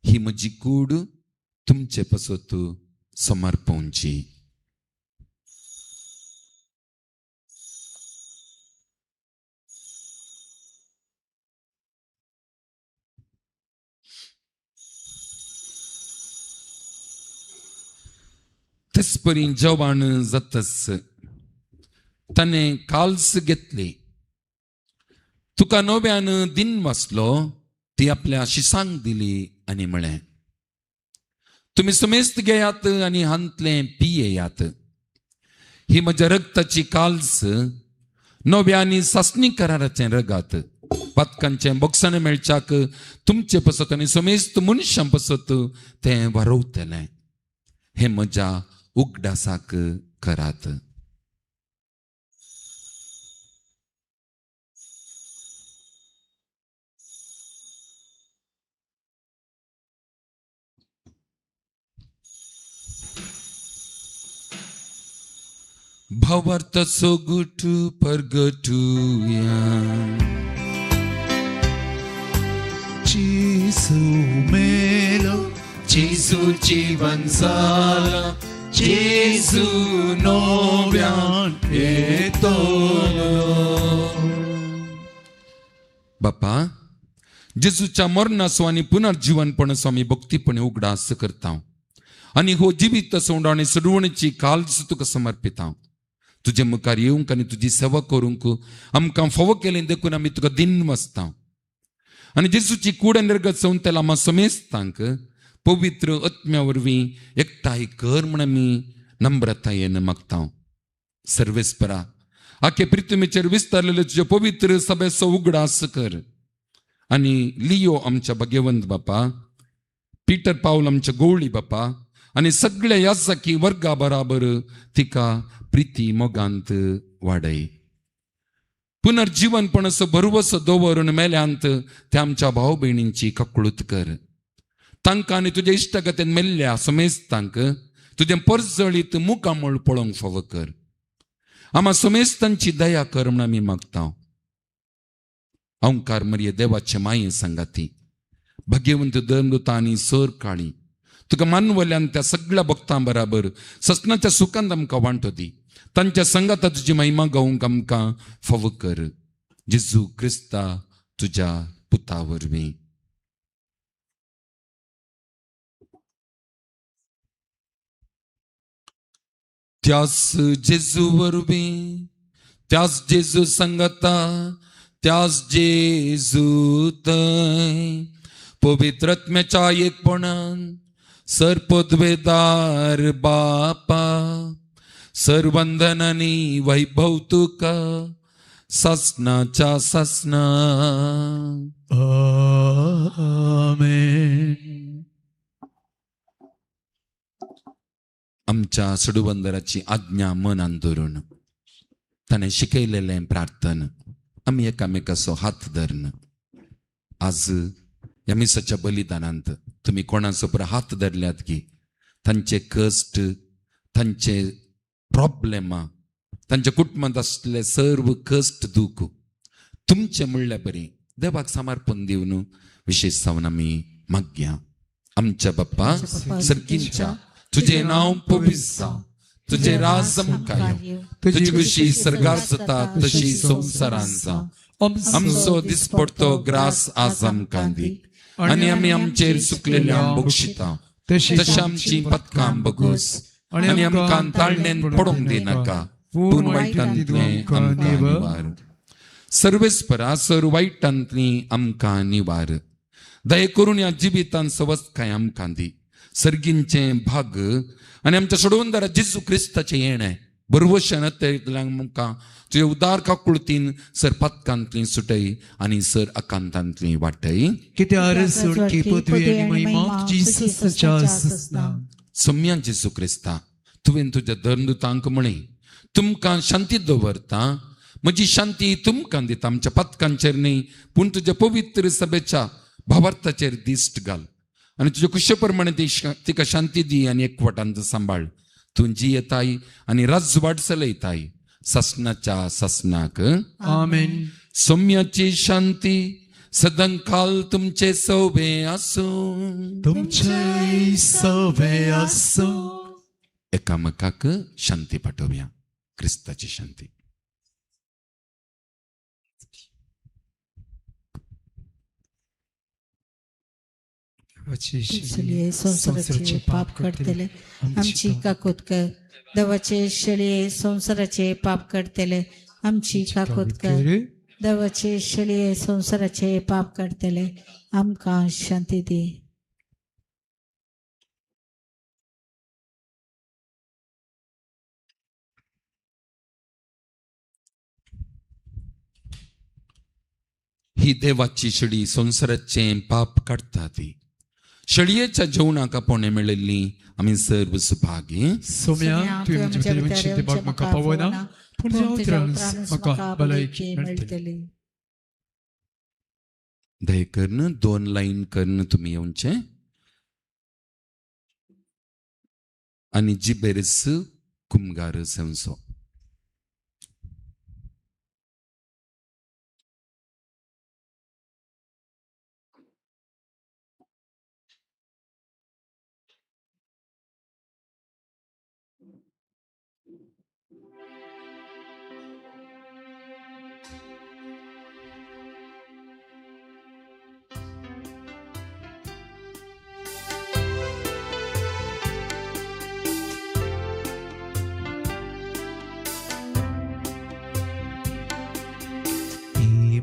ही म्हजी कूड तुमचे पासत समर्पणची. तेच परी जेवण जातच ताणें काल्स घेतली, तुका नव्यान दिन वाचलो, ती आपल्या शिसांक दिली आनी म्हळें, तुमी समेस्त घेयात आनी हांतलें पियेयात. ही म्हज्या रक्ताची काल्स, नव्या आनी सासणी कराराचें रगात. पातकांचें बोगसाणें मेळच्याक तुमचे पसत आनी समेस्त मनशां पसत तें वारवतलें. हें म्हज्या उगडासाक करात. भावार्थाचो गुट परगटुया. जेजू मेलो, जेजू जीवन जाला, जेजू नव्यान येतलो. बापा, जेजूच्या मरणाचो आनी पुनर्जीवनपणाचो आमी भक्तीपणे उगडास करता आनी हो जिवीत सोंड आनी सोडवणेची काळज तुका समर्पिता. तुजे मुखार येवंक आनी तुजी सेवा करूंक आमकां फावो केलें देखून आमी तुका दिन वाचता. आनी जेजूची कूड आनी रगत संवतेला आमा समेस्तांक पवित्र आत्म्या वरवीं एकठांय कर म्हूण आमी नम्रतायेन मागता. सर्वेस्परा, आखे पृथ्वीचेर विस्तारलेले तुजे पवित्र सभेचो उगडास कर आनी लियो आमच्या भाग्यवंत बापा, पीटर पावल आमच्या गोवळी बापा आनी सगळ्या याजकी वर्गा बराबर तिका प्रिती मोगांत वाडय. पुनर्जीवनपणाचो भरवसो दवरून मेल्यांत त्या आमच्या भाव भयणींची ककळूत कर. तांकां आनी तुज्या इश्टागतीन मेल्ल्या समेस्तांक तुजें परजळीत मुखामळ पळोवंक फावो कर. आमा समेस्तांची दया कर म्हूण आमी मागता. ओंकार मरिये देवाचे माये सांगाती, भाग्यवंत धर्मदूतां आनी सर काळी तुका मानवल्यान त्या सगळ्या भक्तां बराबर ससनाच्या सुखांत आमकां वांटो दी. तांच्या संगाता तुजी महिमा गावंक आमकां फावो कर. जेजू क्रिस्ता तुज्या पुता वरवीं. त्याच जेजू वरवीं, त्याच जेजू संगता, त्याच जेजू थंय पवित्र आत्म्याच्या एकपणान सर्पद्वेदार बापा, सर्वंदनानी वैभव तुका सासनाच्या सासना. आमेन. आमच्या सडुबंदराची आज्ञा मनान धरून ताणें शिकयलेलें प्रार्थन आमी एकामेकाचो हात धरून आज ह्या मिसाच्या बलिदानांत तुमी कोणाचो पर हात धरल्यात की तांचे कश्ट, तांचे प्रॉब्लेमां, तांच्या कुटुंबांत आसले सर्व कश्ट दूख तुमचें म्हणल्यार बरी देवाक समर्पण दिवन विशेश जावन आमी मागया. आमच्या बाप्पा सर्गींच्या, तुजें नांव पवित्र जावं, तुजें राज आमकां येवं, तुजी खुशी सर्गार जाता तशी संवसारांत जावं. आमचो दिसपडतो ग्रास आज आमकां दी आनी आमी आमचेर चुकलेल्यांक बक्षिता तशें आमचीं पथकां बगूस आनी आमकां ताळणेन पडोवंक दिनाका, पूण वायटांतलें आमकां निवार. सर्वेस्परा, सर वायटांतली आमकां निवार. दये करून ह्या जिवितान सवस्तकाय आमकां दी. सर्गींचें भाग आनी आमच्या सोडवणदारा जेजू क्रिस्ताचें येणें बरवशें नत्यांतल्यान आमकां तुजे उदार काकुळतीन सर पातकांतली सुटय आनी सर आकांतांतली वाटय. कित्यार सुटकी पदवी आनी महिमा तुजी सदांच्या सदां. सम्या जेजू क्रिस्ता, तुवें तुज्या धर्मदूतांक म्हळें, तुमकां शांती दवरता, म्हजी शांती तुमकां दिता. आमच्या पातकांचेर न्हय पूण तुज्या पवित्र सभेच्या भावार्थाचेर दिश्ट घाल आनी तुज्या कुशे प्रमाणे तिका शांती दी आनी एकवटांत सांबाळ. तूं जियेताय आनी राजवाट चलयताय सासनाच्या सासनाक. आमेन. सौम्याची शांती सदांकाल तुमचे सवे आसूं, तुमचे सवे आसूं. एकामेकाक शांती पाठोवया. क्रिस्ताची शांती. शेळये संवसाराचे पाप काडटले आमची काकूत कर. देवाचे शेळये संवसाराचे पाप काडटले आमची काकूत कर. देवाचे शेळये संवसाराचे पाप काडटले आमकां शांती दी. ही देवाची शेळी संवसाराचें पाप काडटा ती. शेळयेच्या जेवणाक आपोवणें मेळिल्ली आमी सर्व सुभागी. सोम्या, तुवें म्हज्या भितर येवचें तें भाग म्हाका पावना, पूण तुज्या उतरान म्हाका भलायकी मेळटली. दया करून 2 लायन करून तुमी येवचें आनी जिबेरस कुमगार सेवचो.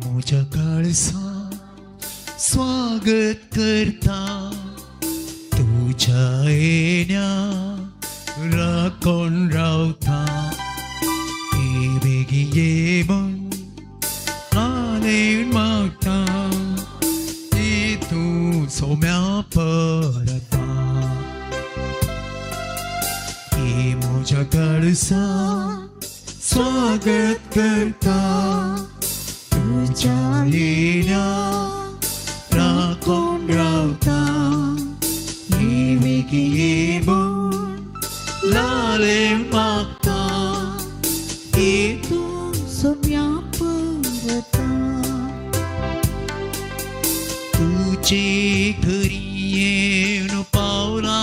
म्हज्या काळसा स्वागत करता तुझ्या येण्या राखून रावता. ये बेगी ये म्हूण आनी मागता, ये तूं सोम्या परता. ये म्हज्या काळसा स्वागत करता तुझ्या येण्या राखून रावता. ये बेगी ये म्हूण लाले मागता, ये तूं सोम्या परता. तुझे घरी येवन पावला,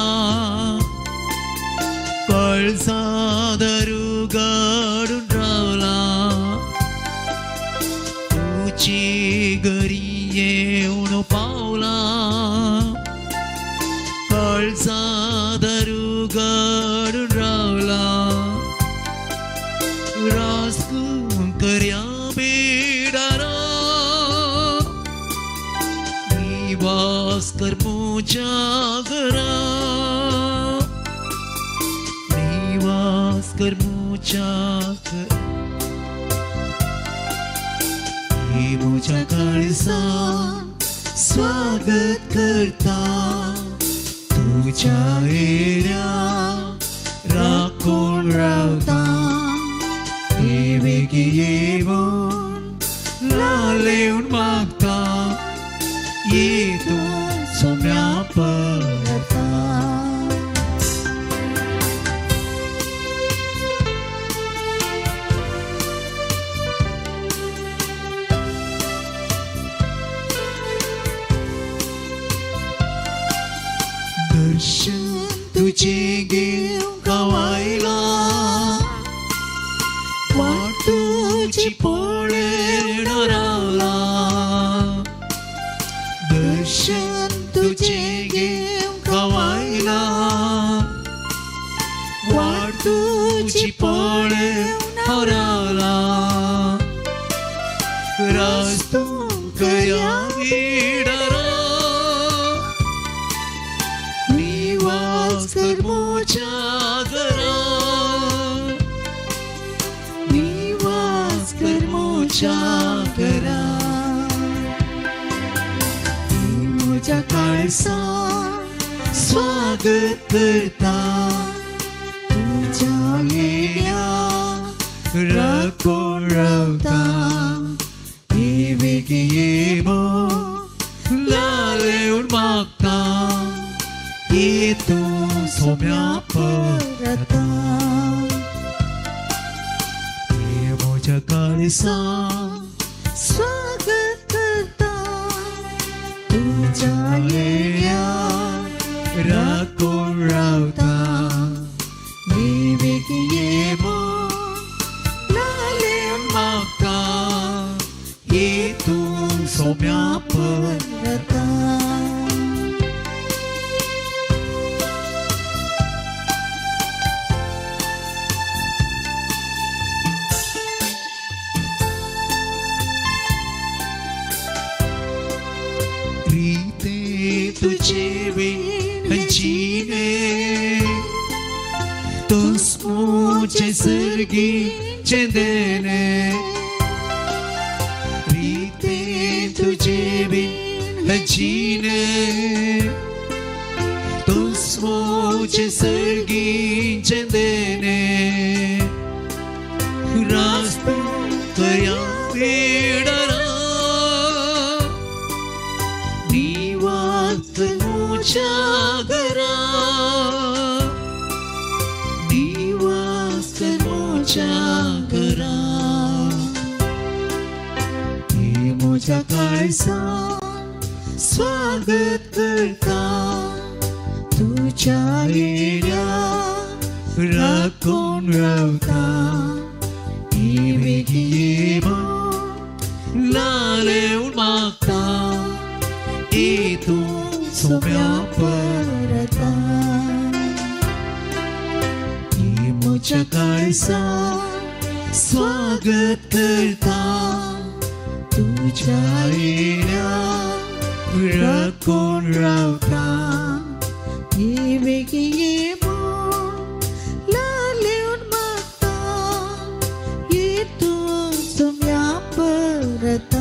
कळसा दारू गाडून रावला. तुझे घरी येवन पावला, कळसा दारू गाडून रावला. रासकून कर्या बेडारा, निवास कर म्हज्या घरा, निवास कर म्हज्या घरा. म्हज्या काळसा स्वागत करता तुझ्या येण्या राखून रावता. ये बेगी ये म्हूण लालेवन मागता, ये तूं सोम्या परता. दर्शन तुझे घेवंक आयला, वाट तुजी पळयन रावला. दर्शन तुझे घेवंक आयला, वाट तुजी पळयन रावला. रस्तो कया विडरा, निवास कर म्हज्या घरा, निवास कर म्हज्या घरा. म्हज्या काळसा स्वागत करता तुझ्या येण्या राखून रावता. ये बेगी ये म्हूण लालेवन मागता, ये तूं सोम्या परता. ये म्हज्या काळसा स्वागत करता तुझ्या येण्या राखून रावता. ये बेगी ये म्हूण लालेवन मागता, ये तूं सोम्या परता. परता. रीते तुझे बिन जीने तुस मुझे सरगी चंदने रीते तुझे बिन जीने तुस मुझे सरगी चंदने रास्ता कया डरा निवास मुझा घरा निवास मुझा घरा हे मुझ्या काळजा स्वागत करता तुझ्या येण्या राखून रावता लालेवन मागता तूं सोम्या परता ही म्हज्या काळजा स्वागत करता तुझ्या येण्या राखून रावता ही बेगी ये लालेवन मागता तूं सोम्या परता.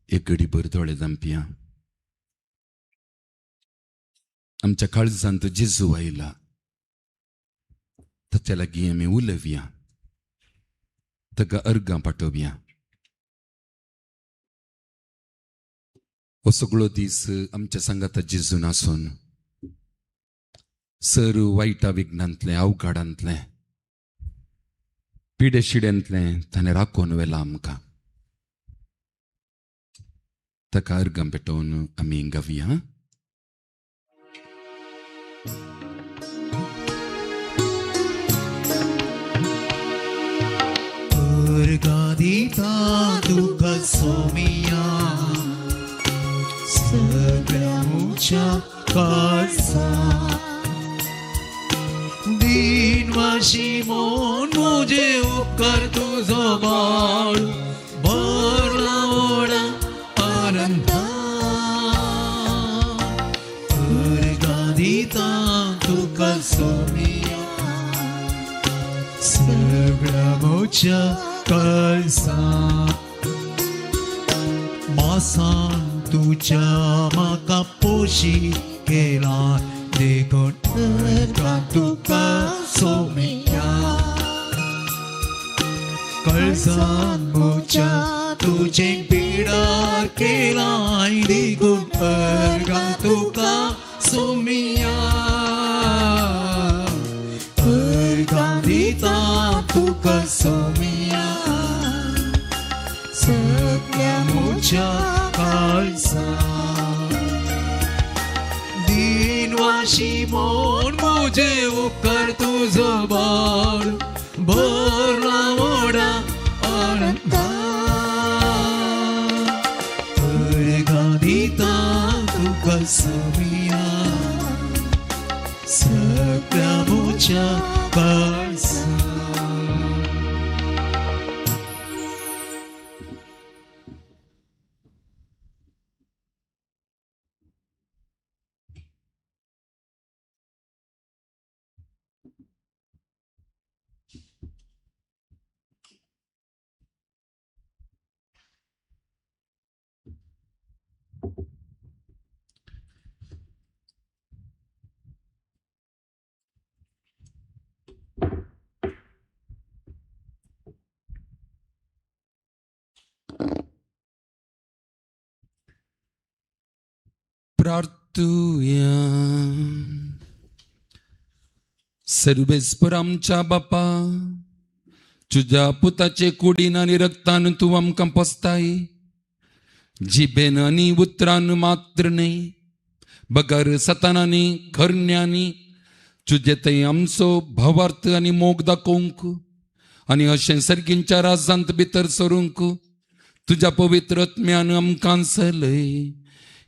एक घडी भर दोळे धांपया. आमच्या काळजांत जेजू आयला ताच्या लागीं आमी उलोवया, ताका अर्गां पाठोवया. हो सगळो दीस आमच्या सांगाता जेजून आसून सर वायटा विघ्नांतलें, अवघाडांतलें, पिडे शिड्यांतलें ताणें राखून व्हेलां आमकां. ताका अर्गां पेटोवन आमी गावया. अर्गां दिता तुका सोमिया सगळ्या म्हज्या काळजा दिनवाशी म्हूण म्हजे उपकार तुजो बाळ भरला ओडा आनंदा अर्गां दिता तुका सोमिया सगळ्या म्हज्या काळजा मासान तुझ्या म्हाका पोशी केला देखून अर्गां तुका सोमिया काळजान म्हज्या तुझें पिडार केलाय देखून अर्गां तुका सोमिया अर्गां दिता तुका सोमिया सगळ्या म्हज्या काळजा दिनवाशी म्हूण म्हजे उपकार तुजो बाळ भरला व्हडा आनंदा अर्गां दिता तुका सोमिया सगळ्या म्हज्या काळजा. प्रार्थुया. सर्वेस्पर आमच्या बापा, तुज्या पुताचे कुडीन आनी रक्तान तूं आमकां पोसताय. जिबेन आनी उतरान मात्र न्हय बगर सतानांनी करण्यांनी तुजे थंय आमचो भावार्थ आनी मोग दाखोवंक आनी अशें सर्गींच्या राजांत भितर सरूंक तुज्या पवित्र आत्म्यान आमकां चलय.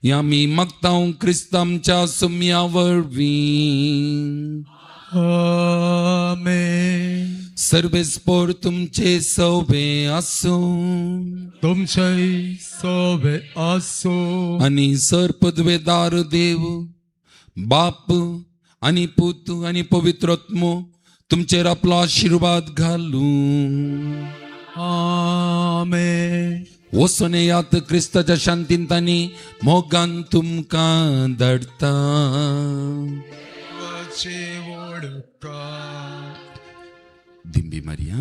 आमी मागता क्रिस्त आमच्या सुम्या वरवीं. आमेन. सर्वेस्पोर तुमचे सवे आसूं, तुमचे सवे आसूं. आनी सर पदवेदार देव बाप आनी पूत आनी पवित्र आत्मो तुमचेर आपलो आशिर्वाद घालूं. आमेन. वचून येयात क्रिस्ताच्या शांतीन तांणी मोगान तुमकां धाडटा. दिंबी मारिया.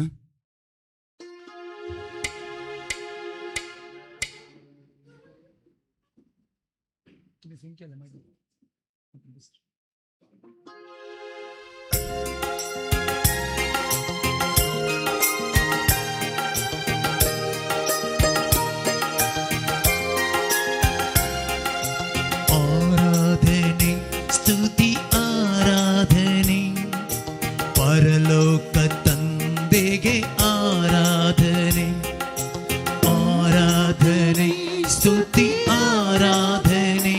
आराधने स्तुती आराधने परलोक ತಂದೆಗೆ ಆರಾಧನೆ, ಆರಾಧನೆ ಸ್ತುತಿ ಆರಾಧನೆ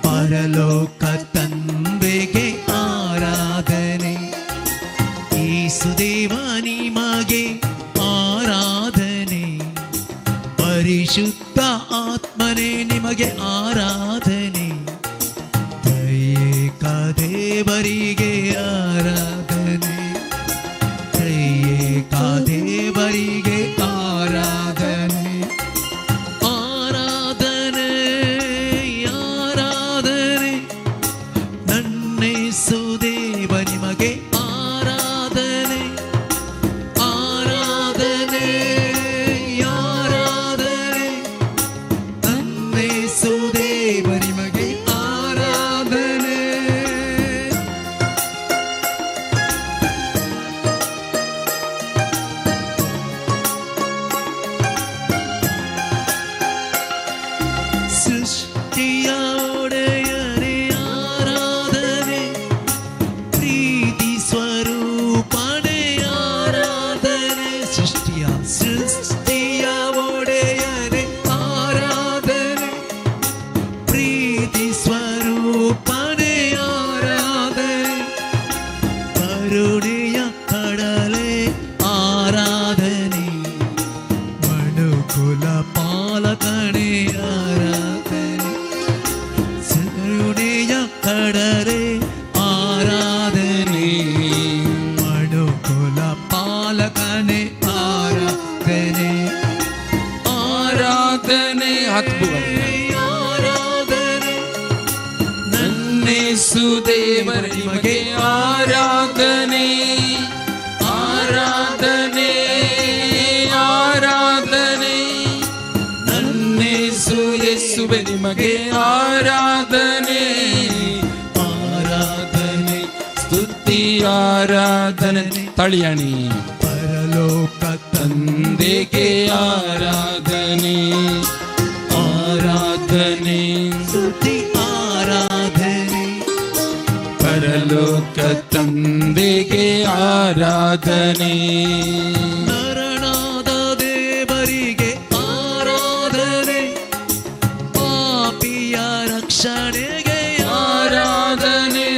ಪರಲೋಕ ತಂದೆಗೆ ಆರಾಧನೆ, ಯೇಸುದೇವ ನಿಮಗೆ ಆರಾಧನೆ, ಪರಿಶುದ್ಧ ಆತ್ಮನೇ ನಿಮಗೆ ಆರಾಧನೆ, ತ್ರೈಕ ದೇವರಿಗೆ ಆರಾಧನೆ, ತ್ರೈಕ ದೇವರಿಗೆ ಆರಾಧನೆ, ಆರಾಧನೆ ಆರಾಧನೆ ನನ್ನೇಸುದೇವ ನಿಮಗೆ ಆರಾಧನೆ, ಆರಾಧನೆ ಆರಾಧನೆ ನನ್ನೇಸುದೇವ ನಿಮಗೆ ಆರಾಧನೆ. ಸೃಷ್ಟಿಯ ಒಡೆಯನೇ ಆರಾಧನೆ, ಪ್ರೀತಿ ಸ್ವರೂಪನೇ ಆರಾಧನೆ, ಸೃಷ್ಟಿಯ ಸೃಷ್ಟಿಯ ಒಡೆಯನೇ ಆರಾಧನೆ, ಪ್ರೀತಿ ಸ್ವರೂಪನೇ ಆರಾಧನೆ, ಕರುಣೆಯ ಕಡಲೆ ಆರಾಧನೆ, ಮನುಕುಲ ಪಾಲಕನೇ ಆರಾಧನೆ, ಕರುಣೆಯ ಕಡಲೆ ಆರಾಧನೆ, ಮನುಕುಲ ಪಾಲಕನೇ ಆರಾಧನೆ, ಆರಾಧನೆ. ಆರಾಧನೆ ನನ್ನೇಸುದೇವರ ನಿಮಗೆ ಆರಾಧನೆ, ಆರಾಧನೆ ಆರಾಧನೆ ನನ್ನೇಸು ಯೇಸುವೆ ನಿಮಗೆ ಆರಾಧನೆ, ಆರಾಧನೆ ಸ್ತುತಿ ಆರಾಧನೆ. ತಳಿಯಣಿ ಪರಲೋಕ ತಂದೆಗೆ ಆರಾಧನೆ, ಆರಾಧನೆ ಸ್ತುತಿ ಆರಾಧನೆ ಪರಲೋಕ ತಂದೆಗೆ ಆರಾಧನೆ, ನರನಾದ ದೇವರಿಗೆ ಆರಾಧನೆ, ಪಾಪಿಯ ರಕ್ಷಣೆಗೆ ಆರಾಧನೆ,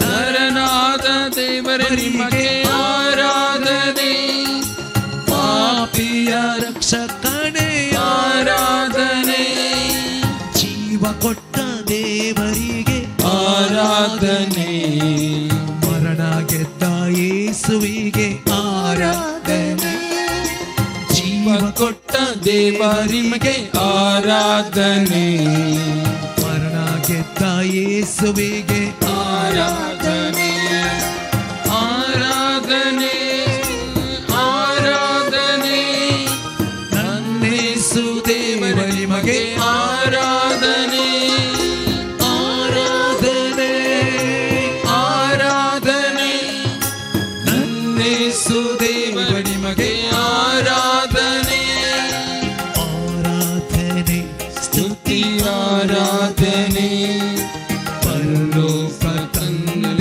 ನರನಾದ ದೇವರ ನಿಮಗೆ ಆರಾಧನೆ, ಪಾಪಿಯ ರಕ್ಷಕನೇ ಆರಾಧನೆ, ಜೀವ ಕೊಟ್ಟ ದೇವರಿಗೆ ಆರಾಧನೆ, ಮರಣ ಗೆದ್ದ ಯೇಸುವಿಗೆ ಆರಾಧನೆ, ಜೀವ ಕೊಟ್ಟ ದೇವರಿಗೆ ಆರಾಧನೆ, ಮರಣ ಗೆದ್ದ ಯೇಸುವಿಗೆ ಆರಾಧನೆ, ಆರಾಧನೆ ಆರಾಧನೆ ನನ್ನೇಸು ದೇವರ ನಿಮಗೆ ಆರಾಧನೆ, ಆರಾಧನೆ ಆರಾಧನೆ ನನ್ನೇಸು ದೇವರ ನಿಮಗೆ ಆರಾಧನೆ, ಆರಾಧನೆ ಸ್ತುತಿ ಆರಾಧನೆ ಪರಲೋಕ ತಂದೆ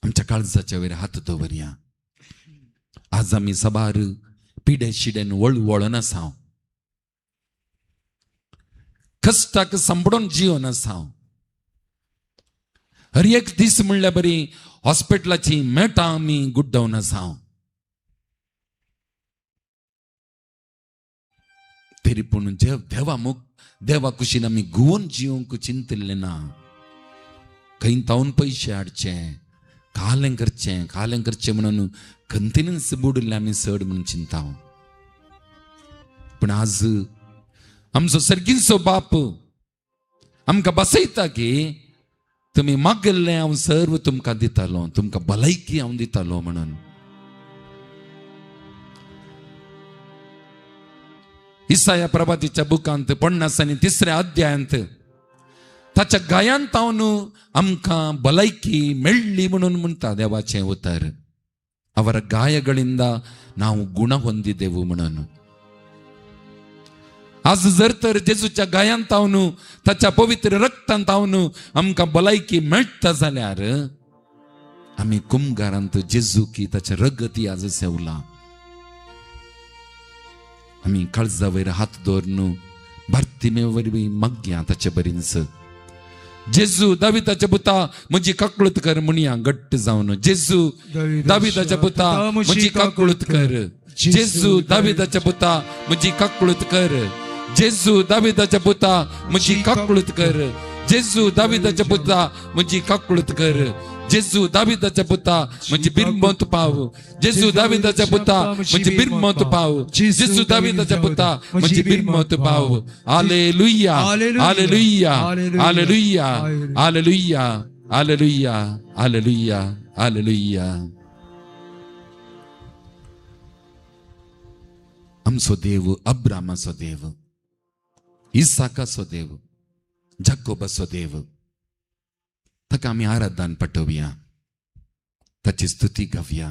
आमच्या काळजाच्या वयर हात दवरया. आज आमी साबार पिडे शिडेन वळवळून आसा, कश्टाक सांबडून जिवन आसा. हर एक दीस म्हणल्यार बरी हॉस्पिटलाची मेटां आमी गुड्डावन आसा. तरी पूण देवा मुख देवा कुशीन आमी गुवोन जिवंक चिंतिल्लें ना. खंय तावन पयशे हाडचे, कालें करचें कालें करचें म्हणून खंतीनच बुडिल्लें आमी चड म्हणून चिंता. पूण आज आमचो सर्गीचो बाप आमकां बसयता की तुमी मागिल्लें हांव सर्व तुमकां दितालो, तुमकां भलायकी हांव दितालो म्हणून. इसाया प्रभातीच्या बुकांत 53 अध्यायांत ताच्या गायांत हांव आमकां भलायकी मेळ्ळी म्हणून म्हणटा देवाचें उतर. ಅವರ ಗಾಯಗಳಿಂದ ನಾವು ಗುಣ ಹೊಂದಿದೆವು म्हणून. आज जर तर जेजूच्या गायांत हांव ताच्या पवित्र रक्तांत हांव आमकां भलायकी मेळटा जाल्यार आमी कुमगारांत जेजू की ताच्या रगती आज सेवला. आमी काळजा वयर हात दवरून भारतीमे वरवीं मागया ताचे बरींच. जेजू दाविताच्या पुता म्हजी काकळूत कर म्हणया घट्ट जावन. जेजू दाविताच्या पुता म्हजी काकळूत कर. जेजू दाविताच्या पुता म्हजी काकळूत कर. जेजू दाविताच्या पुता म्हजी काकळूत कर. जेजू दाविताच्या पुता म्हजी काकळूत कर. जेजू दाविताच्या पुता म्हजी बिरमत पाव. जेजू दाविताच्या पुता म्हजी बिरमत पाव. जेजू दाविताच्या पुता म्हजी बिरमत पाव. Hallelujah, hallelujah, hallelujah, hallelujah, hallelujah, hallelujah, hallelujah. आमचो देव अब्रामाचो देव, इसाकाचो देव, जाकोबाचो देव, ताका आमी आराधन पटोवया, ताची स्तुती गावया.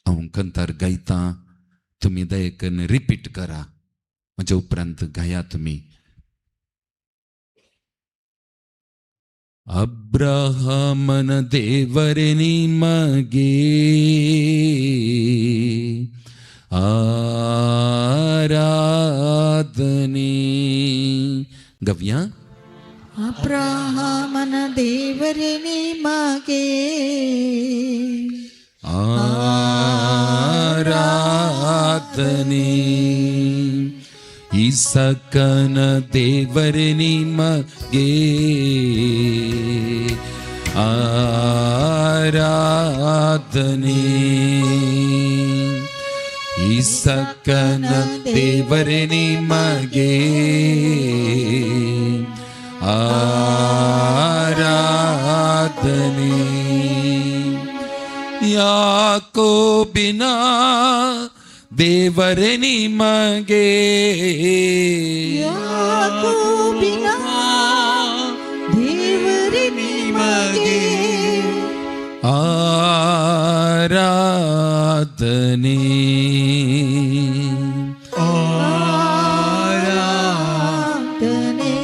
हांव कंतार गायता, तुमी दया करून रिपीट करा, म्हज्या उपरांत गाया तुमी. अब्राहमन देवरे निಮಗೆ आराधने. गव्या. ಅಬ್ರಹಾಮನ ದೇವರೇ ನಿಮಗೆ ಆರಾಧನೆ, ಇಸಕನ ದೇವರೇ ನಿಮಗೆ ಆರಾಧನೆ, ಇಸಕನ ದೇವರೇ ನಿಮಗೆ ಆರಾಧನೆ, ಯಾಕೋಬಿನ ದೇವರೇ ನಿಮಗೆ, ಯಾಕೋಬಿನ ದೇವರೇ ನಿಮಗೆ ಆರಾಧನೆ, ಆರಾಧನೆ,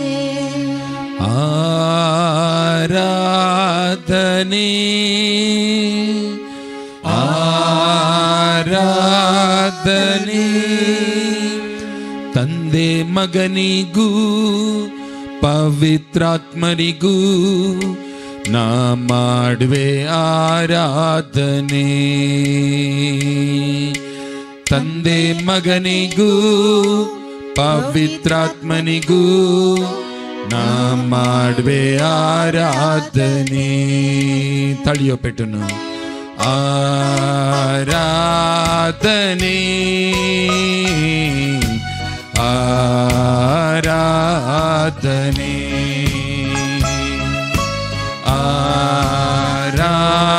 ಆರಾಧನೆ, ಆರಾಧನೆ, ತಂದೆ ಮಗನಿಗೂ ಪವಿತ್ರಾತ್ಮರಿಗೂ ನಾ ಮಾಡುವೆ ಆರಾಧನೆ, ತಂದೆ ಮಗನಿಗೂ ಪವಿತ್ರಾತ್ಮನಿಗೂ ನಾ ಮಾಡುವೆ ಆರಾಧನೆ. ತಳಿಯೋ ಪೆಟ್ಟನು. ಆರಾಧನೆ, ಆರಾಧನೆ,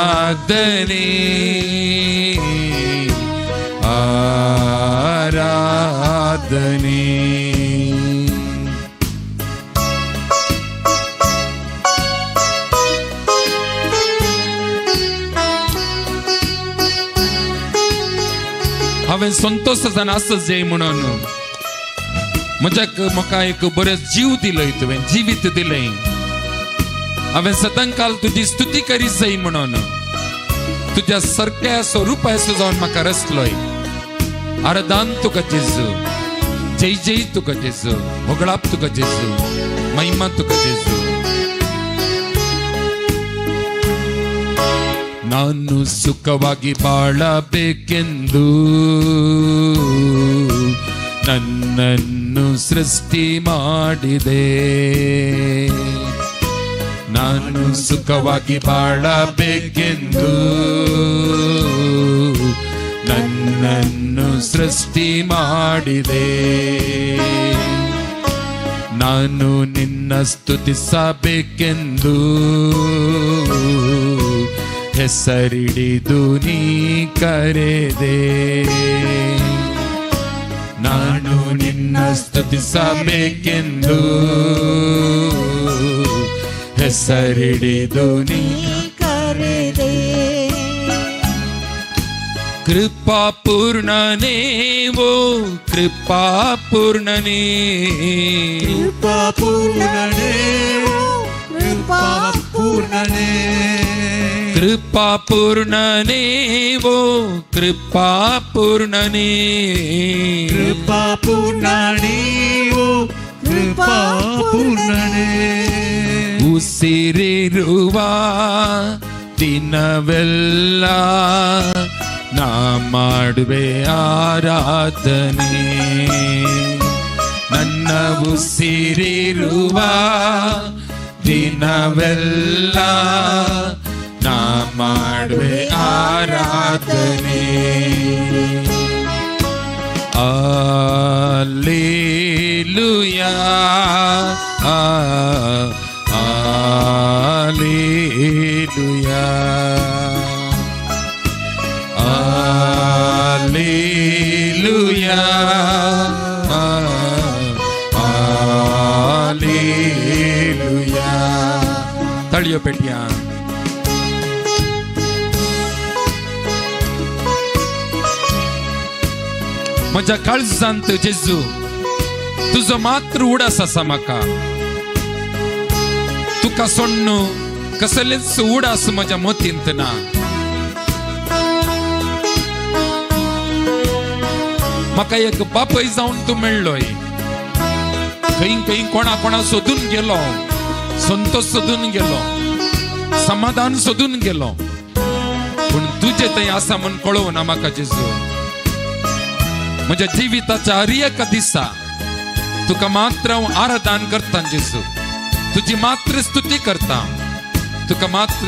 ಆರಾಧನೆ, ಆರಾಧನೆ. हांवें संतोशान आसत जाय म्हणून म्हज्याक म्हाका एक बरें जीव दिलय तुवें, जिवीत दिलय. हांवें सदांकाल तुजी स्तुती करी जाय म्हणून तुज्या सारक्या स्वरुपाचो जावन म्हाका रचलोय. आराधन तुका जेजू, जय जय तुका जेजू, होगळाप तुका जेजू, महिमा तुका जेजू. ನಾನು ಸುಖವಾಗಿ ಬಾಳಬೇಕೆಂದು ನನ್ನನ್ನು ಸೃಷ್ಟಿ ಮಾಡಿದೆ. ನಾನು ಸುಖವಾಗಿ ಬಾಳಬೇಕೆಂದು ನನ್ನನ್ನು ಸೃಷ್ಟಿ ಮಾಡಿದೆ. ನಾನು ನಿನ್ನ ಸ್ತುತಿಸಬೇಕೆಂದು ಹೆಸರಿಡಿದು ನೀ ಕರೆದೆ. ನಾನು ನಿನ್ನ ಸ್ತುತಿಸಬೇಕೆಂದು ಹೆಸರಿಡಿದು ನೀ ಕರೆದೆ. ಕೃಪಾ ಪೂರ್ಣನೇ ಓ ಕೃಪಾ ಪೂರ್ಣನೇ, ಕೃಪಾ ಪೂರ್ಣನೇ ಕೃಪಾ ಪೂರ್ಣನೇ, ಕೃಪಾ ಪೂರ್ಣನೇ ಓ ಕೃಪಾ ಪೂರ್ಣನೇ, ಕೃಪಾ ಪೂರ್ಣನೇ ಓ ಕೃಪಾ ಪೂರ್ಣನೇ. ಉಸಿರಿರುವ ದಿನವೆಲ್ಲ ನಾ ಮಾಡುವೆ ಆರಾಧನೆ. ನನ್ನ ಉಸಿರಿರುವ ದಿನವೆಲ್ಲ ನಾ ಮಾಡುವೆ ಆರಾಧನೆ. Alleluia, alleluia, alleluia, alleluia. ತಳಿಯೋ ಪೇಟಿಯ. म्हज्या काळजांत जेजू तुजो मात्र उडास आसा म्हाका. तुका सोडून कसलेच उडास म्हज्या मतींत ना. म्हाका एक बापय जावन तूं मेळ्ळोय. खंय खंय कोणा कोणा सोदून गेलो, संतोष सोदून गेलो, समाधान सोदून गेलो, पूण तुजें थंय आसा म्हूण कळोवना म्हाका जेजू. म्हज्या जिविताच्या हर एका दिसा तुका मात्र हांव आराधन करता जेजू, तुजी मात्र स्तुती करता, तुका मात्र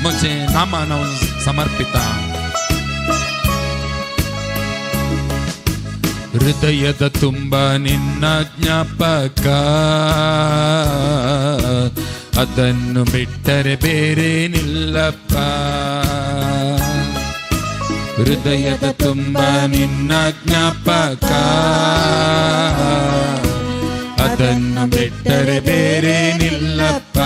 म्हजें नामान हांव समर्पिता. ಹೃದಯದ ತುಂಬ ನಿನ್ನ ಜ್ಞಾಪಕ, ಅದನ್ನು ಬಿಟ್ಟರೆ ಬೇರೇನಿಲ್ಲಪ್ಪ. ಹೃದಯದ ತುಂಬ ನಿನ್ನ ಜ್ಞಾಪಕ, ಅದನ್ನು ಬಿಟ್ಟರೆ ಬೇರೇನಿಲ್ಲಪ್ಪ.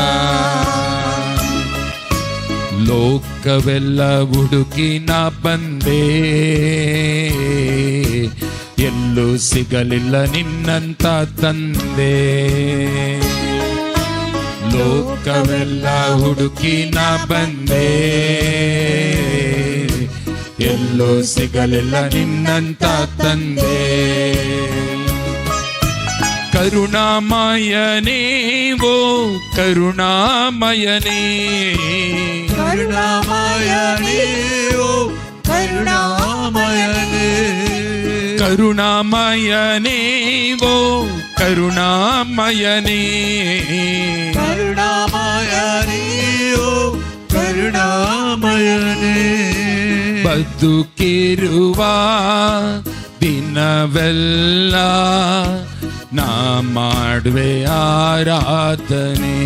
ಲೋಕವೆಲ್ಲ ಹುಡುಕಿ ನಾ ಬಂದೆ, ಎಲ್ಲೂ ಸಿಗಲಿಲ್ಲ ನಿನ್ನಂತ ತಂದೆ. ಲೋಕವೆಲ್ಲ ಹುಡುಕಿ ನಾ ಬಂದೆ, ಎಲ್ಲೂ ಸಿಗಲಿಲ್ಲ ನಿನ್ನಂತ ತಂದೆ. ಕರುಣಾಮಯನೇ ಓ ಕರುಣಾಮಯನೇ, ಕರುಣಾಮಯನೇ ಓ ಕರುಣಾಮಯನೇ, ಕರುಣಾಮಯನೇ ಓ ಕರುಣಾಮಯನೇ, ಕರುಣಾಮಯನೇ ಓ ಕರುಣಾಮಯನೇ. ಬದುಕಿರುವ ದಿನವೆಲ್ಲ ನಾ ಮಾಡುವೆ ಆರಾಧನೆ.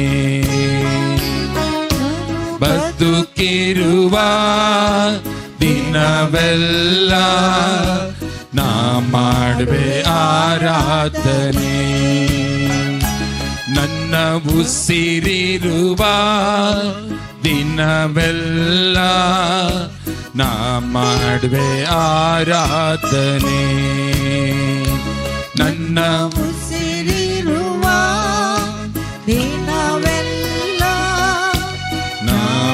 ಬದುಕಿರುವ ದಿನವೆಲ್ಲ ನಾ ಮಾಡುವೆ ಆರಾಧನೆ. ನನ್ನ ಉಸಿರಿರುವ ದಿನವೆಲ್ಲ ನಾ ಮಾಡುವೆ ಆರಾಧನೆ. ನನ್ನ ಉಸಿರಿರುವ ದಿನವೆಲ್ಲ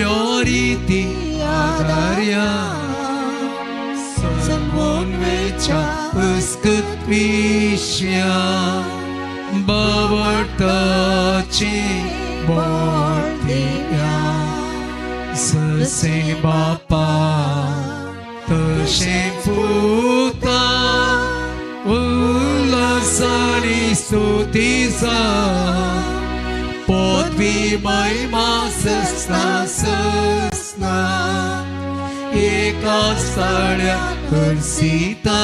नव्यो रीती आदार्या सलमोन वेच्या उस्कत विश्या बावटाचे बोल दिव्या ससे बापा तशे पुता उल्लासानी स्तुतीचा पदवी महिमा ससना ससना एका साड्या करसीता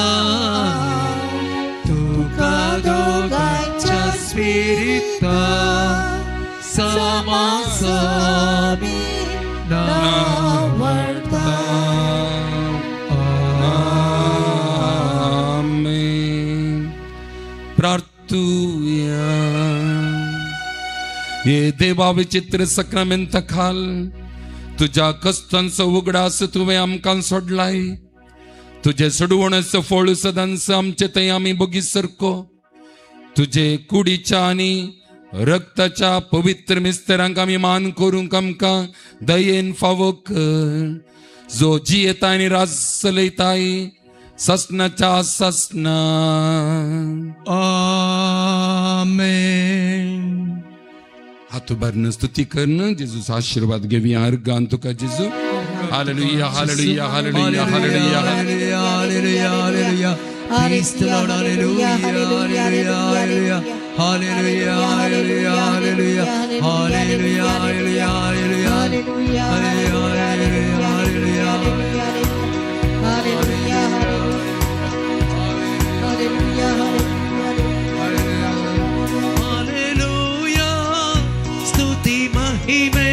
तुका दोगांच्या स्पिरिता समासामी नावडता. आमेन. प्रार्थुया. हे देवा विचित्र सक्रामेंता खाल तुज्या कश्टांचो उगडास तुवें आमकां सोडलाय. तुजे सोडवण्याचो फळ सदांच आमचे थंय आमी बोगी सरको. तुजे कुडीच्या आनी रक्ताच्या पवित्र मिस्तरांक आमी मान करूंक आमकां दयेन फावो कर. जो जियेता आनी राज चलयताय ससनाच्या ससना. आमेन. हात उबारून स्तुती करून जेजूचो आशीर्वाद घेवया. अर्गान तुका जेजू. Hallelujah, hallelujah, hallelujah, hallelujah, hallelujah, hallelujah, hallelujah. Praise the Lord, hallelujah, hallelujah, hallelujah, hallelujah, hallelujah, hallelujah, hallelujah, hallelujah, hallelujah, hallelujah, hallelujah, hallelujah, hallelujah, hallelujah. स्तुति महिमे,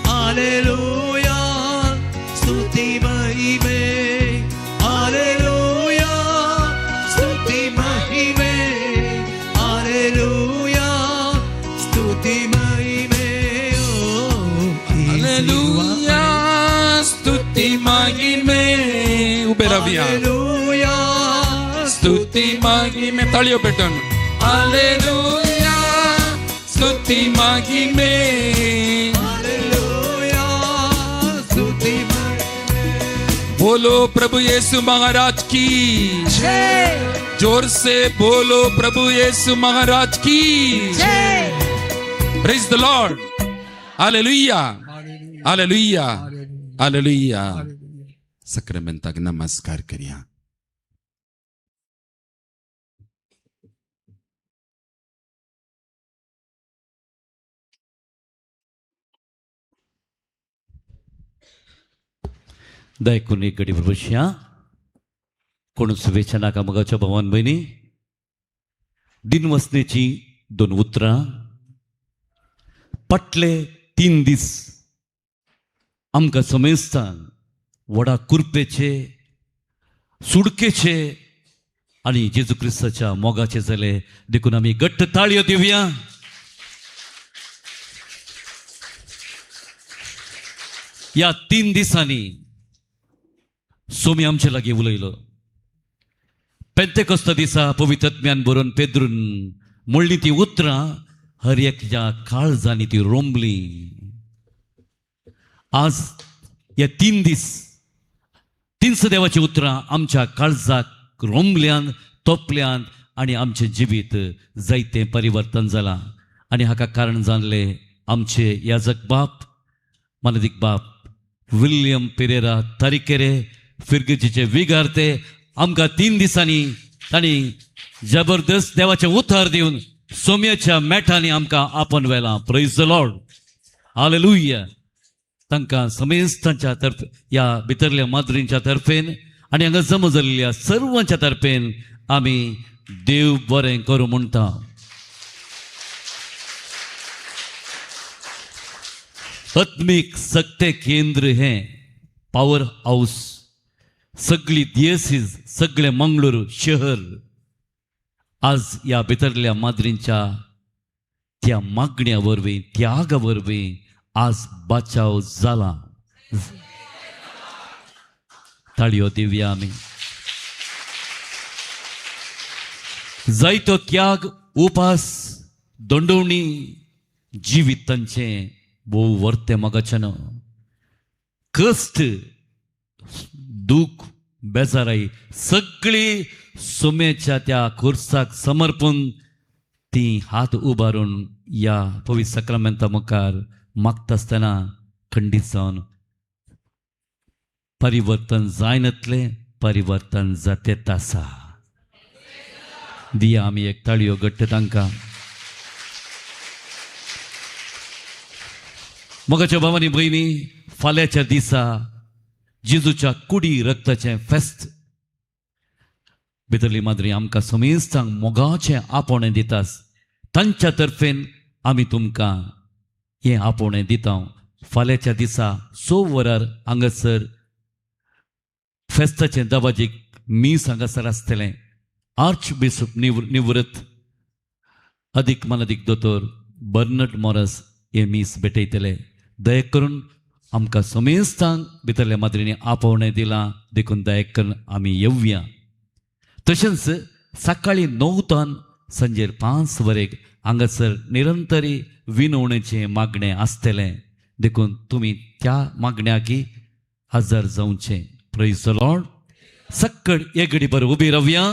हालेलुया, स्तुति महिमे, हालेलुया, स्तुति महिमे, हालेलुया, स्तुति महिमे, हालेलुया, स्तुति महिमे. उभे रावया. हालेलुया, स्तुति महिमे. ताळयो पेटून हालेलुया, स्तुति महिमे, हालेलुया, स्तुति महिमे. बोलो प्रभु यीशु महाराज की जय. जोर से बोलो प्रभु यीशु महाराज की जय. Praise the Lord. Hallelujah, hallelujah, hallelujah. सक्रामेंताक नमस्कार करया. दयकून एक घडी बसया. कोण शुभेच्छा नाका मगाच्या भावान भयणी. दिनवसनेची दोन उतरां. फाटले 3 दीस आमकां समेस्तान व्हडा कुरपेचे, सुडकेचे आनी जेजू क्रिस्ताच्या मोगाचे जाले. देखून आमी घट्ट ताळयो दिवया. ह्या 3 दिसांनी सोमी आमचे लागीं उलयलो. पेंतेकोस्त दिसा पवित्र आत्म्यान बरोवन पेद्रून म्हणली ती उतरां हर एकल्या काळजांनी ती रोंबली. आज ह्या 3 दीस 300 देवाची उतरां आमच्या काळजाक रोंबल्यान, तोपल्यान आनी आमचें जिवीत जायतें परिवर्तन जालां. आनी हाका कारण जाल्लें आमचे याजक बाप, मानदीक बाप विल्यम पेरेरा तारीकेरे फिरगजीचे विगारते आमकां 3 दिसांनी तांणी जबरदस्त देवाचें उतार दिवन सोम्याच्या मेठांनी आमकां आपोवन व्हेलां. Praise the Lord, hallelujah. तांकां समेस्तांच्या तर्फे, ह्या भितरल्या माद्रींच्या तर्फेन आनी हांगा जमा जाल्ल्या सर्वांच्या तर्फेन आमी देव बरें करूं म्हणटा. आत्मीक सक्ते केंद्र हें पावर हाऊस. सगळी दियसीज, सगळें मंगळूर शहर आज ह्या भितरल्या माद्रींच्या त्या मागण्या वरवीं, त्यागा वरवीं आज बाचाव जाला. ताळयो दिवया आमी. जायतो त्याग, उपास, दंडवणी जिवीत तांचें भोव वर्तें मोगाचें. कश्ट, दूख, बेजाराई सगळी सोम्याच्या त्या कोर्साक समर्पून ती हात उबारून ह्या पवित्र साक्रामेंता मुखार मागता आसतना खंडीत जावन परिवर्तन जायनातलें परिवर्तन जातेत आसा. दिया आमी एक ताळयो घट्ट तांकां. मोगाच्या भावांनी भयणी, फाल्यांच्या दिसा जेजूच्या कुडी रक्ताचें फेस्त. भितरली माद्री आमकां समेस्तांक मोगाचें आपोवणें दिता. तांच्या तर्फेन आमी तुमकां हें आपोवणें दिता. फाल्यांच्या दिसा 6 वरार हांगासर फेस्ताचें दबाजीक मीस हांगासर आसतलें. आर्च बिशप निवृत्त अदीक मानादीक दोतोर बर्नड मॉरस हे मीस भेटयतले. दया करून आमकां समेस्तांक भितरल्या माद्रींनी आपोवणें दिलां देखून दया करून आमी येवया. तशेंच सकाळीं 9 तान सांजेर 5 वरेक हांगासर निरंतरी विनवणेचें मागणें आसतलें देखून तुमी त्या मागण्याकी हजर जावचें. Praise the Lord. सक्कड एक घडी भर उबी रावया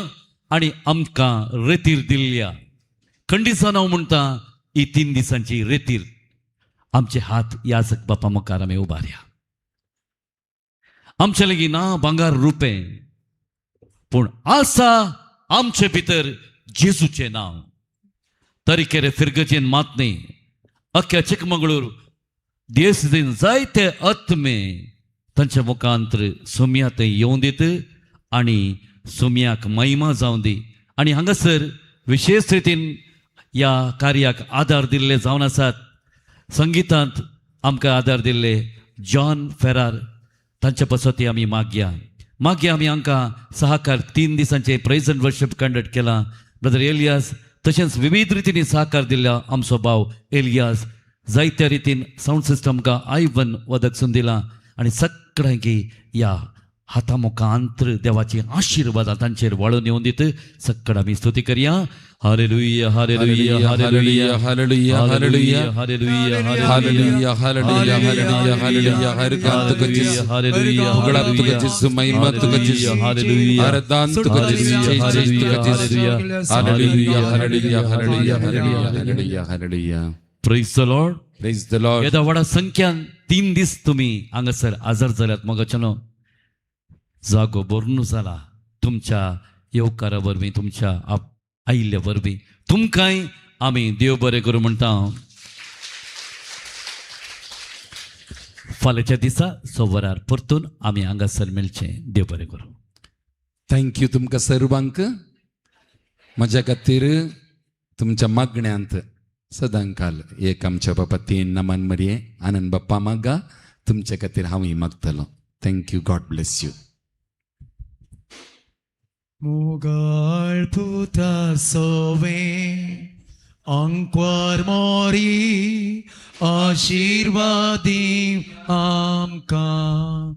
आनी आमकां रेतीर दिल्ल्या खंडीसान हांव म्हणटा ही 3 दिसांची रेतीर आमचे हात याजक बापा मुखार आमी उबारया. आमचे लागीं ना भांगर रुपें पूण आसा आमचे भितर जेजूचें नांव. तरीकेरे फिरगजेन मात न्ही, अख्ख्या चिकमंगळूर देश दिन जायते आत्मे तांच्या मुखांतर सोम्या थंय येवन दीत आनी सोम्याक महिमा जावन दी. आनी हांगासर विशेश रितीन ह्या कार्याक आदार दिल्ले जावन आसात. संगितांत आमकां आदार दिल्ले जॉन फेरार तांच्या पासत आमी मागया. मागीर आमी हांकां सहकार 3 दिसांचे प्रेज एंड वर्शिप कंडक्ट केलां. ब्रदर एलियास तशेंच विविध रितींनी सहकार दिल्ल्या आमचो भाव एलियास जायत्या रितीन सावंड सिस्टमका आयवन वदकसून दिलां आनी सगळ्यांकी ह्या हाता मुखांतर देवाची आशिर्वाद तांचेर वाळून येवन दित. सगळ्या आमी स्तुती करया. Hallelujah, hallelujah, hallelujah, hallelujah, hallelujah, hallelujah, hallelujah, hallelujah, hallelujah, hallelujah. हर कांत तुझ, हालेलुया, उगड़ा तुझ, महिमा तुझ, हालेलुया, हर दान तुझ, जय जय तुझ. Hallelujah, hallelujah, hallelujah, hallelujah, hallelujah, hallelujah. Praise the Lord. Praise the Lord. येदा व्हडा संख्यान 3 दीस तुमी हांगासर आजार जाल्यात. मोगाच्यानो जागो भरून जाला तुमच्या येवकारा वरवीं, तुमच्या आयिल्ल्या वरवीं तुमकांय आमी देव बरें करूं म्हणटा. फाल्यांच्या दिसा 6 वरार परतून आमी हांगासर मेळचें. देव बरें करूं. Thank you तुमकां सर्वांक. म्हज्या खातीर तुमच्या मागण्यांत सदांकाल एक आमच्या बापा 3 नमन मरये आनंद बाप्पा मागा तुमच्या खातीर हांवूय मागतलो. Thank you. God bless you. मोगाळ पुता सोवे अंक्वार मोरी आशिर्वादी आमकां.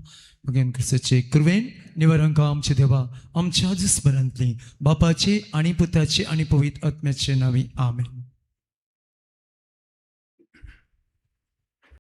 भगवान क्रिस्ताचे कृपेन निवारंका आमचे देवा आमच्या दुस्मनांतली बापाचे आनी पुताचे आनी पवित्र आत्म्याचे नांवी आमेन.